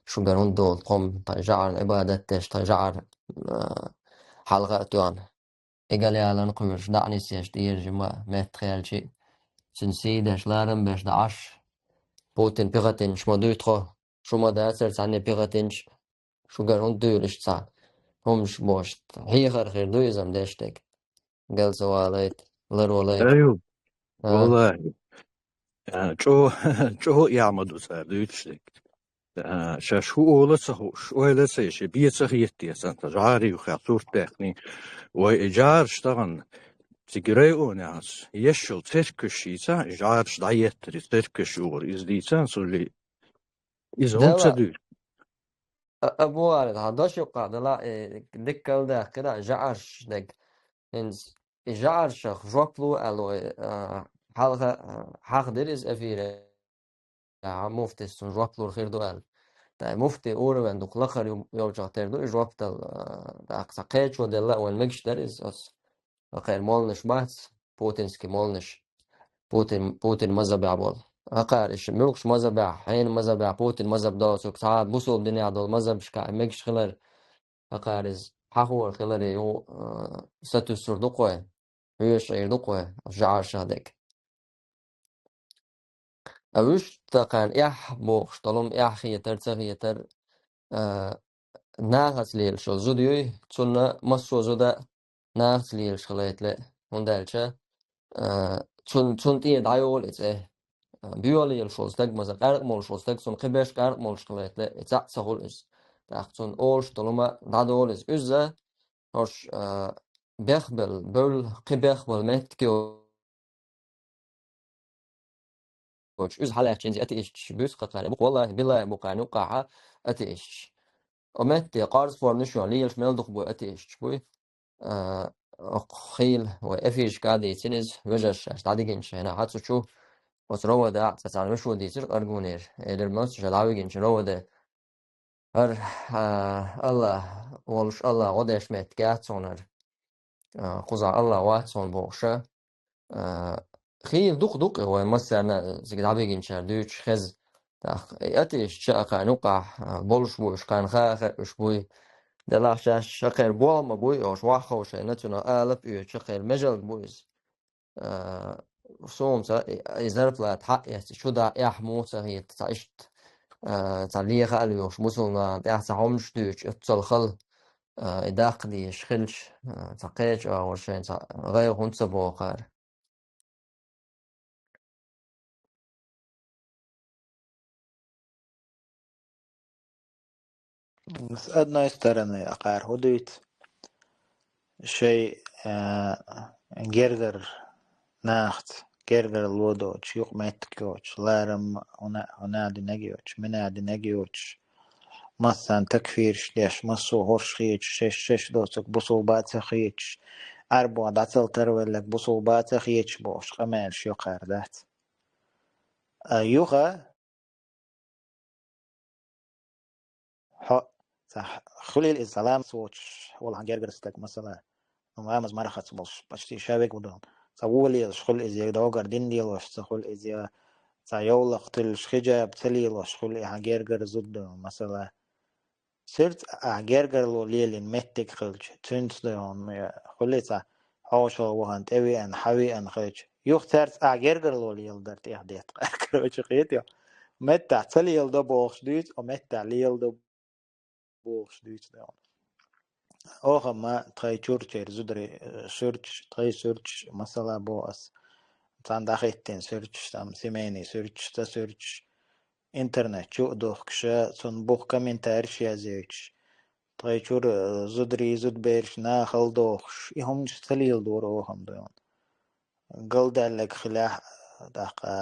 Шугара хӀунда долу тхо-м тхан жаӀарна Ӏибадат деш, тхан жаӀар, а, хьалха а тоьхна. И галъялан кхуьйраш дӀа а нисъеш, тӀера жима меттахъяьлчи, цуьнан сий деш, ларам беш дӀа Ӏаш, Путин пехотинчу ма дуй тхо, шу ма дацара цхьанне пехотинчу, шугара хӀунда дуьйлуш цхьа хӀумаш бохуш, хьехар хир ду иза-м деш дерг. Гал ца валайта, лар валайта. Аю, а, валлахӀи. А, чӀо-, чӀогӀа а ма ду цара дуьйцуш дерг. А, шаьш хӀу олу а ца хууш, ойла а ца еш, бен ца хетте санна, жӀарий юххехь сурт даьккхина. Вай и жӀараш тахана цига районехь ас еш йолу церкваш йийца, и жӀараш дӀаеттаре церкваш югӀур иза дийца, цуьллий иза хӀунда ца дуьйцу? А, а, бу ара, хьан дош юккъахь дала, э, дикка даьккхира, жаӀарш дерг. ХӀинца и жаӀаршах жоп ло аьлла, а, хьалха, а, хьахдира иза эфире. Ахьа муфтис цунна жоп лур хир ду аьлла. Тай муфти уровень дукха лакхара ю-, йолчух тера ду и жоп дала, а, тӀаккха цхьа кхечо делла а вайн мегаш дара иза оцу. Хьакхера молнаш бац, путинский молнаш. Путин, Путин мазхабехь болу. Хьакхара иша муьлххачу мазхабехь, хьенан мазхабехь, Путин мазхаб доцург, цхьа а бусулба динехь долу мазхабашкахь мегаш хилар, хьакхара иза хьахор хиларе ю, а, сатуьйсур ду кхой, хьоьжуш Ӏийр ду кхой, жаӀаршах дерг. А вуьшта тхан эхь бохуш долу-м, эхь хетар, ца хетар, а, нахаца лелаш йолу зуда юй, цунна массо а зуда нахаца лелаш хилайта лаьа, хӀунда аьлча, а, цун-, цунна тӀера дӀайолу и цӀе. А, боьха лелаш волу стаг, масала, къаьркъа молуш волу стаг, цунна кхин беш къаьркъа молуш хилайта лаьа, и цхьаъ ца хуьлу иза. ТӀаккха цунна олуш долу-м дӀадолу иза. Уьзза, хӀорш, а, бехбелла, бевлла, кхин бехбелла меттиг йо- йоцуш, иза хьалаьцча, иза атеисташ буьйцу кхакхаьрна. Бу-кх, валлахӀи, биллахӀи, бу-кх кхарна юккъахьа атеисташ. О метте, къорза форма ю шуна, лелаш мел дукха буй атеисташ буй. А, оцу хийла вай эфирашка а дийцина иза, вежарша шаьш дӀадигинчу хенахь цу чу, оцу ровада а цхьа царна вешо дийцира Аргунера. Элира, массо а ша дӀавигинчу ровада. ХӀара, а, АллахӀ волуш, АллахӀ гӀо деш меттиг яц хьуна хӀара. А, кхузахь АллахӀ вац хьуна бохуша. А, хийла дукха ду-кх и вайн массарна а цига дӀабигинчара дуьйцуш хеза. ТӀаккха и атеисташ а кхарна юккъахь, а, болуш бу уьш, кхарна хаа а хаьа уьш буй. Делахь шаьш шакхера болх ма буй, ош ваххавшайн национал алап оьцу шакхера межалг бу иза. А, суна ца, и, и зарплата хьаэцча, чу дӀа эхь муха ца хета, цхьа иштта, а, цхьа леха а лоьхуш, мусулманна тӀехь цхьа хӀуманаш дуьйцуш, оццал хала, а, и даккха дезаш хилча, а, цхьа кхечу агӀор шайн цхьа гӀайгӀа хӀунда ца боху кхара? С одной стороны, а кхара хӀун дуьйцу? Шайн, а, гергара нахаца, гергара ло доцуш, юкъаметтиг йоцуш, ларам хӀуна, хӀуна динарг йоцуш, мина динарг йоцуш, массарна такфираш деш, массо а хӀорш хеташ, шаьш, шаьш доцург бусулба а ца хеташ, Ӏарбо дӀа ца латарвелларг бусулба а ца хеташ бохуш, къамелаш йоккхара дац. А, юха, хьо, цхьа, хуьлийла иза салам соцуш, валахьа гергара стаг, масала, ну, ламаз мархаца болуш, почти ша вега ву дан. Цхьа вон лелаш хуьлу иза, я доггара дин лелош ца хуьлу иза, я цхьа йовлакх туьллуш, хиджаб ца лелош хуьлу и хьан гергара зуда дан, масала. Цуьнца ахь гергарло лелийна меттиг хилча, цуьнца дан хуьлу цхьа хьошалгӀа вахана, тӀевеана, хьавеана хилча, юха цаьрца ахь гергарло леладар тӀех детта. Короче, хетий? Меттахь ца леладо бохуш дуьйцу, о, меттахь леладо бохуш дуьйцу дан. Оха ма тхайн чуьрачеран зударий, э, суьрташ, тхайн суьрташ, масала боху ас. Цхьаьна дӀахӀиттина суьрташ, там, семейный суьрташ, ца суьрташ. Интернет чу а духкуша, цунна бух комментариш язйойтуш. Тхайн чуьра, э, зударий, зудабераш наха хала дохуш, и хӀуманаш ца леладора оха-м дан. Галдаьлларг хилахь, тӀаккха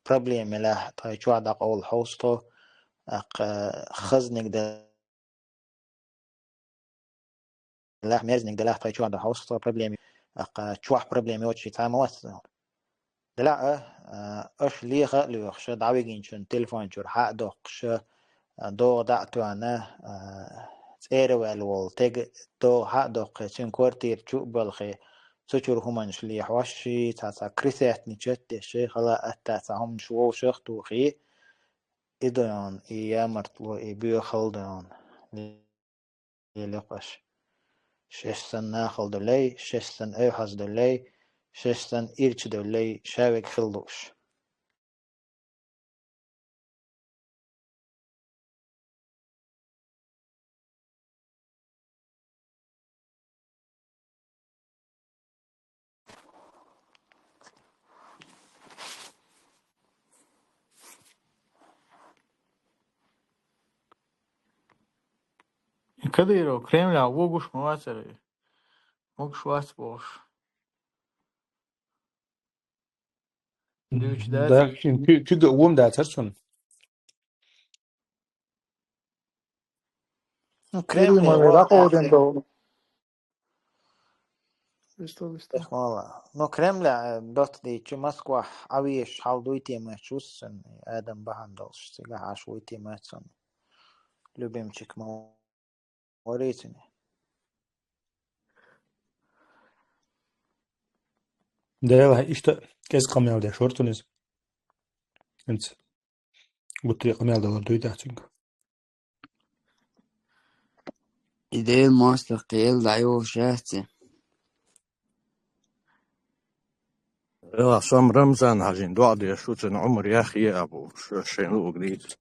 проблема елахь, тхайн чохь дӀакъовла хьовса тхо, тӀаккха хазниг дан делахь, мерзник делахь, тхай чохь ду хьовсу цо проблема. Аккха чохь проблема йоцуш цхьа ма вац. Делахь а, а, аша леха а лоьхуша, дӀавигинчун телефон чуьра хьа а доккхуша, а, догӀа дӀа а тоьхна, а, цӀера ваьлла волу тега догӀа хьа а доккхий, цуьнан квартира чу а балхий, цу чуьра хӀуманаш лехьош ший, цхьа-цхьа кресетни чат а деш, шайхала атта цхьа хӀуманаш вовшах а тухий, и дойон, и ямартло, и боьхал дойон. Лелош. Шесан нахал долей, шесан ойхьаз долей, шесан ирча долей, шавег хила лууш. Кадыров Кремль вогуш ма вацара. Могуш вац бохуш. Дуьйцу дац? Да, куьг а вон дацара цунна. Ну, Кремль Кремль ма вара вара дӀакъовдина тӀаьхьа. Виста, виста. Технология. Ну, Кремль, э, дотта дийчу Москвахь Ӏавеш хьал дуй те мачуссун, Адам бахьана долуш, цигахь Ӏаш вуй те мацун. Любимчик ма варийцина. Дела, иштта кӀезиг къамел деш вара цунна иза. ХӀинца гуттаре къамел далар дуй дахь цуьнга. И Дела мостагӀа кхел дӀайолуш яц и. Эла, сом Рамзан хьажин доӀа деш ву, цуьнан Ӏумар яхъе а бу, ш-, шайн луъуг дийца.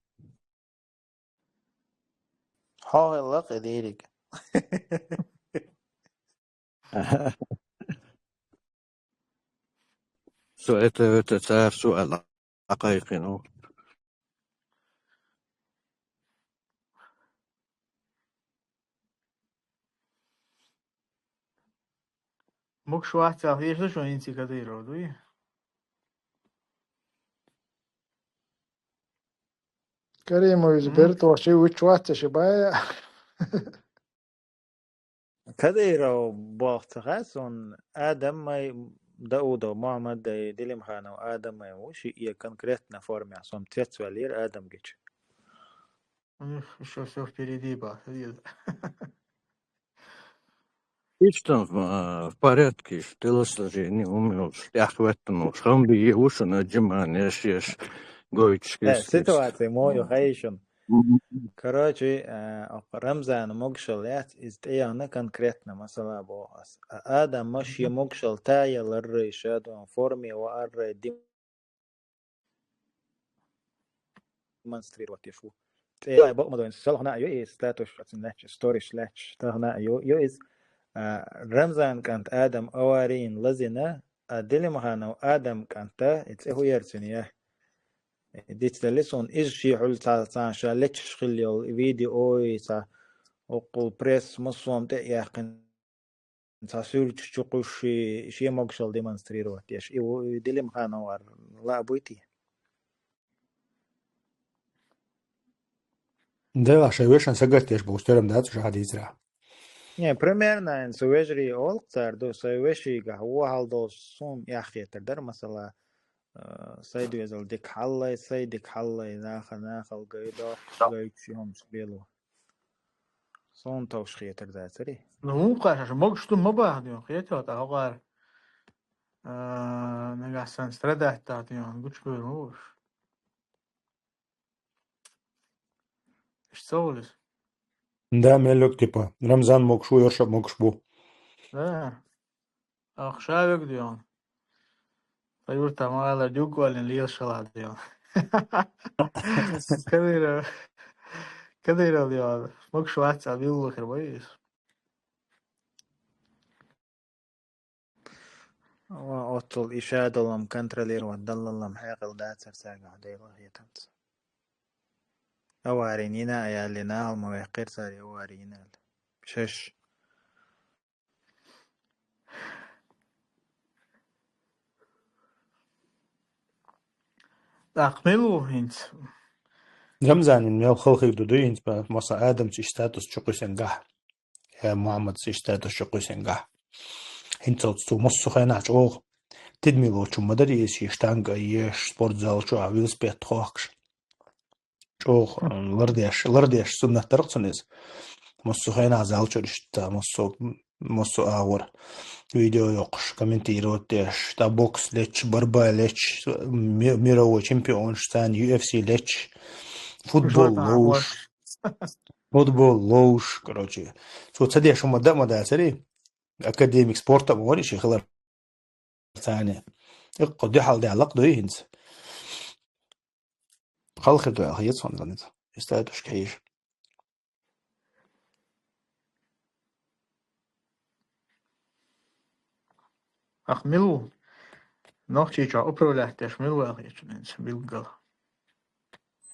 Хьо хилла кхин дийриг. Со это, это цара су аьлла дӀакхайкхина ву. Могуш вац аьлла хеташ ду шуна хӀинца Кадыров, дуй? Каримов иза М? бертахь ши вуьтуш вац ша бая. Кадыров боху ца хаьа суна, Адамай, Даудов Мухаммадай, Делимханов Адамай ву шиъ, конкретно формехь, сом цецваьллера Адам гича. У них ещё всё впереди, ба, хӀета. Иштта, а, в порядке, телосложение, хӀума йолуш, тӀаьхьа хӀоьттина волуш, хам бийр ву шуна, отжимание еш, еш, гойтуш Э, кхиссиш. Ситуация мо ю Мгм. хайшун. Мгм. Короче, а, Рамзана могушалла яц, иза тӀеяхна конкретно масала боху ас. А Адам ма шен могушалла тая ларрай, ша дон форме вааррай, демонстрировать еш ву. ТӀе бакъ ма дойна, селхана а ю и статус, ацин лаьтташ, сториш лаьтташ, тахана а ю, ю иза, а, Рамзан кӀант Адам аварийна лазина, а Делимханов Адам кӀанта, и цӀе хӀу яра цуьнан я? Дицдалли суна, иза шен хьуьлла цхьа, цхьа ша лечаш хилла йолу видео, и цхьа оккхул пресс массо а тӀе а яьккхина, цхьа суьрташ чу кхуьссуш, шен могушалла демонстрировать еш. И ву, и Делимханов вара лаа буй те? Делахь шайн вешан сагатдеш бу, стерам дац уьш хьан дийцарахь. Не, примерно, айн, со вежарий олу цара ду, сайн вешигахь вон хьал долуш суна эхь хетар дара, масала, а, сайн доьзал дика хьаллай, сайн дика хьаллай, наха, нахал гайдо, гайчу хӀумаш лело. Суна товш хетар дацари? Ну, хӀун кхаьш, аша могуш ду ма баха ден, хетал, тӀа хьо гӀар. А, нагахь сан страдать тахьа ден, гучугойр ма вуш. Иштта ца волуш? Да, меллуг, типа, Рамзан могуш ву, Йорша могуш бу. Да. Ах, ша вег ден. Ца юрта ма алар дюггуалин лел шала ден. Кадыров. Кадыров ден. Могуш вац а вилла хир вайс. Ва оццул и шадолам контролировать даллалам хьекъал дацар цаьргахь Делан хетамца. Аварийна йина а яьлли, нахал ма ваьккхира цара аварийна аьлла. Шеш. ТӀаккха мила ву хӀинца? Рамзанин мел халхиг ду дуй хӀинца, масала, Адамца и статус чу кхуьссина гахь. Мухаммад иштта тӀа чу кхуьссингахь. ХӀинца цо массо хенахь чӀогӀа тидаме лоцуш ма дарий, иза шен штанга а еш, спортзал чу а велосипед тхохкаш. ЧӀогӀа лардеш, лардеш суннат дара-кх цунна иза. Массо хенахь зал чуьра иштта, массо, массо агӀор видео йоккхуш, комментировать деш, тӀаккха бокс лечу, борьба лечу, ми-, мировой чемпионаш, царна ю эф си лечу, футбол ловуш, футбол ловуш, короче. Цо ца деш хӀума дан а ма дацарий, академик спорта а ма варий шен хилар царна. Иккхо дуьхьал даьлла-кх дуй хӀинца. Хала хир ду аьлла хета суна иза. И статуска хьежа. Ах, мила ву? Нохчийчохь управлять деш мила ву аьлла хета суна иза, билггал.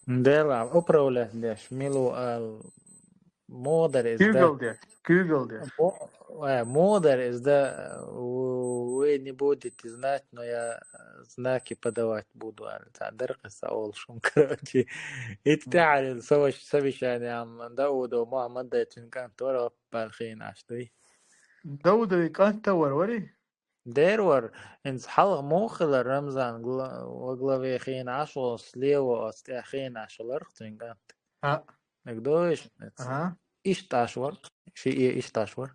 Дела, управлять деш мила ву аьлла, муха дара иза да? Куьйгалла деш, куьйгалла деш. Мо-, э, муха дара иза да, вы не будете знать, но я знаки подавать буду, аьлла. Цхьа дара-кх иза олуш хӀума, короче. Итт тӀаьхьарчу совещаниехь Даудов Мухьаммад а, цуьнан кӀант вара, оппа аьлла хиъна Ӏаш дуй. Даудовн кӀант а вара, варий? Дера вара, хӀинца хьалха муха хилар Рамзан гла-, во главе хиъна Ӏаш волу, слева оцу тӀехь хиъна Ӏаш вара-кх цуьнан кӀант. ХӀаъ. ДагадогӀий шуна иза? Ага. Иштта Ӏаш вара-кх, шиъ иштта Ӏаш вара.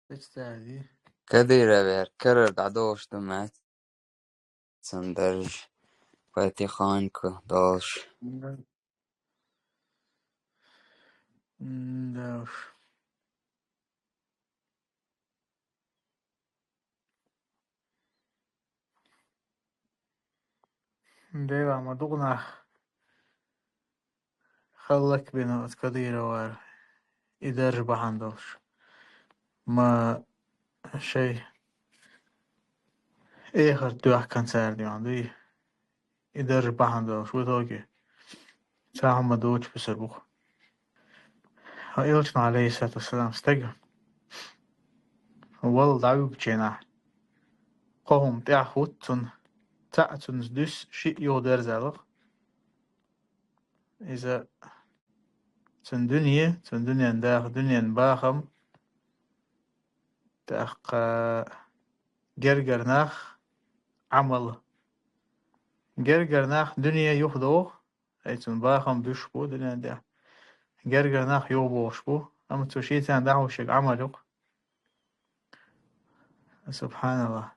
Представь. Кадыровера карара дӀадолуш ду, Мат. Цуьнан дарж потихоньку долуш. М, да уж. Дела, ма дукха нах хӀаллакбина оцу Кадыровера и дарж бахьана долуш. Ма шайн эхарт доьхкина цара дуьхьал дуй. И дарж бахьана долуш, в итоге цхьа хӀума доцуш бисар бу-кх. Хьан Элчано, Ӏалайхиссалату вассалам, стаг вала дӀавуьгучу хенахь, кхо хӀума тӀаьхьа хӀутту цунна, цхьаъ цуьнца дуьсу, шиъ юхадаьрза лаха. Иза цуьнан дуьне, цуьнан дуьненан даха, дуьненан бахам, тӀаккха гергара нах, Ӏамал. Гергара нах, дуьне юхадоху, ай цуьнан бахам буьсуш бу дуьненан тӀехь. Гергара нах юхабохуш бу, амма цо шен царна дӀахьуш ерг Ӏамал ю-кх. Субханалла.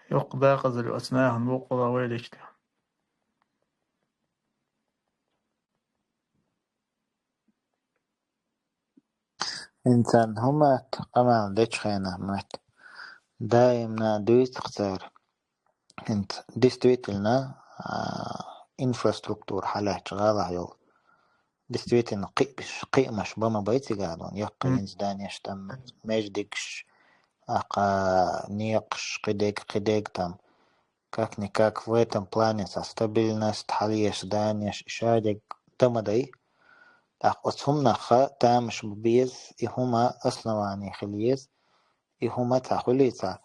Йоккха дакъазалла оцу нахана боккъала вай лечде. ХӀинца хӀума дац, къамел дечу хенахь ма дац. Даимна дуьйцу-кх цара. ХӀинца действительно, а, инфраструктура хьалаьттачу гӀалахь йолу. Действительно, кхиамаш, кхиамаш бан ма бай цигахь, дон, яккхий, мгм, зданеш там, маьждигаш, аккха некъаш, кхидерг, кхидерг там. Как-никак в этом плане цхьа стабильность, хьалаеш зданеш, и шадерг дан ма дай. ТӀаккха оцу хӀуманах тамаш бан беза, и хӀума основание хила еза, и хӀума цхьа хуьлий цхьа.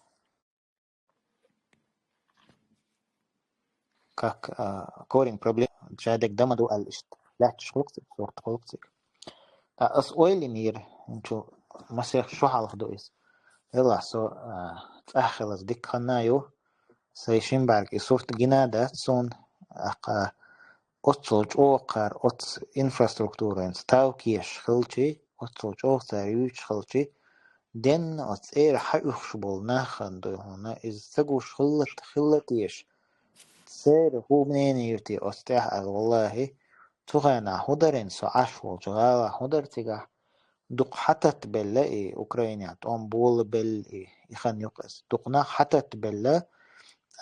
Как, а, корень проблем, шадерг дан ма ду аьлла иштта. Лаьтташ хуьлу-кх цига, сурт хуьлу-кх цига. Ткъа ас ойла йинера, хӀинца масех шо хьалха ду иза. Делахь со, а, цӀахь хилаза дика хан а ю, сайн шин бӀаьрг и сурт гина а дац суна, аккха оццул чӀогӀа кхара оцу инфраструктуран ставкаш хилчий, оццул чӀогӀа цара юьйцуш хилчий, ден оцу цӀера хьаоьхуш болу нах хан дуй хьуна, иза ца гуш хилла, хилла теша. Церан хӀун мнение ю те оцу тӀехь аьлла, валлахӀи, цу хенахь хӀун дарина со Ӏаш волчу гӀалахь, хӀун дара цигахь, дукха хьататтабелла и Украинехь, тӀом болабелла и, и хан ю-кх иза. Дукха нах хьататтабелла,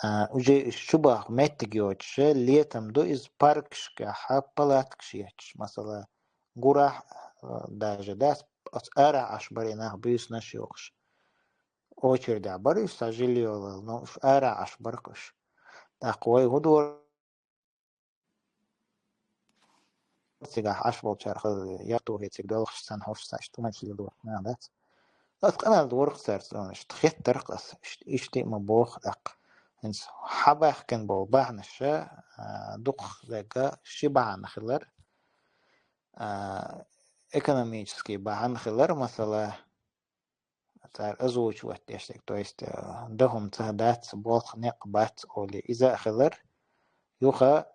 а, уже уьш чубахка меттиг йоцуша, летом ду иза паркашкахь, палаткаш етташ, масала, гурахь, а, даже дац, оцу арахь Ӏаш бара и нах буьйсанаш а йохуш. Очередехь бара уьш цхьа жильё лела, но уьш арахь Ӏаш бара-кх уьш. ТӀаккха вай хӀун дора? Цигахь Ӏаш болчара хаза, я тухе цига доьлхуш санна, хӀорш санна, иштта хӀуманаш леладо, нах дац. Ас къамел дора-кх цаьрца, иштта хеттара-кх ас, иштта, иштта а ма боху тӀаккха. ХӀинца хьабаьхкина болу бахьанаш, а, дукха дерг ши бахьана хилар. а, экономический бахьан хилар, масала, цар озвучивать деш дерг, то есть, а, дахум ца дац, болх некъ бац оле, иза а хилар, юха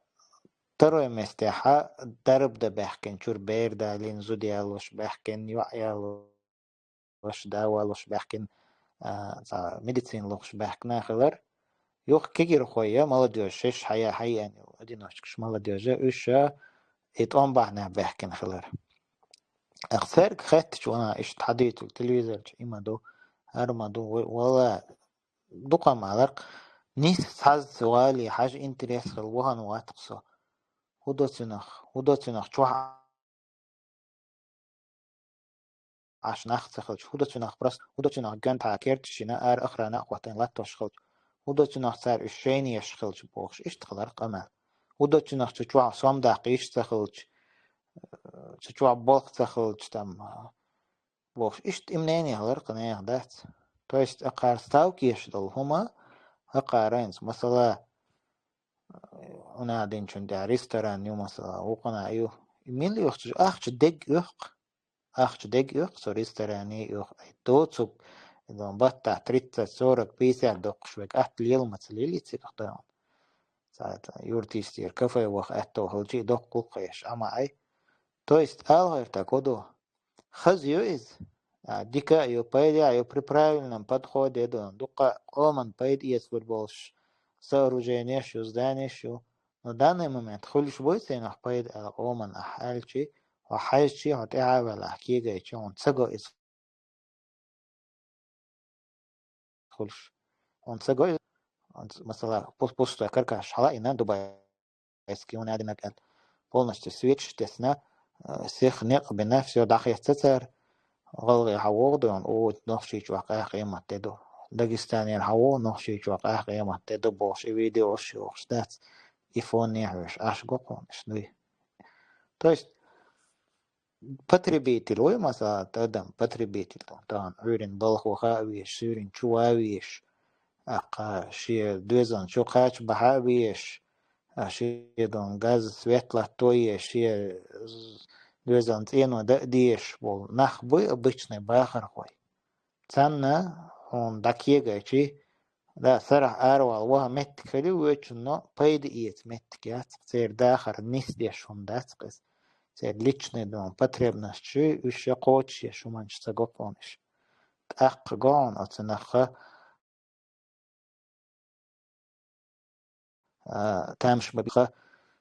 второй местехьа дарб да баьхкин, чур бер далин, зуда ялош баьхкин, йоӀ ялош, да валош баьхкин, а, цхьа медицина лохуш баьхкина хилар. Юха кегирхой я, молодёжь, шеш хьая, хьаяьнна одиночкаш молодёжь, уьш а и тӀом бахьана баьхкина хилар. Ах церг хеттачу вана иштта хьадуьйтур телевизорчу, и ма ду, хӀара ма ду, вай, вала, дукха ма аларх, нис цхьазца вали, хьажа интерес хила, вахана ватх со. ХӀу до цунах, хӀу до цунах чохь Ӏаш нах ца хилча, хӀу до цунах просто, хӀу до цунах ган тхьа керча шина ара охрана а хӀоттайн латтош хилча, хӀу до цунах цара уьш шайна еш хилча бохуш, иштта хилар къамел. ХӀу до цунах цу чохь сом даккха йиш ца хилча, цу чохь болх ца хилча, там, бохуш, иштта и мнение хилар кху нехан дац. То есть, акхар ставка еш долу хӀума, акхар айнца, масала, хӀуна динчун тӀехь ресторан ю, масала, вукхана ю. Мила юхчу ахча дег оьху, ахча дег оьху, со ресторане оьху. Ай, доцург, баттахь тридцать, сорок, пятьдесят доккхуш вега, атта лела ма ца лели цигахь дойгӀун. Цхьа юртистера кафе ваха аьтто хилча, и доккхул кхеш, амма ай. То есть, алгӀертаг хӀу ду? Хаза ю иза. А, дика а ю, пайда а ю, при правильном подходе ду. Дуккха къоман пайда эцалур болуш сооружениеш ю, зданиеш ю. Но данный момент хуьлуш буй цунах пайда аьлла къоман ахь аьлчи, хьо хьаьжчи, хьо тӀаьхьа а ваьлла, ахь кегайчи, хьуна ца го иза хуьлуш. Хьуна ца го иза, хьуна ц-, масала, пус-, пустой каркаш хьала а йина, дубайский хӀуна аьлла динарг аьлла, полностью свечаш тесна, э, сих некъ бина, всё дӀахеца цара, гӀалгӀе хьан вогӀу ду, у Нохчийчохь къаьхьа къемат де ду. Дагестанера хьан вогӀу, Нохчийчохь къаьхьа къемат де ду бохуш, и видеош йохуш дац, и фонне хьоьжуш, Ӏаш го кхунаш дуй. То есть, потребитель вуй, масала, адам, потребитель ду. Тахана Ӏуьйрин балха ваха а веш, суьйрин чу ван а веш, аккха шен доьзална чу кхача бахьа а веш, а шен дон газ, свет латто а еш, шен з-, доьзална цӀено дан а дезаш болу нах буй обычный бахархой. Царна хьуна дӀакегайчи, да, сарахь аравала ваха меттиг хили вочунно пайда эца меттиг яц, церан дахар нисдеш хӀума дац иза. Церан личный дон потребностьчуй уьш я кхочушъеш хӀуманаш ца го кхунаш. ТӀаккха го хьуна оцу наха, а, тамаш ма биха,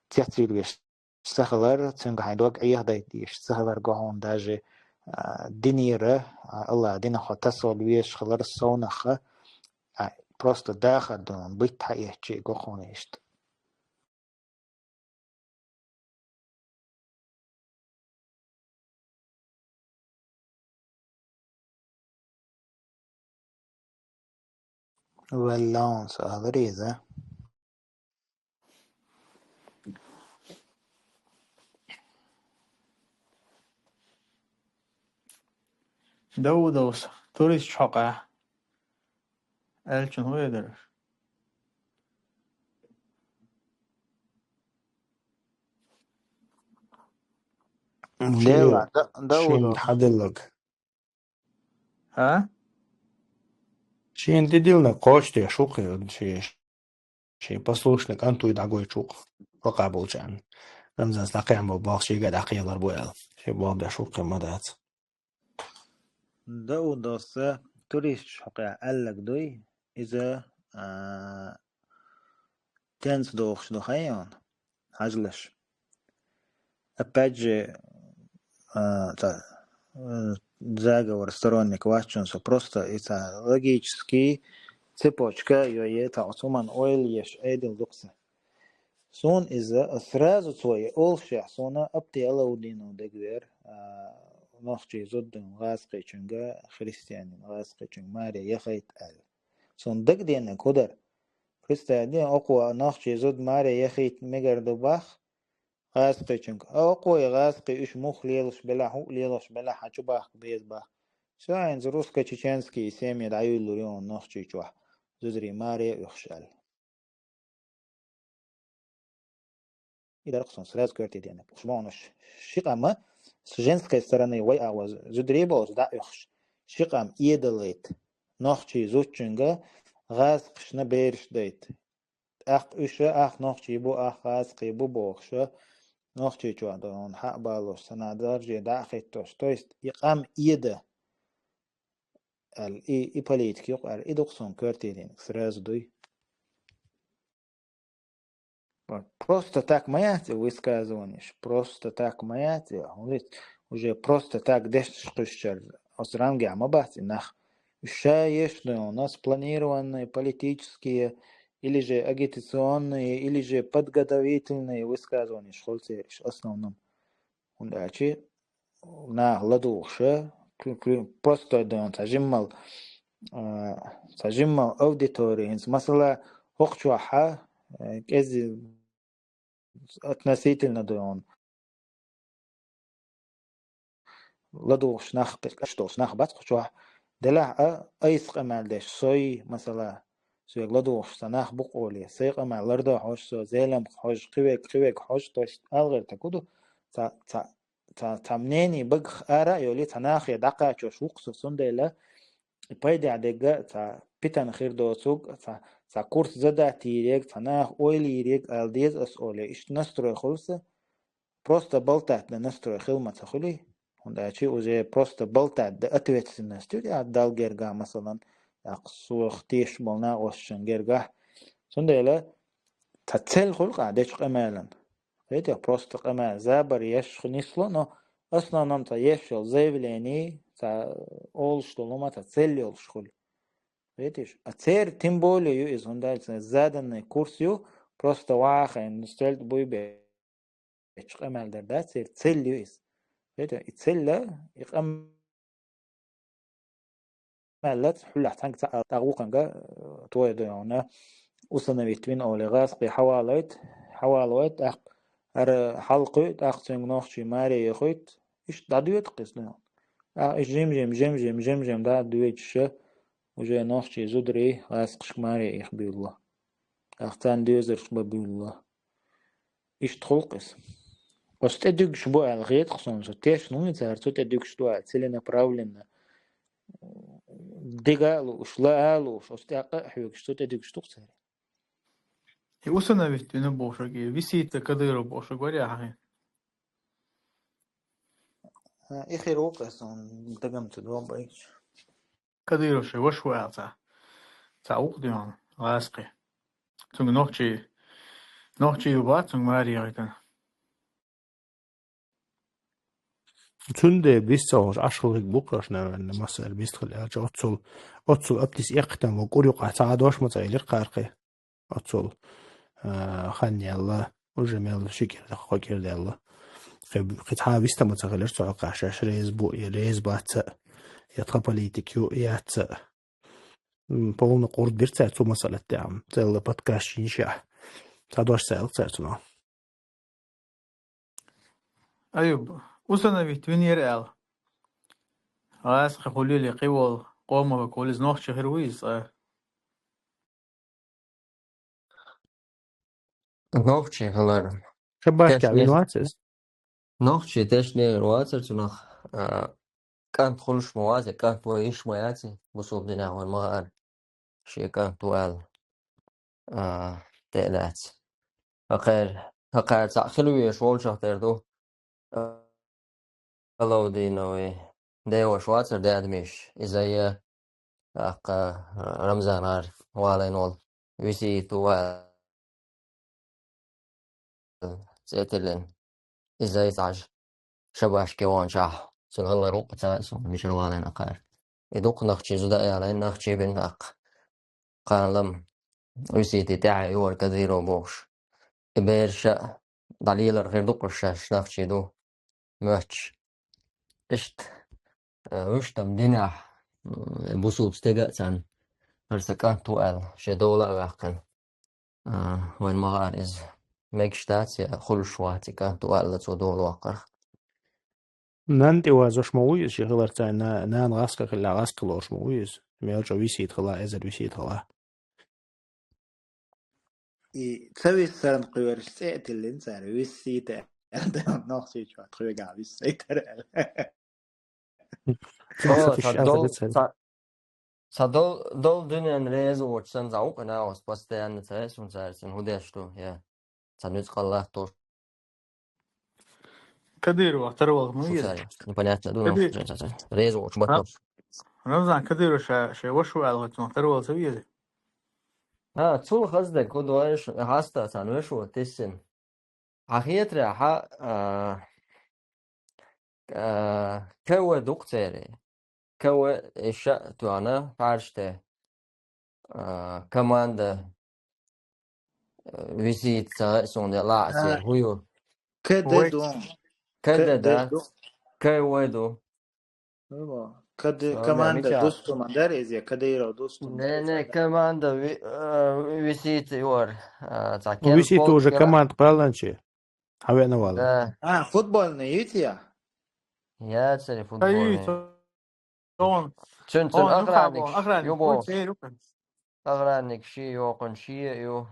цецвийла веш ца хилар, цуьнга хьайн дог Ӏехадайта дезаш ца хилар го хьуна даже, а, динера, а, Аллах динах хьо тасавала везаш хилар совнаха, а, просто дахар дун битта хьаэцчи го хьуна иштта. Валлаун сагӀа реза. Даудовс, турист хьокъа. Элчун хӀу эдара? Дела, да, да, шин удо. Хьаделлаг. А? Шин дидилна кхочде шукхи, ши, ши послушник антуй дагой чукх. Рокъа болчан. Рамзан стакан бо бах шига дакхелар боял. Ши бо да шукхи мадац. Даудовса туристаш хьокъехь аьллаг дуй, иза, а, тенца дохуш ду хайон, хьажлаш. Опять же, а, ца, а, заговор сторонник вачун со просто и ца логический цепочка йо е та цуман ойл еш айдил дукса. Сун иза сразу цо и олшехь, суна Апти Алаудинов дагвер, а, нохчий зуддун гӀазкхичунга, христианин гӀазкхичунга маре яхайт аьлла. Сун дагденна кудар. Христиан ден окхо нохчий зуд маре яхайт мегар ду бах, гӀазкхичунга. А окхо и гӀазкхи уьш мух лелаш белахь, хӀу лелаш белахь, хьачу бахка беза бах. Всё, айнца русско-чеченский семья дӀаюьйлур ю нохчий чохь. Зударий маре а уьхуш аьлла. И дарх сон сразу коьрте деана. Уж ма хьуна ш-, ши къамма, с женской стороны вай агӀоза зударий болча дӀаоьхуш, ши къам эдалайта, нохчий зудчуьнга гӀазкхашна бераш дайта. ТӀаккха уьш, ах, нохчий бу, ах, гӀазкхий бу бохуш, нохчийчохь долу хьаъ балош санна дарже дӀа а хӀиттош. То есть и къам эда аьлла, и, и политика юкъара, и ду-кх суна коьртаниг сразу дуй. Вот. Просто так ма яц и высказыванеш, просто так ма яц и, хӀунда аьлча уже просто так дешнаш кхуьссуш оцу рангехь ма бац и нах. Уьш ша еш долу спланированные политические или же агитационные, или же подготовительные высказыванеш хуьлу церан уьш основном. ХӀунда аьлча наха ладугӀуша, кл-, кл-, простой долу цхьа жиммал, а, цхьа жиммал аудитори, хӀинца масала хӀокху чохь, а, кӀези относительно долу ладугӀуш нах, кхин кхаш долуш нах бац кху чохь, делахь а айса къамел деш, сой, масала, соьга ладугӀуш сан нах бу-кх олий, сай къамел лардо хьожу со, Зелимха хьожу, кхин верг, кхин верг хьожу, то есть алгӀертаг хӀу ду, цхьа, цхьа, цхьа, цхьа мнение багах ара а йолий, цхьа нахе дӀакхачош ву-кх со, цундела и пайдехь дерг а цхьа питана хир доцург, цхьа, цхьа курс задать йийриг, цхьа наха ойла йийриг ала деза ас олий, иштта настрой хуьлу сан, просто болтать дан настрой хила ма ца хуьлий, хӀунда аьлча уже просто болтать дан ответственность ю тӀехь Далла гергахь, масалан, тӀаккха сох тешаш болу накъосташна гергахь. Цундела цхьа цель хуьлу-кх ахь дечу къамелан. Хетий, просто къамел, забар еш нисло, но основном цхьа еш йолу заявление, цхьа олуш долу хӀума цхьа цель йолуш хуьлу. Хетий, а церан тем более ю иза, хӀунда аьлча заданный курс ю, просто вахана, ну, цель буй бе- Эчу къамел дар дац, церан цель ю иза. Хетий, и цель а, и къамел а хьуьллахь цхьаьнга ца а, тӀаккха вукханга, э, твоя дойна, усыновить вина олий, гӀазкхий хьавалайта, хьавалавайта, тӀаккха хӀара хьалакхуьйту, тӀаккха цуьнга нохчий маре яхуьйту, иштта дӀадоьду-кх иза дойна. ТӀаккха иштта жим-жим, жим-жим, жим-жим дӀа а доьдуш, уже нохчий зударий гӀазкхашка маре яха буьйлало. ТӀаккха царна доьзарш бан буьйлало. Иштта хуьлу-кх иза. Оцу тӀе дуьгуш бу аьлла хета-кх суна, со тешна вуй цара цу тӀе дуьгуш ду аьлла, целенаправленно. Дага а лууш, лаа а лууш, оцу тӀе а къа а хьоьгуш, цу тӀе дуьгуш ду-кх цара. И усыновить вина бохург, и висита Кадыров бохург варий хьан хин? А, и хир ву-кх аса, он дагам ца догӀу байгаш. Кадыров шайн ваша ву аьлла цхьа. Цхьа вукху дуьйхьал, гӀазкхи. Цуьнга нохчий, нохчий ю бац, цуьнга маре яхийтина. Цундела бис ца хьожу, Ӏаш хиларг бу-кх аша, наверное, массара бис хила аьлча, оццул, оццул аптис эккхийтина ву кӀур юкъахь ца Ӏадош ма ца элира кхаркхе. Оццул, а, хан яьлла, уже мел ши кӀира, кхо кӀира даьлла. Кхин, кхин цхьа а виста ма ца хилира цу хьокъехь шаьш реза бу, я реза бац а, я тхан политик ю, яц а. М, полный къурд бира цара цу масалат тӀехь, целла подкаст йинчехь. Цхьа дош ца аьлла цара цунах. Аюб, усыновить винера аьлла. Гьасткхи хуьлийла кхин волу, къоман вака волу иза, нохчи хир вуй иза цкъа? Нохчи хилар. Шабашка тешне вин вац иза? Нохчи тешнера вацара цунах, а, кӀант хуьлуш ма вац, кӀант вай йиш ма яц, бусулба динехь вайн ма хаьара, шен кӀант ву аьлла, а, тӀе а лаьцна. ХӀокхара, хӀокхара цхьаъ хила везаш волчух тера ду, а, Алаудиновый деваша вацара даьдамаш, иза я, тӀаккха Рамзан гӀар валийна волу, висийта ву аьлла. ЦӀе тиллина. Иза айса Ӏаш шабашке ваханчохь, цуьнан хӀаллар ву-кх цара, суна мичара валийна кхара. И дукха нохчий зуда а ялийна, нохчий бина тӀаккха. Кхана лам висийте тӀаьхье юхара Кадыров бохуш. И бераш а дӀалелар хир ду-кх уьш шаьш нохчий ду моьттуш. Иштта, э, вуьштам динехь, м, бусулба стеган а царна, хӀара сан кӀант ву аьлла, шен дола а ваьккхина. А, вайн ма хаьара иза мегаш дац я хуьлуш вац и кӀант ву аьлла цо дола ваккхарх. Нанна тӀе вазош ма вуй иза, шен хиларца, на-, нана гӀаскхи хилла, гӀаскхи лоруш ма вуй иза. Мел чӀогӀа висийта хила, эзар висийта хила. И ца виссарна кхоьруш цӀе а тиллина цара, висийта Нохчийчоа тхоьга виссайтар аьлла. Цхьа О, сатиш ца дол, аьлла. Ца, ца дол, дол дуьнен реза воч сан за укъна ос постоянно ца сун царцин худеш ту, я. Ца нуц къаллах то. Кадырова тарвал, ну, Шу есть. Царь. Непонятно, ну, Кадыр- ца, ца, ца. Реза воч А? батно. Рамзан Кадыров ша, ша вашу алгъатун тарвал ца визе. А, цул хазда кудваеш хаста сан вашу тессин. Ахиетра ха, а, а, кава дукцери. Кава иша туана парште. А, команда, а, висит ца сунде ла А, се хую. К Д Вой. Ду. К Д К Д да. Ду. Кава ду. Ну, во. К Д Всё, да, команда меча. Дустума дарезия, Кадыров Дустума Не, не, дарезия. Команда ви-, э, висит юар, э, ца Ну, кен висит уже полкера. Команда паланчи. Хавена вала. Да. А, футбольный, видите? Я цели Ай, футбольный. то он, Цун, цун он, ну, как охранник, он, охранник, юбо. Ой, цей, рука. Охранник ши, йокъун ши, ю.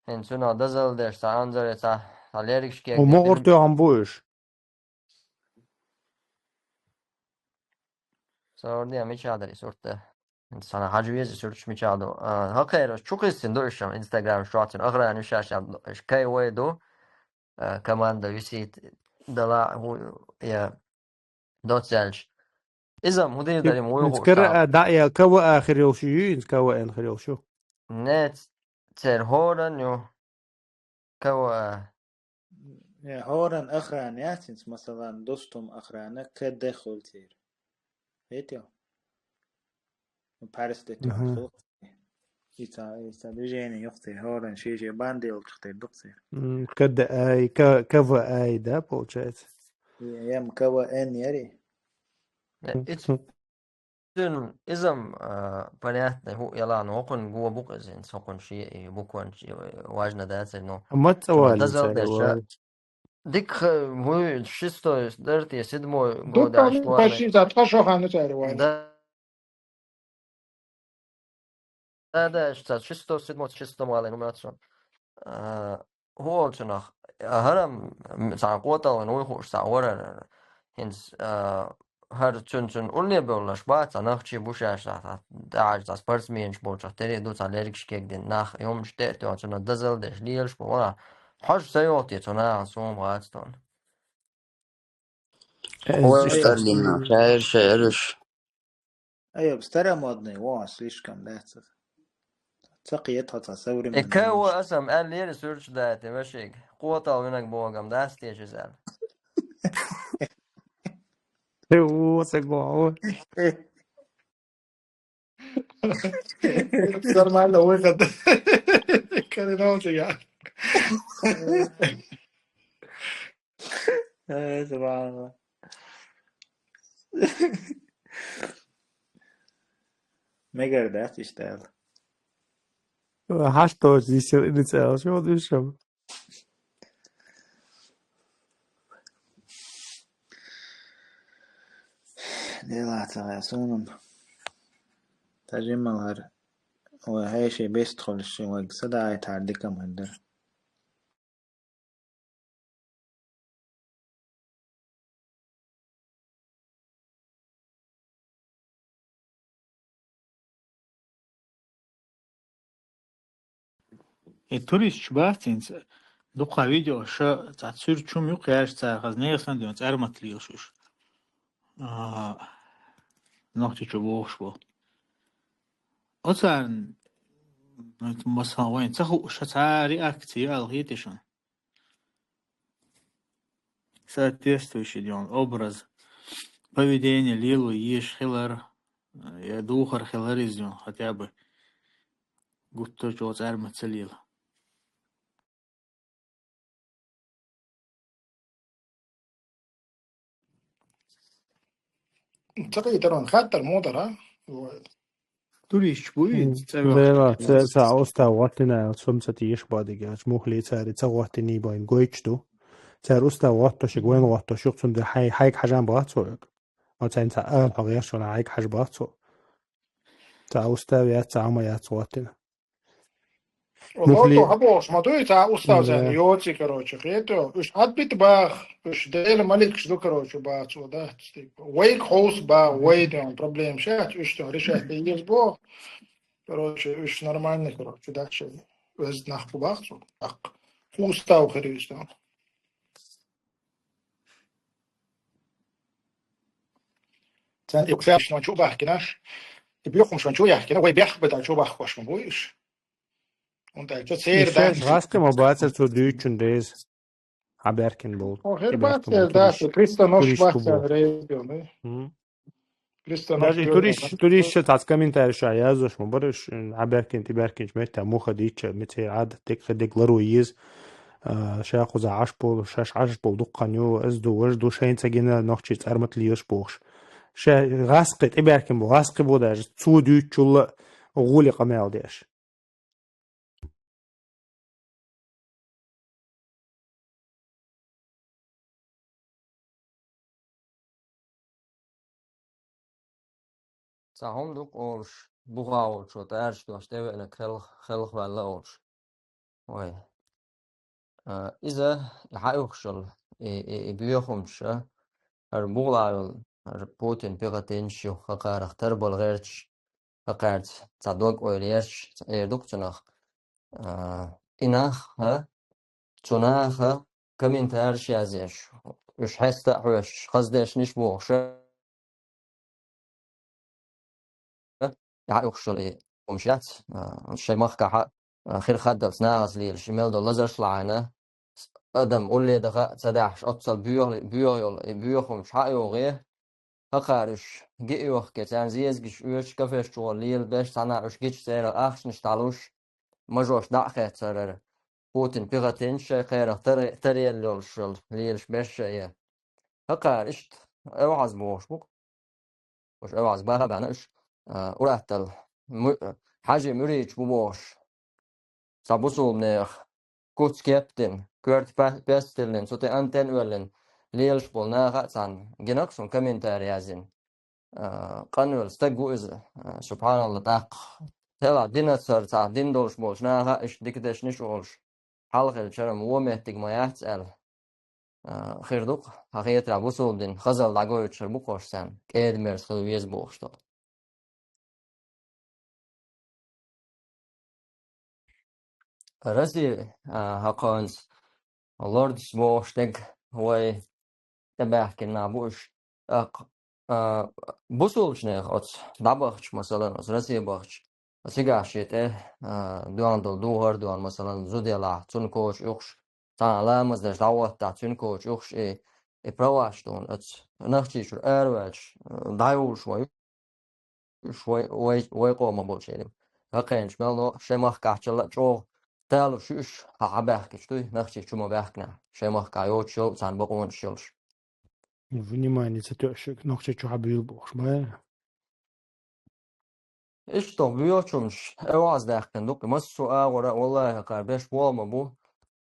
Эн цуна дазал деш, ца анзаре, ца, ца лерик шке У могъур тёгъан буш. Сорди мичадари сурта. Сана хажу вези сурч мичаду. А, хакайро, чукисин ду ишам Instagram шуатин. Аграни шашам, иш кай вайду. А, команда висит дала ху, я, доцяльш. Изам, худей дарим, уй Инскара, хушта. А, да, я, кого ахирил шу, инского эн хирил шу. Нет, цер хоран ю. Кого, а? Э, хоран охрана ясинс, масалан, Дустум охрана, К Д хултир. Видел? Парис де Мгм. Ица, ица движение ёхтир, хоран шиже бандил чухтир духтир. М, К Д А, К-, К В А, да, получается? Э, эм К В Н яри. Э, Мгм. Ицун изам, а, понятно, ху, яла, но хун гуа букъ изин, хун ши, и букван ши, э, важно, да, цей, но. А мат цуна цавалин дазал цари деша. Вай. Дик, э, ху, шестой, дерти, седьмой Дуккан года, школьный. Почти за тха шо хана цари вай. Да. Да, да, ца шестой, седьмой, шестой малый нумрацун. А, хуолчунах. А, харам, м, ца къоталгын уй хуш, ца орар. Хинс, а, хар цун-цун улле боллаш ба, ца нахчи бушаш, ца, ца, да, ца спортсменш болчах, тере ду, ца лерикш кегдин, нах, юмш те, те, цуна дазал деш, лиелш бо, ва. Хаш ца йоти, цуна, сум гацтон. Э, Ой, ишта старинный, шаир, шаирш. Ай, старомодный, во, слишком, да, ца. Ца кьет, ца современный Э, кого немножко. Асам, а лери сурч дати, вашик. Къотал винак богам, да, стечи зал. Э, о, ца го, о. Нормально выход. Коренов тебя. Э, забавно. Мегар да, тиштал. Хаш то здесь инициал, что дышим. Дела целая сунун. Тажималар. Ой, хай ши бест холши, ой, сада ай тар дикам хандыр. Э, туристш бац инца, дукха видео ша ца цуьр чум юкъ яш цар хаз нехан ден цар матлил шуш. А, нохчи чу бохш бо. Оцарн, ну, это масала вайн, ца ху ша ца реакция алгъи тешан. Соответствующий ден образ, поведение лилу еш хилар, э, я духар хилар из ден, хотя бы гутто чо цар мацалил. Ца кхетарон хаттар мо дара? Туриш буй, М, ца вахт. Бела, ца, ца уста ваттина, сум ца тиеш бадиге, ач мухли цари ца ваттини байн гойч ду. Цар уста ватто ши гойн ватто шук цунде хай, хайк хажан бацо. О цайн ца а хагер шона хайк хаж бацо. Ца уста вя ца ама я ца ваттина. Мухли. Лото хьабохуш ма дуй, цхьа устав зен, да, йоци, короче, хету. Уьш хьадбит бах, уьш Дела маликаш ду, короче, бах цо, да, типа. Вайг ховс ба, вай ден проблема шац, уьш тон решать бе еза бо. Короче, уьш нормальный, короче, да, шей. Вез нах бу бах цо. Так. Устав хириста. Цан и кхаьш ма чу бахкинаш. И бюхум шон чу яхкина, вай бях бада чу бахкош ма буйш. Он так, что цер, да? Гасты ма бацар цо дючун рез. Хьаберкин бол. О, хер бацар, да, Кристо нош бахтан рез, да. Даже и турист, турист ша тац комментарий ша язош ма барыш, хьаберкин, ти беркинч метта муха дича, мецей ад, тек хедек лару из. А, ша кхуза Ӏаш бол, шаш Ӏаш бол дуккхан ю, аз ду, важ ду, шайн цагина нохчи цӀармат лиеш бохш. Ша гӀаскхи, тӀеберкин бу, гӀаскхи бу даже, цу дюччулла гули къамел деш. Ца хӀума ду-кх олуш, бухахь волчо тӀараш дош тӀевеана хелх-, хелхваьлла олуш. Вай. А, иза и хьаоьхушал, и, и, и боьхамаш, а, хӀара бугӀа йолу, хӀара Путин пехотинчаш ю, хӀокхарах тарбала гӀерташ, хӀокхаьрца цхьа дог-ойла еш, эр ду-кх цунах. А, и нах, а, цу наха комментариш язъеш, уьш хьеста а хьоьжуш, хаза дешнаш бохуш, яхь юхшал и хӀумаш яц, а, шайн махкахь а, а, хир хаддалц нахаца лелаш, и мел долу лазарш лахьийна, адам улле даха а ца дахьаш, оццал боьха-, боьха йолу и боьха хӀумаш хьа а йогӀе, хӀокхара уьш гиъ йохке, царна зезагаш оьшуш, кафеш чугӀа лелабеш, цхьана уьш гича церан ахчанаш дӀалуш, мажош дӀа а хеццарара. Путин пехотинчаш шайн кхерах тара-, таръелла йолуш йолу лелаш беш шайе. ХӀокхара иштта Эвхьаз бохуш бу-кх. Уьш Эвхьаз баха а баьхна уьш, а, ураттал му-, хьажи муьрийча бу бохуш. Цхьа бусулбанех куц кеп дина, коьрта пе-, песталлина, цу тӀе антенна оьллина лелаш болу наха а цхьаьна гина-кх суна комментарий яздина. А, къанвелла стаг ву иза, а, субхьаналла, тӀаккха. Хила динацара цхьа дин долуш болчу наха а иштта дика дешнаш а олуш, хьалхарчара-м вон меттиг ма яц аьлла, а, хир ду-кх, хьан хетарехь бусулба дин хазалла дӀагойтуш хир бу-кх уьш царна, кӀеда-мерза хила веза бохуш долу. Россия, а, хӀокхуьнца лордаш бохуш дерг вай тӀебаьхкина нах бу уьш. ТӀаккха, а, бусулбанех оцу дӀабахча, масалан, оцу Россия бахча, цигахь шен тӀе, а, доьгӀна долу духар а доьгӀна, масалан, зуда елахь, цунна коча юхуш, цхьана ламаз деш дӀахӀоттахь, цуьнан коча юхуш и, и праваш дуьйна оцу Нохчийчуьра араваьлча, а, дӀайолуш вай уьш вай, вай, вай къомах болчеран. ХӀокхуьнца мел но шайн махкахь чалла а чӀогӀа талуш ю уьш, хьан хьабаьхкича дуй, Нохчийчу ма баьхкинехь, шайн махкахь йоцуш йолу царна бакъонаш йолуш. Внимание ца тоьуш Нохчийчу хьан буьйлу бохуш, бай? Иштта боьхачунаш Эвхьаз даьккхина ду-кх, массо а агӀора а, валлахӀи, хӀокхара беш болу ма бу,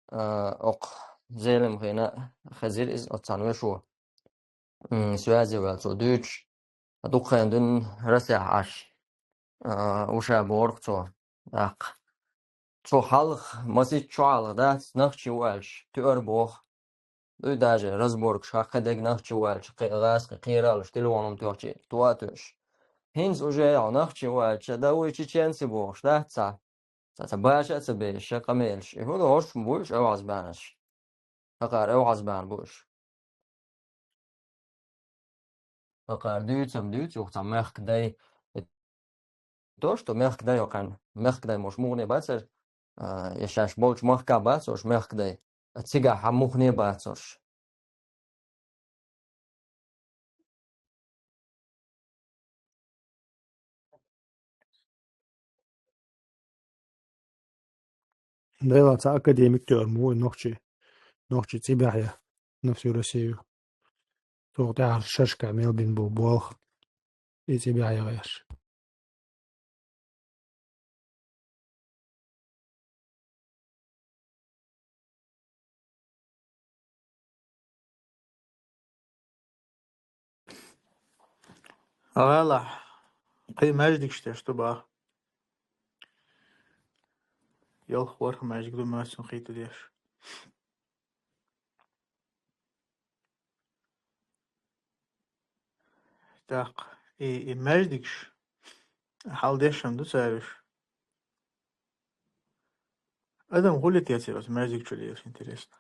а, окху Зелимхина а хезира иза, оцу цхьана вешо. М, связи ваьлла цо дуьйцуш, дукха хенахь дуьйна Расехь Ӏаш, а, вуша боху-кх цо, тӀаккха. Цо хьалха, масийтта шо хьалха дац, нохчи ву аьлча, туьар боху. Дуй даже разборкаш хьакха дерг нохчи ву аьлча, кхе-, гӀазкхи кхералуш, телефон-м тоьхчи, тоа а тоьуш. ХӀинца уже хьо нохчи ву аьлча, да вуй чеченцы бохуш, дац цхьа? Цхьа, цхьа баша а ца беш, ша къамелаш. И хӀун ду, хӀорш ма бу уьш Эвхьаз баьнаш? ХӀокхара Эвхьаз баьнна бу уьш. ХӀокхара дуьйцу-м дуьйцу, юха цхьа мехкан дай. И то, что мехкан дай хӀокхарна, мехкан дай, может, муххале бацара, а, я шаьш болчу махкахь бац уьш мехкан дай, а цигахь хьан муххале бац уьш. Делан цхьа академик тоьар ма ву и нохчи, нохчи цӀе баьхьа на всю Россию. Цо тӀаьхьара шерашкахь мел бина бу болх и цӀе баьхьа гӀерташ. ГӀала, кхин маьждигаш деш ду бах. ялх ворхӀ маьждиг ду моьттан хийтта деш. ТӀаккха и, и маьждигаш хьал деш хӀама ду цараш. Адам гӀулли тецира оцу маьждиг чу лелаш, интересно.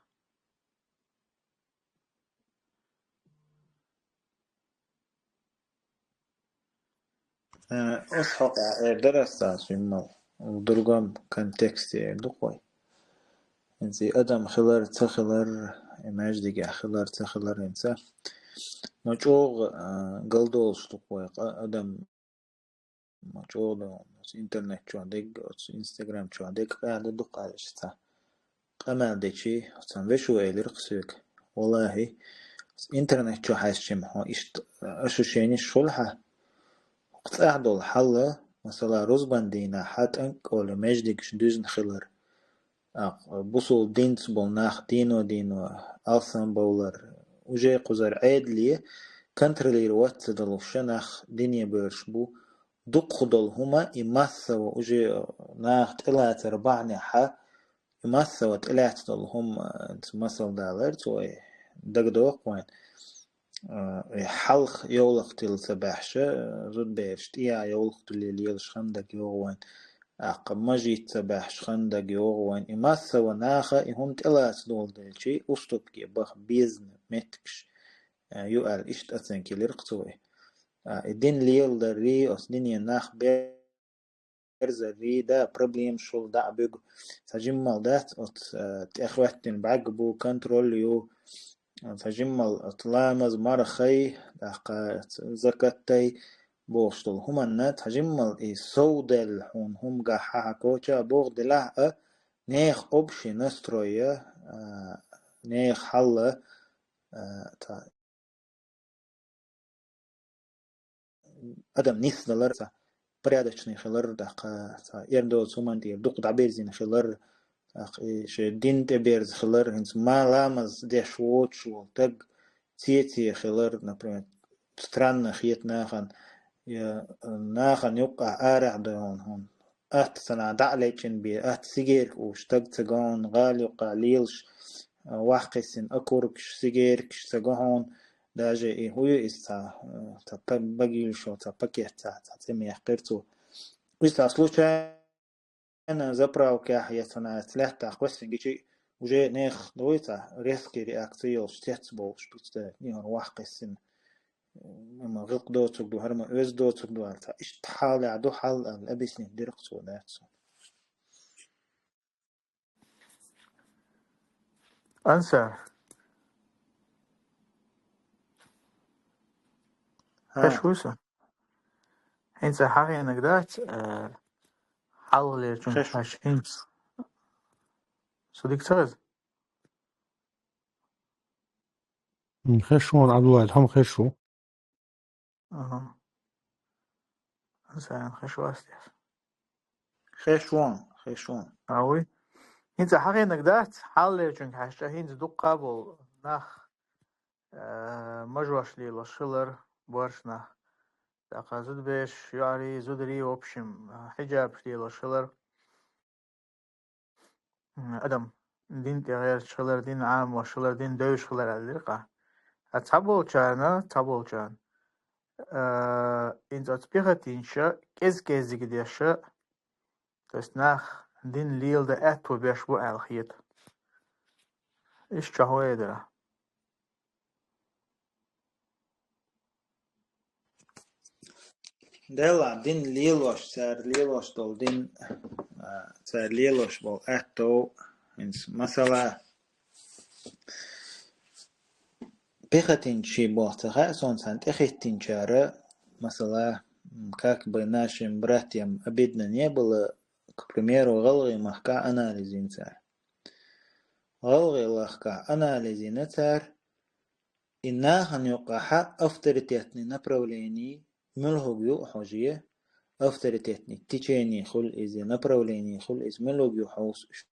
Э, оцу хьокъехь эр дара ас цхьа жимма, в другом контексте эр ду-кх вай. ХӀинца и адам хилар, ца хилар, и маьждигехь хилар, ца хилар хӀинца. Ма чӀогӀа, э, галдолуш ду-кх вай, къа-, адам ма чӀогӀа ду, оцу интернет чохь дерг, оцу Instagram чохь дерг къаьхьа ду-кх аьлла ца. Къамел дечи, оцу вешо элира-кх соьга: «ВаллахӀи, интернет чу хьаьжча-м хьо иштта ощущенеш хуьлу хьан. ХӀокху цӀахь долу хьал, масала, рузбан дийнахь хьан тӀанкӀ олу маьждигаш дуьзна хилар, тӀаккха бусул динца болу нах дино-дино алсамбовлар, уже кхузара Ӏедале контролировать ца далуш нах дине боьрзуш бу, дукхах долу хӀума и массово уже наха тӀелацар бахьанехь, и массово тӀелаьцна долу хӀума, э, масал далара цо, э, дагадогӀу-кх вайн. Э, и хьалха йовлакх тилла ца баьхьаш, э, зудабераш тӀехьа йовлакх тилла лелаш хан дагайогӀу вайн. ТӀаккха мажит ца баьхьаш хан дагайогӀу вайн. И массово наха и хӀума тӀелаца долу делчи, уступке баха безна меттигаш, э, ю аьлла, иштта оценка елира-кх цо и. А, и дин леладаррий, оцу дине нах бер- берзаррий, да, проблемаш хуьлу, дӀа а буьгу. Цхьа жиммал дац, оцу, э, тӀехӀоьттина бӀаьрг бу, контроль ю, цхьа жиммал оцу ламаз, мархий, тӀаккха закатий бохуш долу хӀуманна, цхьа жиммал и совдаьлла хьуна хӀума гахь хьан коча а боху делахь а, нехан общий настрой, а, нехан хьал, а, цхьа адам нисдалар, цхьа порядочный хилар, тӀаккха цхьа эрна доцу хӀуманна тӀера дукха дӀабирзина хилар, тӀаккха и шен дин тӀе берза хилар, хӀинца ма ламаз деш воцуш волу стаг цеций хилар, например, странно хета нахана, я нахана юккъехь арахь дойгӀун хӀума. Атта санна дӀа а лечкъина бен, атта сигарка уьш, стаг ца го хьуна, гӀала юккъехь лелаш, а, вахкхиссина окуркаш, сигаркаш ца го хьуна, даже и хӀун ю иза цхьа, а, цхьа па-, багийла шо, цхьа пакет цхьа, цхьа цӀе мехкира цо. Иза цхьа случайно заправкехь я цхьана лаьттахь кхоьссина гичи, уже нехан дуй цхьа резкий реакция йолуш цец болуш, представь, и хӀара вахкхиссина. Амма гӀиллакх доцург ду, хӀара ма оьзда доцург ду аьлла, цхьа иштта хьалехь ду хьал аьлла, объяснить дира-кх цо, дац цо. Ансар. ХӀа. Хеш ву сан? ХӀинца хьахийнарг дац, э, хьалхалерчун хеш ву. Хьаш хӀинца. Со дика ца хеза? М, хеш ву, Ӏабдулла, хьо-м хеш ву. Аха. Сайн хеш вац те. Хеш ву, хеш ву. А, вуй. ХӀинца хьахийнарг дац, хьалхалерчуьнга хьаьжча, хӀинца дуккха а болу нах, э, мажош лелош хилар, боьрша нах. ТӀаккха зудабераш, йоӀарий, зударий, в общем, хьиджабаш лелош хилар. Адам дин тӀе гӀерташ хилар, дин Ӏамош хилар, дин девзаш хилар аьлла дира-кх. Ткъа цхьаболчарна, цхьаболчарна, а, хӀинца оцу пехотинцаша кӀез-кӀеззиг деша, то есть нах дин леладан аьтто беш бу аьлла хета. Иштта чохь вай дара. Делла дин лелош, цара лелош долу дин, а, цара лелош болу аьтто, хӀинца масала, пехотинций боху ца хаьа суна, царна тӀехӀиттинчара, масала, м, как бы нашим братьям обидно не было, к примеру, гӀалгӀай-махкахь анализ йина цара. ГӀалгӀай-махкахь анализ йина цара, и нахана юккъехь авторитетный направление муьлхуг ю хьожий, авторитетный течение хуьлу иза, направление хуьлу иза, муьлхуг ю хьовсуш.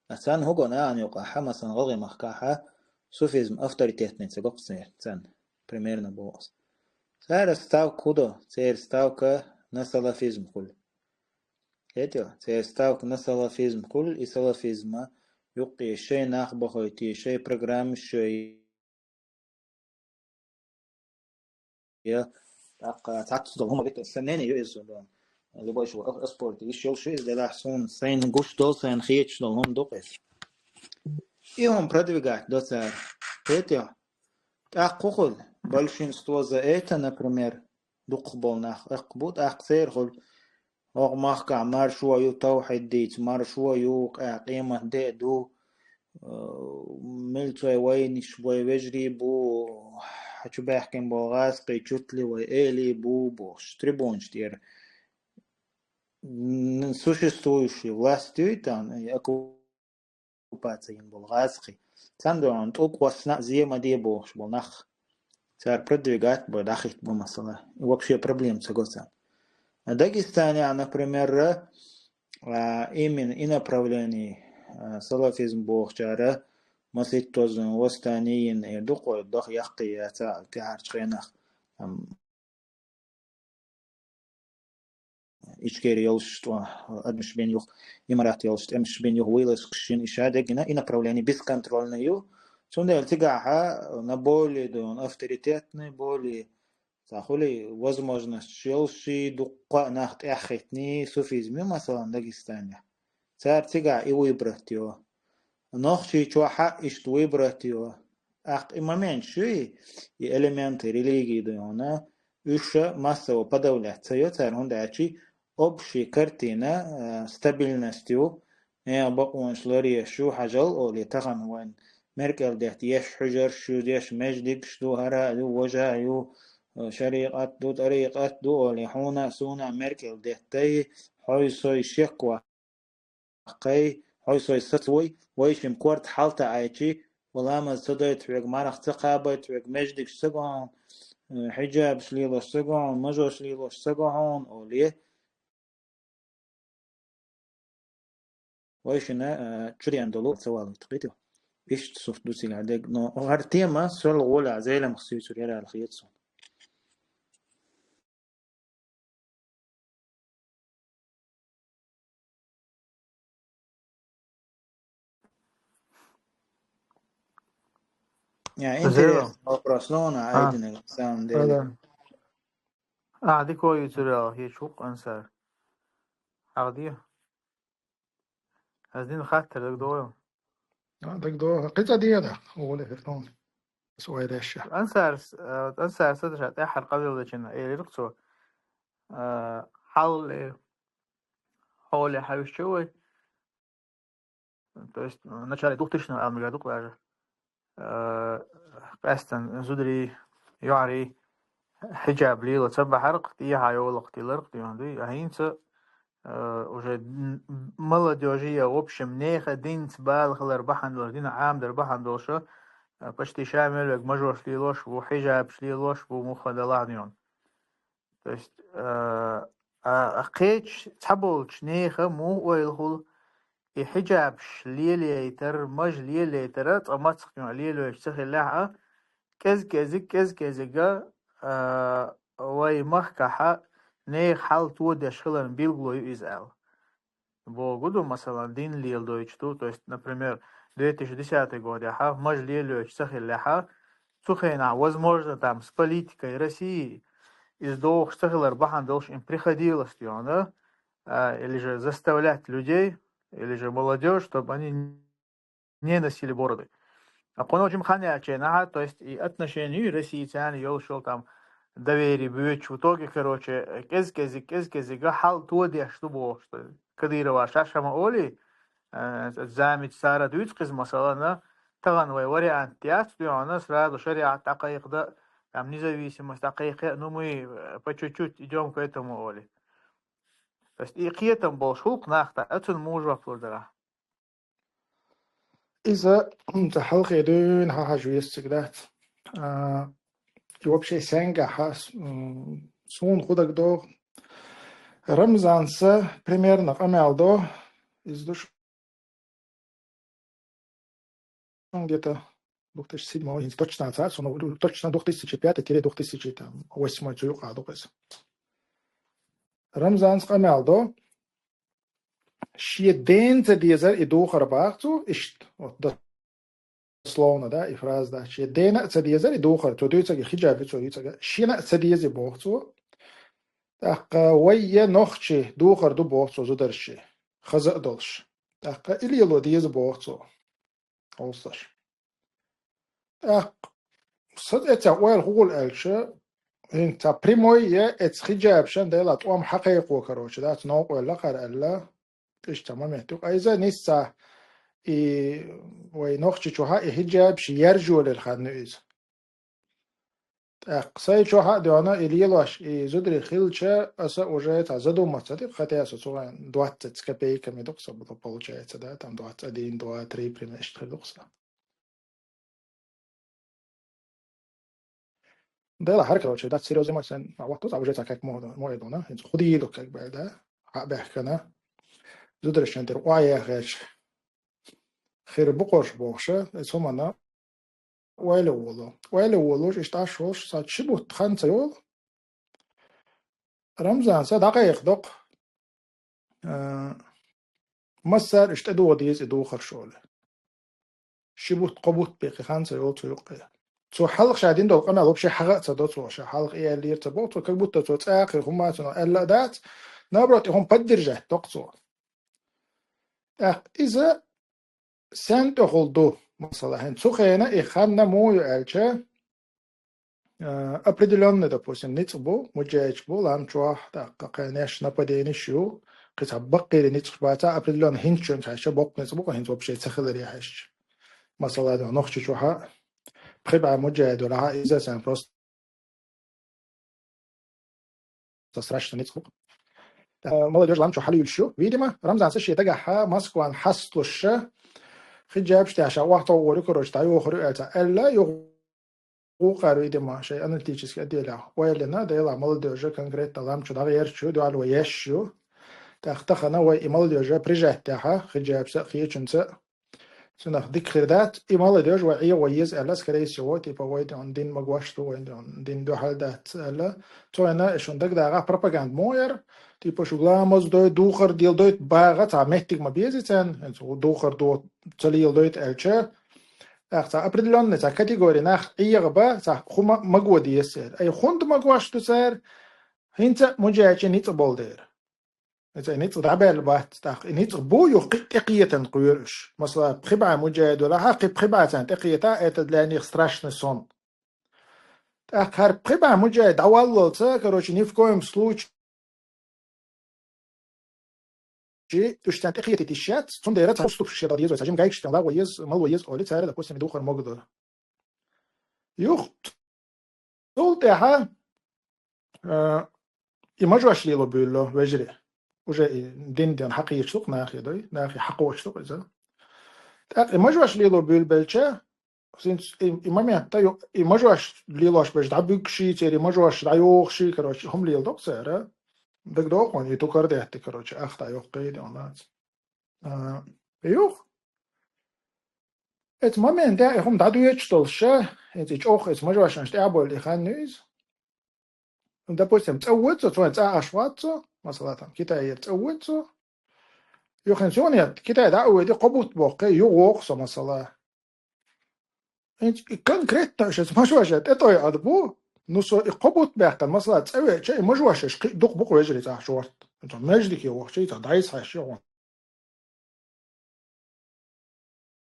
А царна хӀуго нахана юккъехь, масалан, гӀалгӀай-махкахь суфизм авторитетный ца го-кх церан, царна, примерно боху ас. Цара ставка хӀун до? Церан ставка на салафизм хуьлу. Хетё, церан ставка на салафизм хуьлу, и салафизма юккъе шайн нах бахойти, шайн программа шоай я, тӀаккха цхьацца долу хӀума витар. Сан нени ю иза, любой шу ас-, аспорте йиш йолуш ю иза, делахь суна сайна гуш долу, сайна хеташ долу хӀума ду-кх иза. И хӀума продвигать до цара. Хетё? ТӀаккха хӀун хуьлу? Большинство за это, например, дукхахболу нах эккха бу, тӀаккха церан хуьлу: «ХӀокху махкахь маршо ю тавхьид дийца, маршо ю, къа-, къемат де а ду, э, милцой вайнаш вай вежарий бу, хьан чу баьхкина болу гӀазкхий чутли вай элий бу», бохуш, трибунаш тӀера. Н-, существующая власть юй там, и оккупация йина болу гӀазкхий. Царна дуьхьал тӀулг кхоссана а, зе ма де бохуш болу нах. Цара продвигать бу, дӀахӀитта бу масала. И вообще проблема ца го царна. А Дагестанехь, например, а, именно и направление, а, салафизм бохучара масийтта тозан восстание йина эр ду-кх, даха яккхий яц а тӀаьхьарчу хенахь. Там Ичкери йолуш тӀо адамаш бен юха, Имарат йолуш тӀемаш бен юха вуйлаш кхин и ша дегина и направление бесконтрольный ю. Цундела цигахьа на более ду авторитетный, более, цхьа хуьлий, возможносташ йолуш и дуккха а нах тӀаьхьахӀиттиний суфизм ю, масалан, Дагестанехь. Цара цигахь и выбрать йо. Нохчийчохь а иштта выбрать йо. ТӀаккха и момент шу и, и элементы религии ду хьуна, уьш массово подавлять ца йо цара, хӀунда аьлча общая картина, э, стабильность ю, э, бакъонаш ларъеш ю, хьажал олий, тахана вайн меркӀал детта еш хьуьжарш ю, еш междигаш ду, хӀара а ю, важа а ю, э, шарикъат ду, тӀарикъат ду олий, хьуна а, суна а меркӀал деттай, хьой-сой шек ваккхай, хьой-сой сацавой, вайшимма корта хьалта Ӏайчи, ва ламаз ца дайта хьоьга, марха ца кхабайта хьоьга, междигаш ца го хьуна, э, хьиджабаш лелош ца го хьуна, мажош лелош ца го хьуна олий. Вайшинна, э, чуден долу ца валийта кхетий. Иштта суфт ду цигахь дерг, но хӀара тема сол гӀолехь Зеламха сийцур яра аьлла хета суна. Я, интересный вопрос, но он, а, айдинарг, на самом деле. Да, да. А, дика ю цуьрал, хечу вукх ансар. ХьагӀ де. Аз дина хаттар дагадогӀу. А, дагадогӀу. Кхин цӀа дехьа, оха эфир тхуна. Ас вай дешша. Ансарс, а, Ансарс ша тӀаьххьара къамел дечунна элира цо, а, хьал, э, хьоле хьаьвсича вай. То есть, в начале двухтысячных ала мегар ду-кх даже. Э, къаьстина зударий, йоӀарий хьиджаб лела ца бахьара-кх, тӀехьа йолу-кх тилар-кх, дуьйна дуй. А хӀинца, э, уже н-, молодёжи я, в общем, нехан динца бала хилар бахьана долуш, динах Ӏамадар бахьана долуш, э, почти ша мел верг мажош лелош бу, хьиджабаш лелош бу, муха далахь дуьйна. То есть, э, а, а кхечу цхьаболчу нехан муха ойла хуьлу, и хьиджабаш лелайтар, мажа лелайтара, цкъа мацах лелойтуш ца хиллехь а, кӀез-кӀезиг, кӀез-кӀезига, а, вай махкахьа нехан хьал тодеш хиларна билгало ю иза аьлла. Богу ду, масалан, дин леладойтуш ду, то есть, например, две тысячи десятый годехьа мажа лелойтуш ца хиллехьа, цу хенахь, возможно, там, с политикой России иза дохуш ца хилар бахьана долуш им приходилось дуьйна, а, или же заставлять людей, или же молодёжь, чтобы они не носили бороды. А кхуночим хан яьлча нахьа, то есть и отношения ю Российцани йолуш йолу там доверие боьдуш, в итоге, короче, кӀез-кӀезиг, кӀез-кӀезига хьал тодеш ду бохуш. Кадырова шаьш хӀама олий, э, замича цара дуьйцу кхиза, масалана, тахана вай вариант яц дуьйна, сразу шариат дӀакхайкхада, там независимость дӀакхайкхе, ну, мы, э, по чуть-чуть идём к этому олий. То есть и кхетам болуш хӀуллакх нах та, а цунна мужа жоп лур дара. Иза, м, цхьа хьалхе дуьйна хьан хьажа веза цига дац. А, и вообще сенгахьа, м, суна хӀу дагадогӀу. Рамзанса примерно къамел до, иза ду ш-, где-то две тысячи седьмой, хӀинца точно ца, суна точно две тысячи пятый тире две тысячи там восьмой цу юкъа ду иза. Рамзанса къамел до, шен дена ца дезар и духар бах цо, иштта, вот, дословно, да, и фраза дац. Шен дена а ца дезар и духар, цо дуьйцург хиджаб ю, цо юьйцург, шена а ца деза бох цо. ТӀаккха вай я нохчий духар ду бох цо зударши, хаза а долуш. ТӀаккха и лело деза бох цо. Хьовсалаш. ТӀаккха са эццехь ойла хӀун хуьлу аьлча, хӀинца прямой я эцу хиджабашна делахь тӀом хьакхайкхо, короче, дац, новкъа ойла лакхара аьлла, иштта момент ю. Ткъа иза нийсса и вай Нохчийчохь а и хиджабаш яржо лелла хан ю иза. ТӀаккха сайн чохь а доьгӀна, и лелош, и зударий хилча, аса уже цхьа задуматься ди, хотя со цу вайн двадцать с копейками ду-кх со, получается, да, там двадцать один, два, три примерно иштта хир ду-кх со. Делахь, короче, дац, серьёзно ма сан, а вот тут а уже цхьа как мо-, мо и дона, хӀинца хӀун дийр ду, как бы, да, хьа а баьхкана. Зударшна тӀера охьа яхаьча хир бу-кх уьш бохуша, и цу хӀуманна ойла а волу. Ойла а волуш, иштта Ӏаш волуш, сан ши бутт хан ца йолу. Рамзан са дӀакхайкхадо-кх, а, массара а иштта тӀедуха деза и духарш олий. Ши бутт, кхо бутт бен кхин хан ца йолу цу юккъе. Цо хьалха ша дина долу къамел вообще хьагӀа а ца до цо, ша хьалха и аьллера ца боху цо, как будто цо цкъа а кхин хӀумма а ца аьлла а дац, наоборот, и хӀума поддержать до-кх цо. ТӀаккха иза сен тӀехула ду, масала, хӀинца цу хенахь и хан муха ю аьлча, а, определённый, допустим, ницкъ бу, муджахӀидаш бу, лам чохь, тӀаккха кхин неш нападениш ю, кхин цхьа баккхийра ницкъаш бацахь, определённый хӀинца чуьнга хьаьжча, боккха ницкъ бу, кхин хӀинца вообще ца хиларе хьаьжча. Масала, Нохчийчохь а пхи бӀе муджахӀид валахь а, иза царна просто страшно ницкъ бу. Э, молодёжь лам чу хьалаюьйлуш ю. Видимо, Рамзан са шен дагахь Москван хьасталуш ша, хиджабаш тӀехь ша охьатовгӀур ю, короче, дӀайохур ю аьлла, аьлла, юха вукхара, видимо, шайн аналитический отделехь ойла, делахь молодёжь конкретно лам чу дӀагӀерташ ю, дуьхьал вай еш ю. ТӀаккха тахана вай и молодёжь прижать тӀехь, хиджабца а, кхечунца а, цунах дика хир дац, и молодёжь вай ӀегӀо еза аьлла, скорее всего, типа, вай дин магош ду, вай дин дуьхьал дац аьлла. Цо вайна шун дагадагӀахь пропаганда мо яра, типа, шу ламаз дой, духар дел дой, багӀа цхьа меттиг ма беза царна, хӀинца духар до ца леладойту аьлча, тӀаккха цхьа определённый цхьа категори нах ӀегӀо ба, цхьа хӀума маго деза церан. Ай хӀунда магош ду цара? ХӀинца а муджахӀидийн ницкъ болу дера. Иза и ницкъ дӀабаьлла бац, тӀаккха и ницкъ бу юха кхин а тӀекхетан кхоьру уьш. Масала, пхи бӀе муджахӀид валахь а, кхин пхи бӀе царна тӀекхета, это для них страшный сон. ТӀаккха хӀара пхи бӀе муджахӀид дӀаваллалца, короче, ни в коем случае уьш царна тӀекхетийта йиш яц, цундела цхьа уступка дан деза вай, цхьа жима гайгаш тӀе лагӀо еза, мало еза олий, цара, допустим, и духар могу ду. Юха цул тӀаьхьа, а, и мажош лело буьйлу вежарий. Уже и дин ден хьакхечу дукъ нахе дой, нахе хьакхочу дукъ иза. ТӀаккха и мажош лело буьйлу белча, хӀинца и, и момент тӀе ю-, и мажош лелош берш дӀабуьгуш, церан и мажош дӀайохуш, короче, хӀума леладо-кх цара. ДагадогӀу хьуна, и тукар детта, короче, ах дӀайоккхий, де ванаца. А, юха? Эцу моментехь и хӀума дӀадоьдуш долуш ша, эцу и чӀогӀа эцу мажошна тӀехь а бевлла и хан ю иза. Допустим, цӀа воьду цо, цо цӀа Ӏаш вац цо, масала, там, Китайера цӀа воьду цо. Юха хӀинца юха нет, Китай дӀа а воьдий, кхо бутт боккхий, юха воху со, масала. ХӀинца и конкретно уьш эцу мажоша тӀетӀой ада бу, ну, со и кхо бутт баьккхина, масала, цӀа веача, и мажошаш кхин а дукха бу-кх вежарий цӀахь шорта. Хьинца маьждиге вахча, и цхьа дӀайса хьаьжча,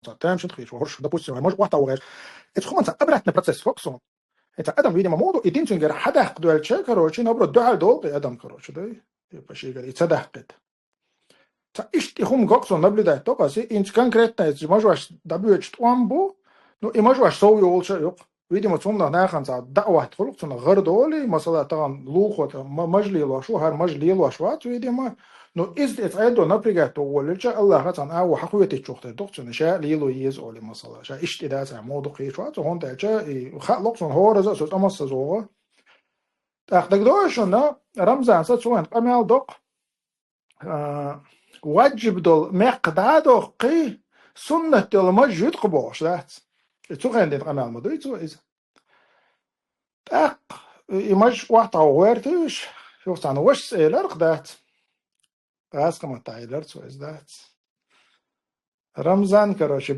Цхьа тамашийна хеташ ву хӀорш, допустим, вай мажа охьатаӀа ву гӀерташ. Эцу хӀуманца обратный процесс хӀокху суна. Эца адам, видимо, муха ду, и дин цуьнгара хьадаккха доьлча, короче, наоборот, дуьхьал долу и адам, короче, дай. Типа шигара и ца даккхийта. Цхьа иштта и хӀума гокъ суна наблюдать докъу аса, инца конкретно эца мажош дӀабоьдуш тӀом бу, ну, и мажош сов йолуш а ю-кх. Видимо, цунах нахана цхьа даӀват хуьлу-кх, цунах гӀар долий, масала, тахана лулахо тӀе ма-, мажа лелош ву, хӀара мажа лелош вац, видимо. Ну, иза тӀе цкъа а до напрягать до воллича, Аллаха цхьана агӀо хьакхоьтуьйтучух тера ду-кх цунна, ша лело еза олий, масала. Ша иштта и дац, а, муха ду кхеташ вац, хӀунда аьлча, и хаьа ло-кх цунна хӀораза а, со тӀамассаза вогӀу. ТӀаккха дагадогӀий шуна, Рамзан са цу вайн къамел доккху, а, ваджиб долу мекх дӀа а доккхий, суннат йолу мажа ю-кх бохуш дац. И цу хенахь дина къамел ма дуй цо иза. ТӀаккха и мажа охьатаӀа гӀоьртуш, юха цхьана вашас элира-кх дац. Гӏазкхий маттахь хьулар цо, иза дац. Рамзан, короче,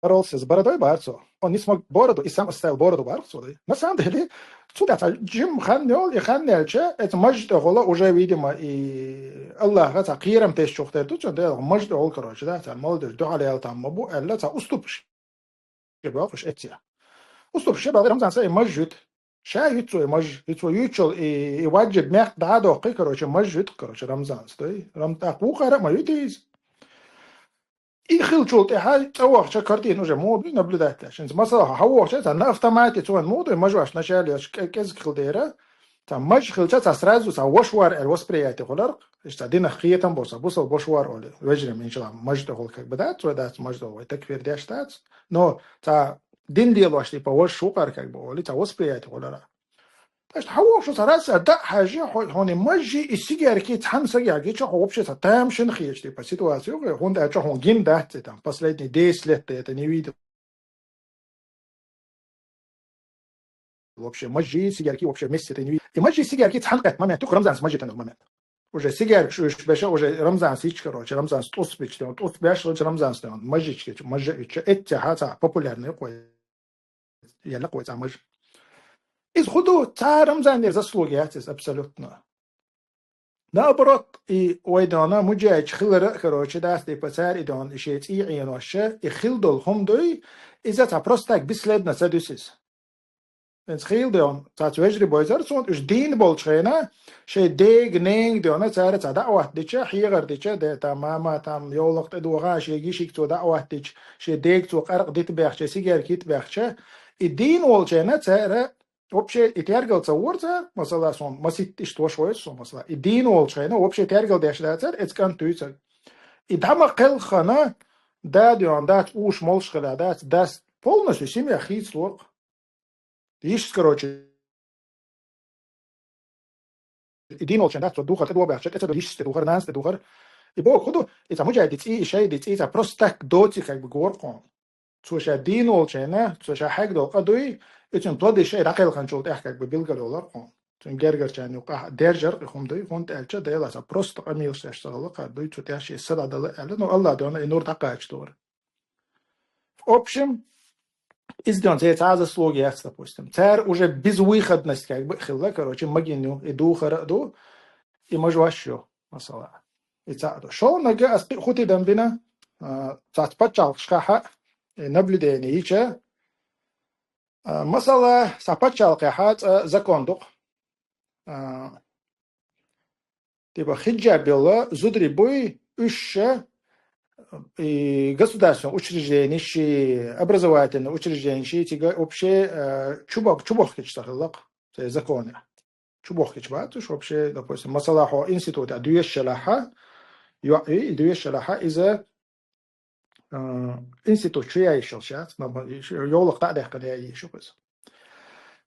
боролся с бородой, боху цо. Он не смог бороду, и сам оставил бороду, боху цо, да. На самом деле, цу тӀехь цхьа жимма хан йолу, и хан яьлча, эца мажа тӀехула уже, видимо, и Аллаха цхьа кхерам тесначух тера ду, цуьнан делахь мажа тӀехула, короче, да, цхьа молодежь дуьхьал яла там ма бу, аьлла, цхьа уступаш. Ше бохуш эццехь. Уступаш ше боху, Рамзан, сан и мажа юьту. Ша юьту цо и мажа, и цо юьйцучул и, и ваджиб мехк дӀа а доккхий, короче, мажа юьту, короче, Рамзанца, дой. Рам-, тӀаккха вукхара а ма юьту иза. И хилчул тӀаьхьа цӀа вахча картина уже муха ду наблюдать деш. ХӀинца, масала, хьан вахча, цхьа на автомате цо муха ду, и мажош начале еш кӀе-, кӀезиг хила дера. Цхьа мажа хилча, цхьа сразу цхьа ваша вара аьлла восприятие хуьлар, иштта цхьа динах кхетам бо, цхьа бусал баш вара олу, вежарий, иншалла, мажа тӀехула как бы дац, цо дац мажа тӀехула, вай такфир деш дац. Но цхьа дин лелош, типа, ваша ву кхара как бы олу, цхьа восприятие хуьлар. Иштта хьан ву шу цхьа раз а даъ хьаьжжа, хьо-, хьуна и мажжи, и сигаьрки цхьана сагехь гича, хьо вообще цхьа тамашийна хеташ, типа, ситуация ю, хьуна аьлча хьуна гина дац и там, последние десять лет ты это не видел. Вообще, мажжи, сигаьрки вообще вместе ты не видел. И мажжи, сигаьрки цхьана кхетта момент, только Рамзанца мажжи тана момент. Уже сигаьрки шуьйш беша, уже Рамзанца йича, короче, Рамзанца тӀус бича, тӀус беш, луча Рамзанца тӀе, мажжичка, мажжа ича, эццехь цхьа популярный кхой. Яьлла кхой цхьа мажа. Иза хӀун ду, цхьа Рамзанера заслуга яц иза абсолютно. Наоборот, и вай дона муджаьдж хилара, короче, дац, типа, цара и дона и шен цӀий Ӏенош, и хила долу хӀума дуй, иза цхьа просто так бесследно ца дуьсу иза. ХӀинца хила дона, цхьаца вежарий бойзара цунна, уьш дийна болчу хенахь, шайн дега, ненга дона, цара цхьа даъват дича, хьехар дича, де, там, мама, там, йовлакх тӀедоха, шен гишиг цо даъват дича, шен дега цо къаркъа дита бехча, сигаьрки йита бехча, и дийна волчу хенахь цара, вообще, и тергал ца вора цара, масала, сон маситта иштта ваша войсу сон, масала. И дийна волчу хенахь, вообще, тергал деш дацара, эца кӀант дуьйцург. И дӀа ма кхелхана, да доьгӀна дац, уьш молуш хила дац, дас полностью семья хийцалора. Йиш, короче, и дийна волчу хенахь дац, цо духар тӀедоха баьхча, тӀе ца до йиш тӀе духар, нанас тӀе духар. И боху хӀун ду, и цхьа муджаьдин цӀий, и шайн цӀий, цхьа просто так доций, как бы, гора кхуна. Цо ша дийна волчу хенахь, цо ша хьегна долу къа дуй, и цуьнан плоды шайн дӀакхелханчул тӀаьхьа, как бы, билгал йолура кхуна. Цуьнан гергарчарна юкъахь держар и хӀума дуй, хӀунда аьлча Делан цхьа просто къамелаш деш ца хилла кхара дуй, цу тӀехь шен са дӀадала аьлла, ну, Аллах дона и нур дӀакхачадора. В общем, иза дона церан цхьа а заслуга яц, допустим. Цара уже безвыходность как бы хилла, короче, магийна ю, и духар а ду, и мажош ю, масала. И цхьаъ ду. ШолгӀаниг ас кхин а хӀун тидам бина, а, цхьацца пачхьалкхашкахь а, и наблюдение йича, а, масала, цхьа пачхьалкхехь цхьа закон ду-кх. А, типа, хиджаб йолу зударий буй, уьш ша, и государственный учрежденеш, и образовательный учрежденеш, и цига вообще, э, чубох-, чубохкича ца хилла-кх, церан законехь. Чубохкича бац уьш вообще, допустим, масала, хьо институтехь доьшуш елахь, йоӀ, и доьшуш елахь, иза а, институт чу яйиш йолуш яц, ма-, ма-, йовлакх дӀа а даьккхина яйиш ю иза.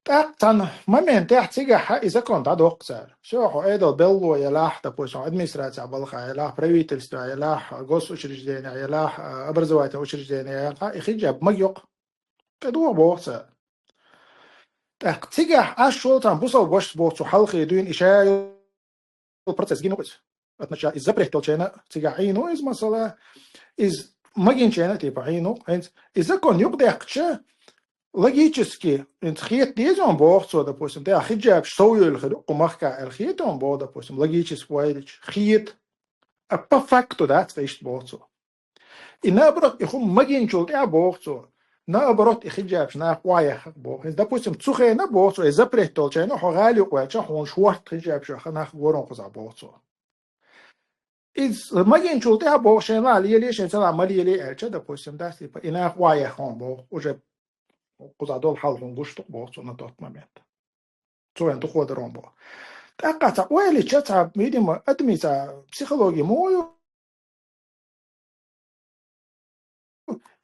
ТӀаккха цхьана моментехь цигахь и закон дӀадоккху цара. Всё, хьо Ӏедал белло елахь, допустим, администрацехь балхахь елахь, правительствехь елахь, госучреждениехь елахь, а, образовательный учреждениехь елахь, и хиджаб магайо-кх. ТӀедогӀу боху цара. ТӀаккха цигахь Ӏаш волу цхьана бусалба вашас боху цу хьалхе дуьйна и ша йолу процесс гина ву иза. Отначала иза запрет йолчу хенахь цигахь Ӏийна ву иза, масала, иза магийначу хенахь, типа, Ӏийна ву, хӀинца и закон юкъадаьккхича, логически, хӀинца хета деза ван боху цо, допустим, тӀе хиджабаш сов йойла хир ю кху махкахь аьлла хета ван боху, допустим, логически вайрича. Хета. А по факту дац-кх иштта боху цо. И наоборот, и хӀума магийначул тӀаьхьа боху цо. Наоборот, и хиджабаш наха охьаяххар боху. ХӀинца, допустим, цу хенахь боху цо, и запрет долчу хенахь хьо гӀала юкъа ваьлча, хьуна шортта хиджабаш яххар нах гора хьуна кхузахь боху цо. Иза магийначул тӀаьхьа боху шайна леле, шайн цӀа ма леле аьлча, допустим, да, типа, и наха охьаяххар хьуна боху. Уже кхузахь долу хьал хьуна гуш ду-кх боху цо на тот момент. Цо вайн дукха дара боху. ТӀаккха цхьа ойла йича, цхьа, видимо, адамийн цхьа психология муха ю?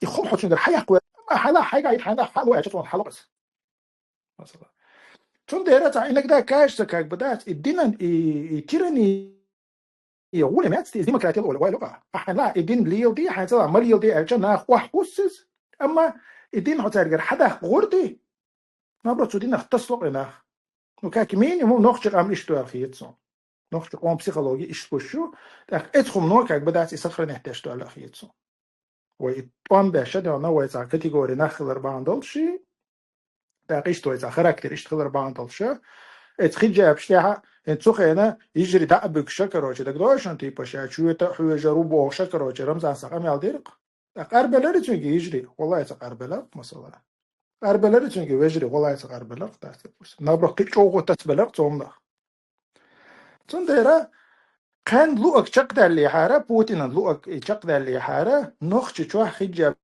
И хӀума хьо цуьнгара хьаяккха ве, амма хьайна хьайга ит хьайна хьало аьлча, цунах хьало ас. Масала. Цундела цхьа иногда кажется, как бы, да, и динан, и, и тирани, и гӀуле меца, и демократия ойла, ойла, а хьайна и дин лелде, хьайн цӀа ма лелде аьлча, нах охьакхуссу иза. Амма и дин хьо цаьргара хьадаккха гӀур ди, наоборот, цу динах тасало и нах. Ну, как минимум, нохчи къам иштта ваьлла хетац сона. Нохчи къам психологи иштта гуш ю. ТӀаккха эцхумно как бы дац и сохранять деш ваьлла хетац сона. Вай и тӀом беш а дена, вай цхьа категори нах хилар бахьан долуш, тӀаккха иштта вай цхьа характер иштта хилар бахьан долуш, эцу хиджабаш тӀехьа, хӀинца цу хенахь йижарий дӀа а буьгуш, короче, дагадогӀий шуна, типа, ша чоьта а хьоьжур ву бохуш, короче, Рамзана къамел дира-кх. ТӀаккха къарбелира цуьнга йижарий, валлахӀи, ца къарбелира-кх, масала. Къарбелира цуьнга вежарий, валлахӀи, ца къарбелира-кх, дац, допустим. Наоборот, кхин чӀогӀа тасабелира-кх цомнах. Цундела кхин луъаг чекхдаьллехьара, Путинан луъаг и чекхдаьллехьара, Нохчийчохь хиджаб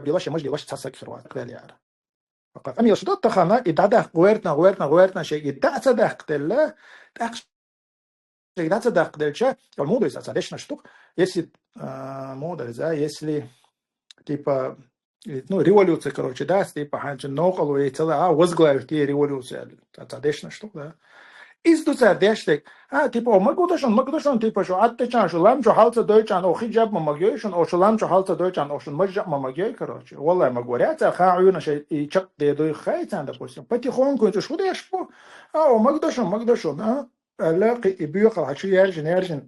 йолуш, я маж йолуш цхьа саг хир вац, чекхдаьллехьара. Къамелаш ду тахана, и дӀадаккха гӀоьртина, гӀоьртина, гӀоьртина шайга и дӀа а ца даккхаделла, тӀаккха шайга дӀа ца даккхаделча, муха ду иза, цхьа дешнаш ду-кх, если, а, муха ду иза, если, типа, ну, революция, короче, дац, типа, хьанчу новкъарло яйцала, а, возглавить е революция, цхьа, цхьа дешнаш ду-кх, да. Иза ду цара деш дерг, а, типа, о, магадо шуна, магадо шуна, типа, шу Ӏадда чан, шу лам чу хьал ца дойчан, о, хиджаб ма магайой шуна, о, шу лам чу хьал ца дойчан, о, шун мажжа ма магайой, короче. Валлай, магоря, цара ха Ӏуьйна шай и чакх де дуй хай царна, допустим. Потихоньку цу шу деш бу, а, о, магадо шуна, магадо шуна, а. Аьлла, кхин и боькъал хьан чу яьржина, яьржина,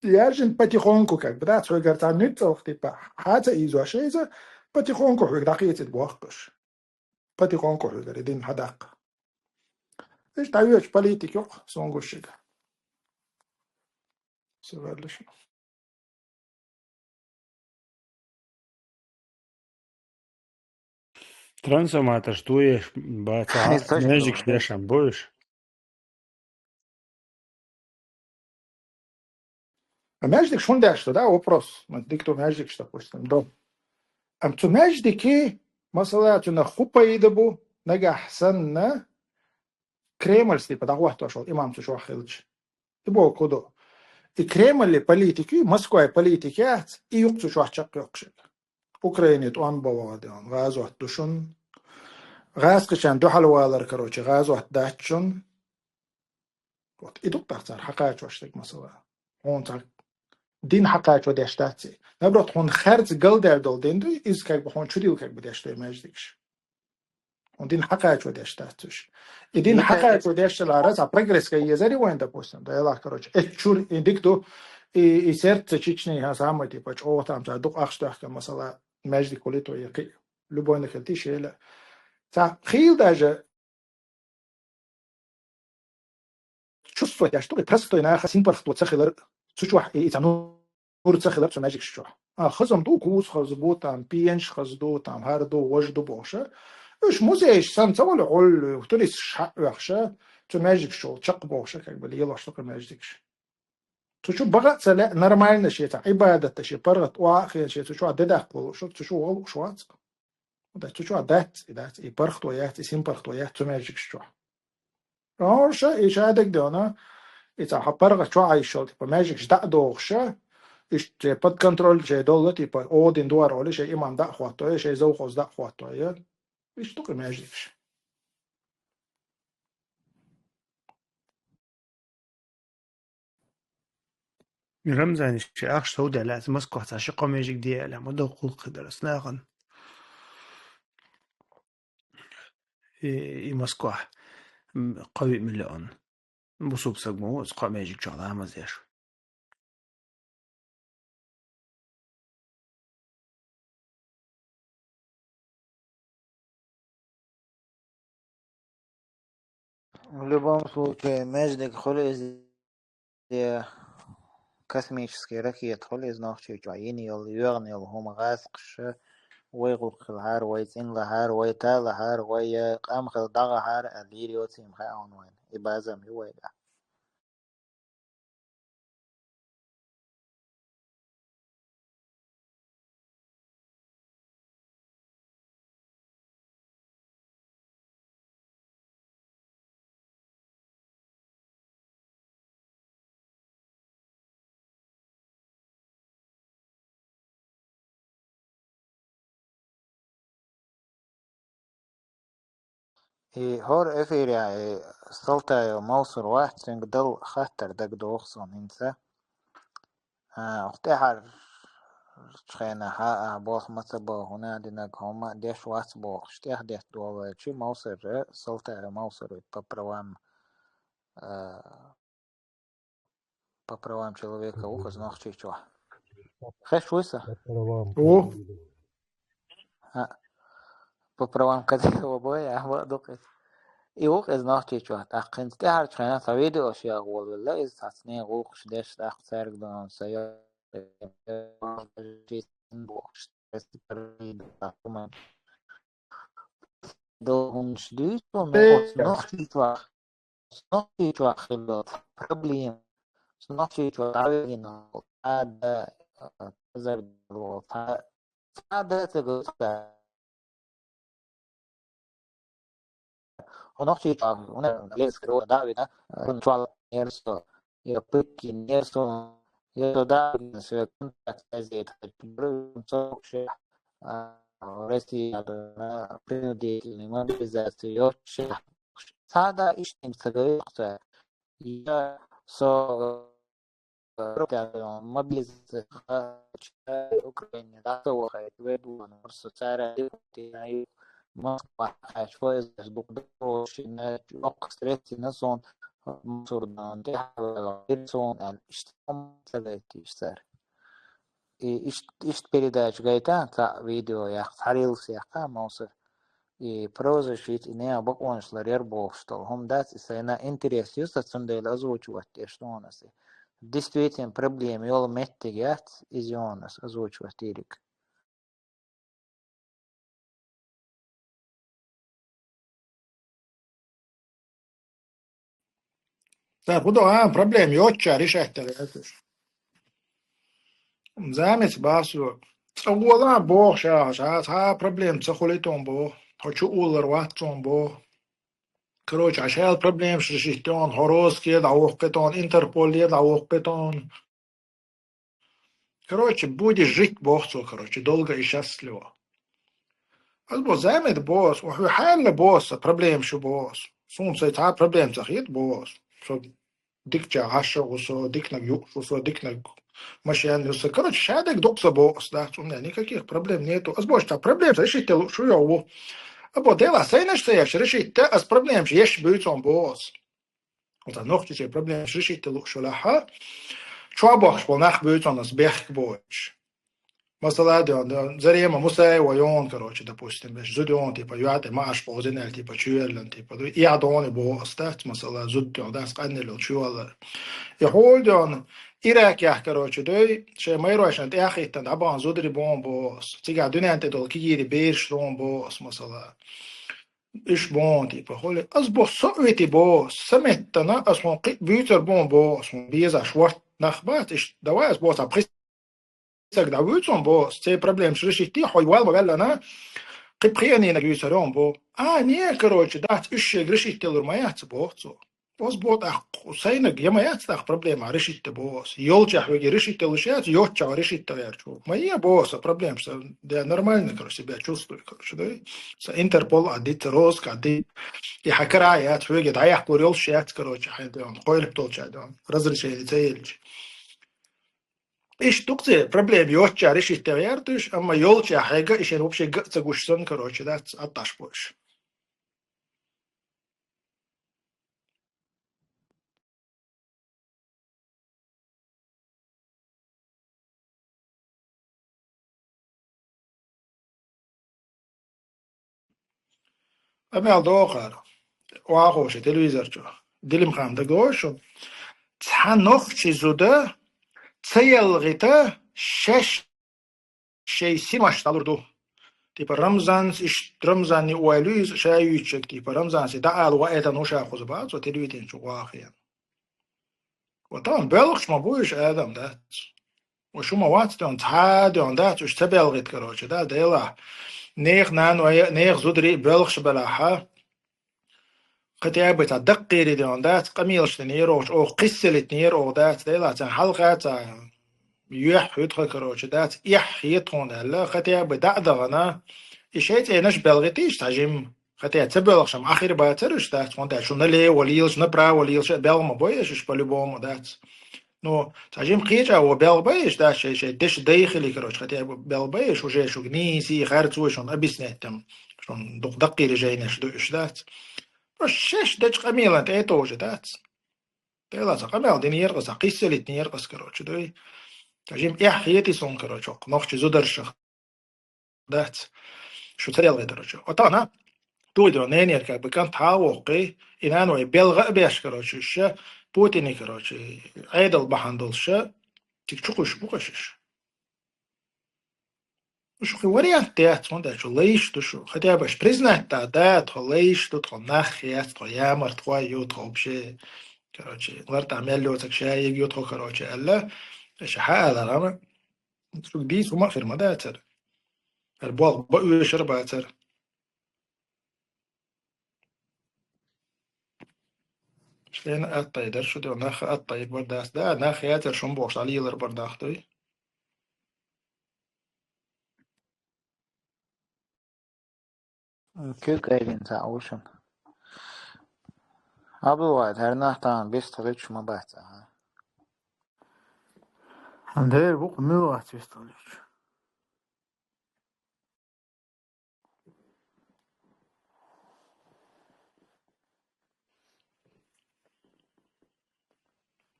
яьржина потихоньку, как бы, да, цхьоьгара цхьа нуьцкъалх, типа, хьа ца ийзош иза, потихоньку хьоьга дӀакхийцийта бохкуш. Потихоньку хьоьгара и дин хьадаккха. Иштта дӀайоьдуш политика ю-кх, суна гуш шига. Со ваьлла шу. Трансформаторш тоеш бац, а, маьждигаш дешан бу уьш. А маьждигаш хӀунда деш ду, да, вопрос? Ма дика ду маьждигаш, допустим, ду. Амма цу маьждиге, масала, цунах хӀун пайда бу, нагахь санна, Кремльс, типа, дӀахӀоттош волу имам цу чохь хилча. И боху ду. И Кремле политики, Москвай политики яц, и юкъ цу чохь чекхйоккхуш. Украине тӀом бан вагӀа деана, гӀазот ду шун. ГӀазкхичан дуьхьал валар, короче, гӀазот дац шун. Вот, и ду-кх тӀаккха цара хьакхачош дерг, масала. Хьуна цхьа дин хьакхачо деш дац и. Наоборот, хьуна харц галдаьлла долу дин ду, иза как бы хьуна чудилла как бы деш ду и маьждигаш. Хьуна дин хьакхачо деш дац уьш. И дин хьакхачо деш далара, цхьа прогресс ган езари вайн, допустим, да, ялахь, короче, эцу чуьра и дика ду, и, и сердце Чечни, ха, самое, типа, чӀогӀа там цхьа дукха ахча доьхкина, масала, маьждиг хуьлий тхо, я кхин, любой нахилти шела. Цхьа хийла даже чувствовать деш ду, и простой наха синпаргӀато ца хилар, цу чохь и, и цхьа нур ца хилар цу маьждигаш чохь. А, хазам ду, куз хаза бу, там, пенаш хаза ду, там, хӀара ду, важа ду бохуша. Уьш музейш санна ца вала гӀоллуьйту, туристаш хьаоьхуша, цу маьждигаш чу чекх бохуша, как бы, лелош ду-кх и маьждигаш. Цу чу бакъ а ца лаьа, нормально шен цхьа Ӏибадат а, шен паргӀат охьа а хилча, шен цу чохь де даккха волуш, цу чу вала лууш вац-кх. Дац, цу чохь дац, и дац, и паргӀато яц, и синпаргӀато яц цу маьждигаш чохь. Хьуна ша, и ша дагадеана, и цхьа хьан паргӀат чохь а йиш йолу, типа, маьждигаш дӀа а дохуша, иштта под контроль шайн долла, типа, один дора олий, шайн имам дӀа а хӀоттойо, шайн завхоз дӀа а хӀоттойо. Иштта ду-кх и маьждигаш. Рамзане шен ахча совдаьлла, лаьцна Москвахь цхьа ши-кхо маьждиг де аьлла, ма доккха гӀуллакх хир дара ас нахана. И, и Москвахь, м, кхо-виъ миллион бусулба саг ма ву, аса кхо маьждиг чохь ламаз деш. В любом случае, маьждиг хуьлу иза, я космический ракета хуьлу иза, Нохчийчохь йина йолу, йоьгӀна йолу хӀума гӀазкхаша, вай гӀуллакх хилахьара, вай цӀена лахьара, вай та лахьара, вай, э, къам хила дӀагӀахьара аьлла, лийр йоцийна хаьа хьуна вайна. И базам ю вайгахь. И хӀора эфирехь, э, Салтаев Мовсар вац, цуьнга дала хаттар дагадогӀу суна хӀинца. А, оха тӀаьхьара хенахь а болх ма ца бо, хӀунда динарг хӀума деш вац бохуш, тӀехдетта долу вайчи Мовсар, Салтара Мовсар ву по правам, а, по правам человека ву хаза Нохчийчохь. Хеш вуй сан? По правам. Ву. А, по правам Кадырова бой, а, ва дукха. И ву иза Нохчийчохь. ТӀаккха хӀинца тӀаьхьарчу хенахь цхьа видео шех волавелла, иза цхьацца нехан гӀуллакхаш деш, тӀаккха цаьрга дан сан йо-, бохуш, до хӀуманаш дуьйцу, но оцу Нохчийчохь, Нохчийчохь хилла проблема. Нохчийчохь дӀавигина, цхьа а, а, цхьа а, цхьа а ца гуьрта. Хьо Нохчийчохь, хӀунда Ленинский район дӀа а вина, хӀун чохь нерсо, я пытки нерсо, я туда, я контакт газет, а, Россия, а, принудительной мобилизации, я цхьа а иштта ца гайта. Я со, э, мобилизация, Украине дӀа ца вахийта, вай дуьйна, со цара депортировать, Москва кхаьчча, поездаш дукха дорожшина, чӀокх стресс йина суна, Мансурдан тӀаьхьа ваьлла, суна аьлла, иштта хӀума ца гайтийша цара. И ишт-, иштта передача гайта, цхьа видео яккха, цхьа рилс яккха, Мовсар. И правозащита, и нехан бакъонаш ларъяр бохуш долу хӀума дац, и сайна интерес ю сан, цундела озвучивать деш ду хьуна аса. Действительно, проблема йолу меттиг яц, иза ю хьуна аса озвучивать дийриг. Так, хӀун до, а, проблема йоцучара решать дара аьлла уьш. Замец бацо. ЦӀа гӀолахь боху ша, ша, цхьа а проблема ца хуьлий тхуна боху. Тхо чу уллар вац тхуна боху. Короче, а шайла проблемаш решить дон, хьо роза кхе дӀавоккхи тхуна, Интерполе дӀавоккхи тхуна. Короче, будешь жить, боху цо, короче, долго и счастливо. Ас бо замет бос, ва хьуьхьаьлла бос, проблема шу бос. Суна цай цхьа проблема ца хета бос. Со дикча гӀаш а ву со, дикнаг юуш ву со, дикнаг машен ю со. Короче, шадерг дукха со бос, да, у меня никаких проблем нету. Ас бо ша проблема решить лу шу йо ву. А бо дела сайнаш ца еш решить, ас проблемаш еш буьйцун бос. Оцу нохчичей проблемаш решить лу шу лахьа. Чо бохуш бо нах буьйцун ас бехк боцуш. Масала, ден, ден, Зарема Мусаева йон, короче, допустим, беш, зуда йон, типа, юьхьтӀе мааш бозинел, типа, чуьвеллан, типа, ду, я дони бо астац, масала, зуда йон, дас къаннел чуьвелла. И хьул ден, Иракех, короче, дуй, шей майрошан тӀехиттан, дӀабан зудри бон бо ас. Цига дуьнен тӀе дол кигири берш дон бо ас, масала. Иш бон, типа, холи. Ас бо со вити бо, са меттана, ас хун кхи буьйцар бон бо, ас хун безаш варт нах бац, иш, давай ас бо, са пхи саг дӀавуьйцун бо, цей проблемаш решить ди, хьой вал ма ваьллана, кхин пхианийна гуьйцарон бо. А, не, короче, дац, уьш шега решить делур ма яц, бо цо. Оз бо тӀаккха, сайнаг, я ма яц тӀаккха проблема решить де бо оз. Йолчахь веги решить делуш яц, йоцчахь решить де гӀерчу. Ма е бо оз, проблема, са, я нормально, короче, себя чувствую, короче, да? Са Интерпол а дит, Роск а дит. И хьакара яц, веги дӀаяккхур йолуш яц, короче, хьайн ден, хойлап толча ден, разрешение ца елча. Иштта дукха церан проблема йоцча решить де гӀерташ, амма йолча хьега, и шен вообще га а ца гуш санна, короче, дац, атташ бо уьш. Амел дохар, вахуша телевизор чу. Дилимхан дагошу. Цхьа нохчи зуда ца ялгӀита шеш шей симаш далур ду. Типа Рамзанс, иш Рамзанни ойлуьйза ша юьйчуьг, типа Рамзанси даӀал ва этан уша хуза бацо телевидение чу вахаян. Вот он белхаш ма буйш адам дац. Ва шу ма вац ден, цхьа ден дац, уьш ца белгӀит, короче, да, дела. Нех нан ва нех зудри белхаш белахьа. Хотя бы цхьа даккхийри ден дац, къамелаш ден ерохч, ох, кхисселит нер ох дац, дела, цан хьалха ца юьхь хӀуьтха, короче, дац, эхь хетхун аьлла, хотя бы даа дагӀана, и шей цӀенаш белгӀитийш цхьа жим. Хотя ца белхаш ам ахир бацар уьш дац, хӀунда аьлча шу налево лелаш, направо лелаш а белгӀа ма бой аш уьш по-любому дац. Ну, цхьа жима кхеча во белгба иш, да, шей, шей, деш дай хили, короче, хотя бы белгба иш, уже шуг нийси, харцо шун объяснять там, шун дух даккхири жейнеш ду иш, дац. Просто шеш дечь къамелан тӀе тоже, дац. Тела са къамел дин еркъаса, къиссалит еркъас, короче, дуй. Цхьа жима эхь хети сон, короче, нохчи зударшах. Дац. Шу царел гӀе, короче. Отана, туй дро, ненер, как бы, кан тавохкъи, и нан вай белгъа беш, короче, ша, Путини, короче, Айдал бахандал ша, тик чукуш букашиш. Шу хи вариант тяц, он да, шу лайш ду шу. Хотя бы ш признать да, да, тхо лайш ду, тхо нах яц, тхо ямар, тхо ю, тхо вообще. Короче, лар та мел лёцак шаиг ю, тхо, короче, алла. Ша ха ала рама. Шу ди сума фирма да цар. Ар болх ба уьшар бацар. Шлена аттай дар шу дё, нах аттай бар дас. Да, нах яцар шум бохш, али йылар бар нах дуй. Куьг айдин ца ушан. Абдулвай, тар нах таан бистхилич ма баца. Андер бу мил вац бистхилич.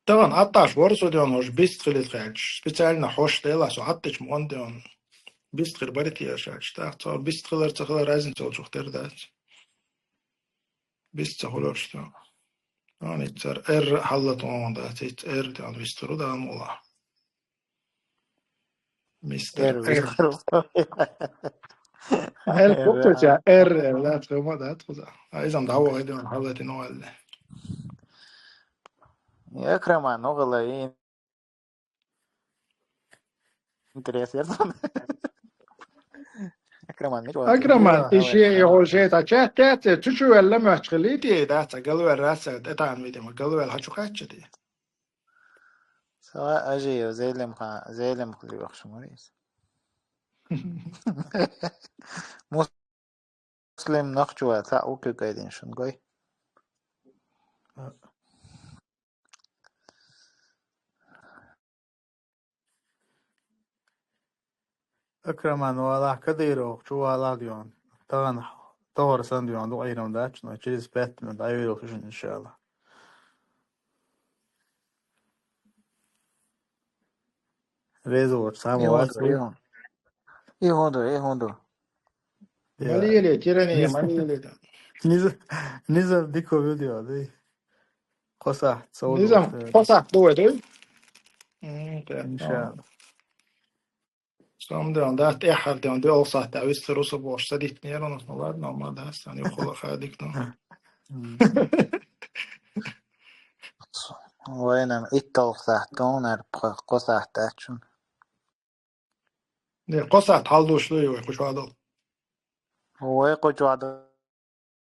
Таган атташ вор со дён, хош бистхилит хача. Специально хош дела со аттач мон дён. Бистхил барит я шач. Так, цо бистхилар цахилар разница олчух тер дац. Бист цахулар что. Ан ицар эр халлат он дац, ит эр дён бистхилу да мула. Мистер Эр Эр. Эр. Эр купча, эр, эр, да, тхума, да, тхуза. Айзам да, ой, дён, халлати но алле. Экрама, ну, гала, и интерес, я. Экрама, ничего. Акраман, иши, и уже, та чат, чат, чучу вела мачхлити, да, ца галвел раса, это ан видимо, галвел хочу хачати. Сава ажи, зелем ха, зелем хли вахшмарис. Муслим нахчува, та уки гайдин шунгой. Акраман вала Кадыров, чу вала дион. Таган, тагар сан дион, ду айрам дач, но через пять минут, ай виру фишин, иншалла. Резо, вот, сам И вас. Хонду, и хонду. И хонду, и хонду. Я. Малиеле, тиране, Низ-, малиеле да. Низ-, Низам дико видео, да. Хоса, цо Низам, да. Хоса, дуэ, да? М, да, Иншалла. Сам да, да, эхар да, да, олсат, да, вистер уса бош, садит не, ну, ну, ладно, ма да, сан, ю, хола, хадик, ну. М. Вайнам, иттал сахтон, ар, п-, косахтачун. Не, косахт, халдуш, ну, ю, кушвадал. Ой, кушвадал.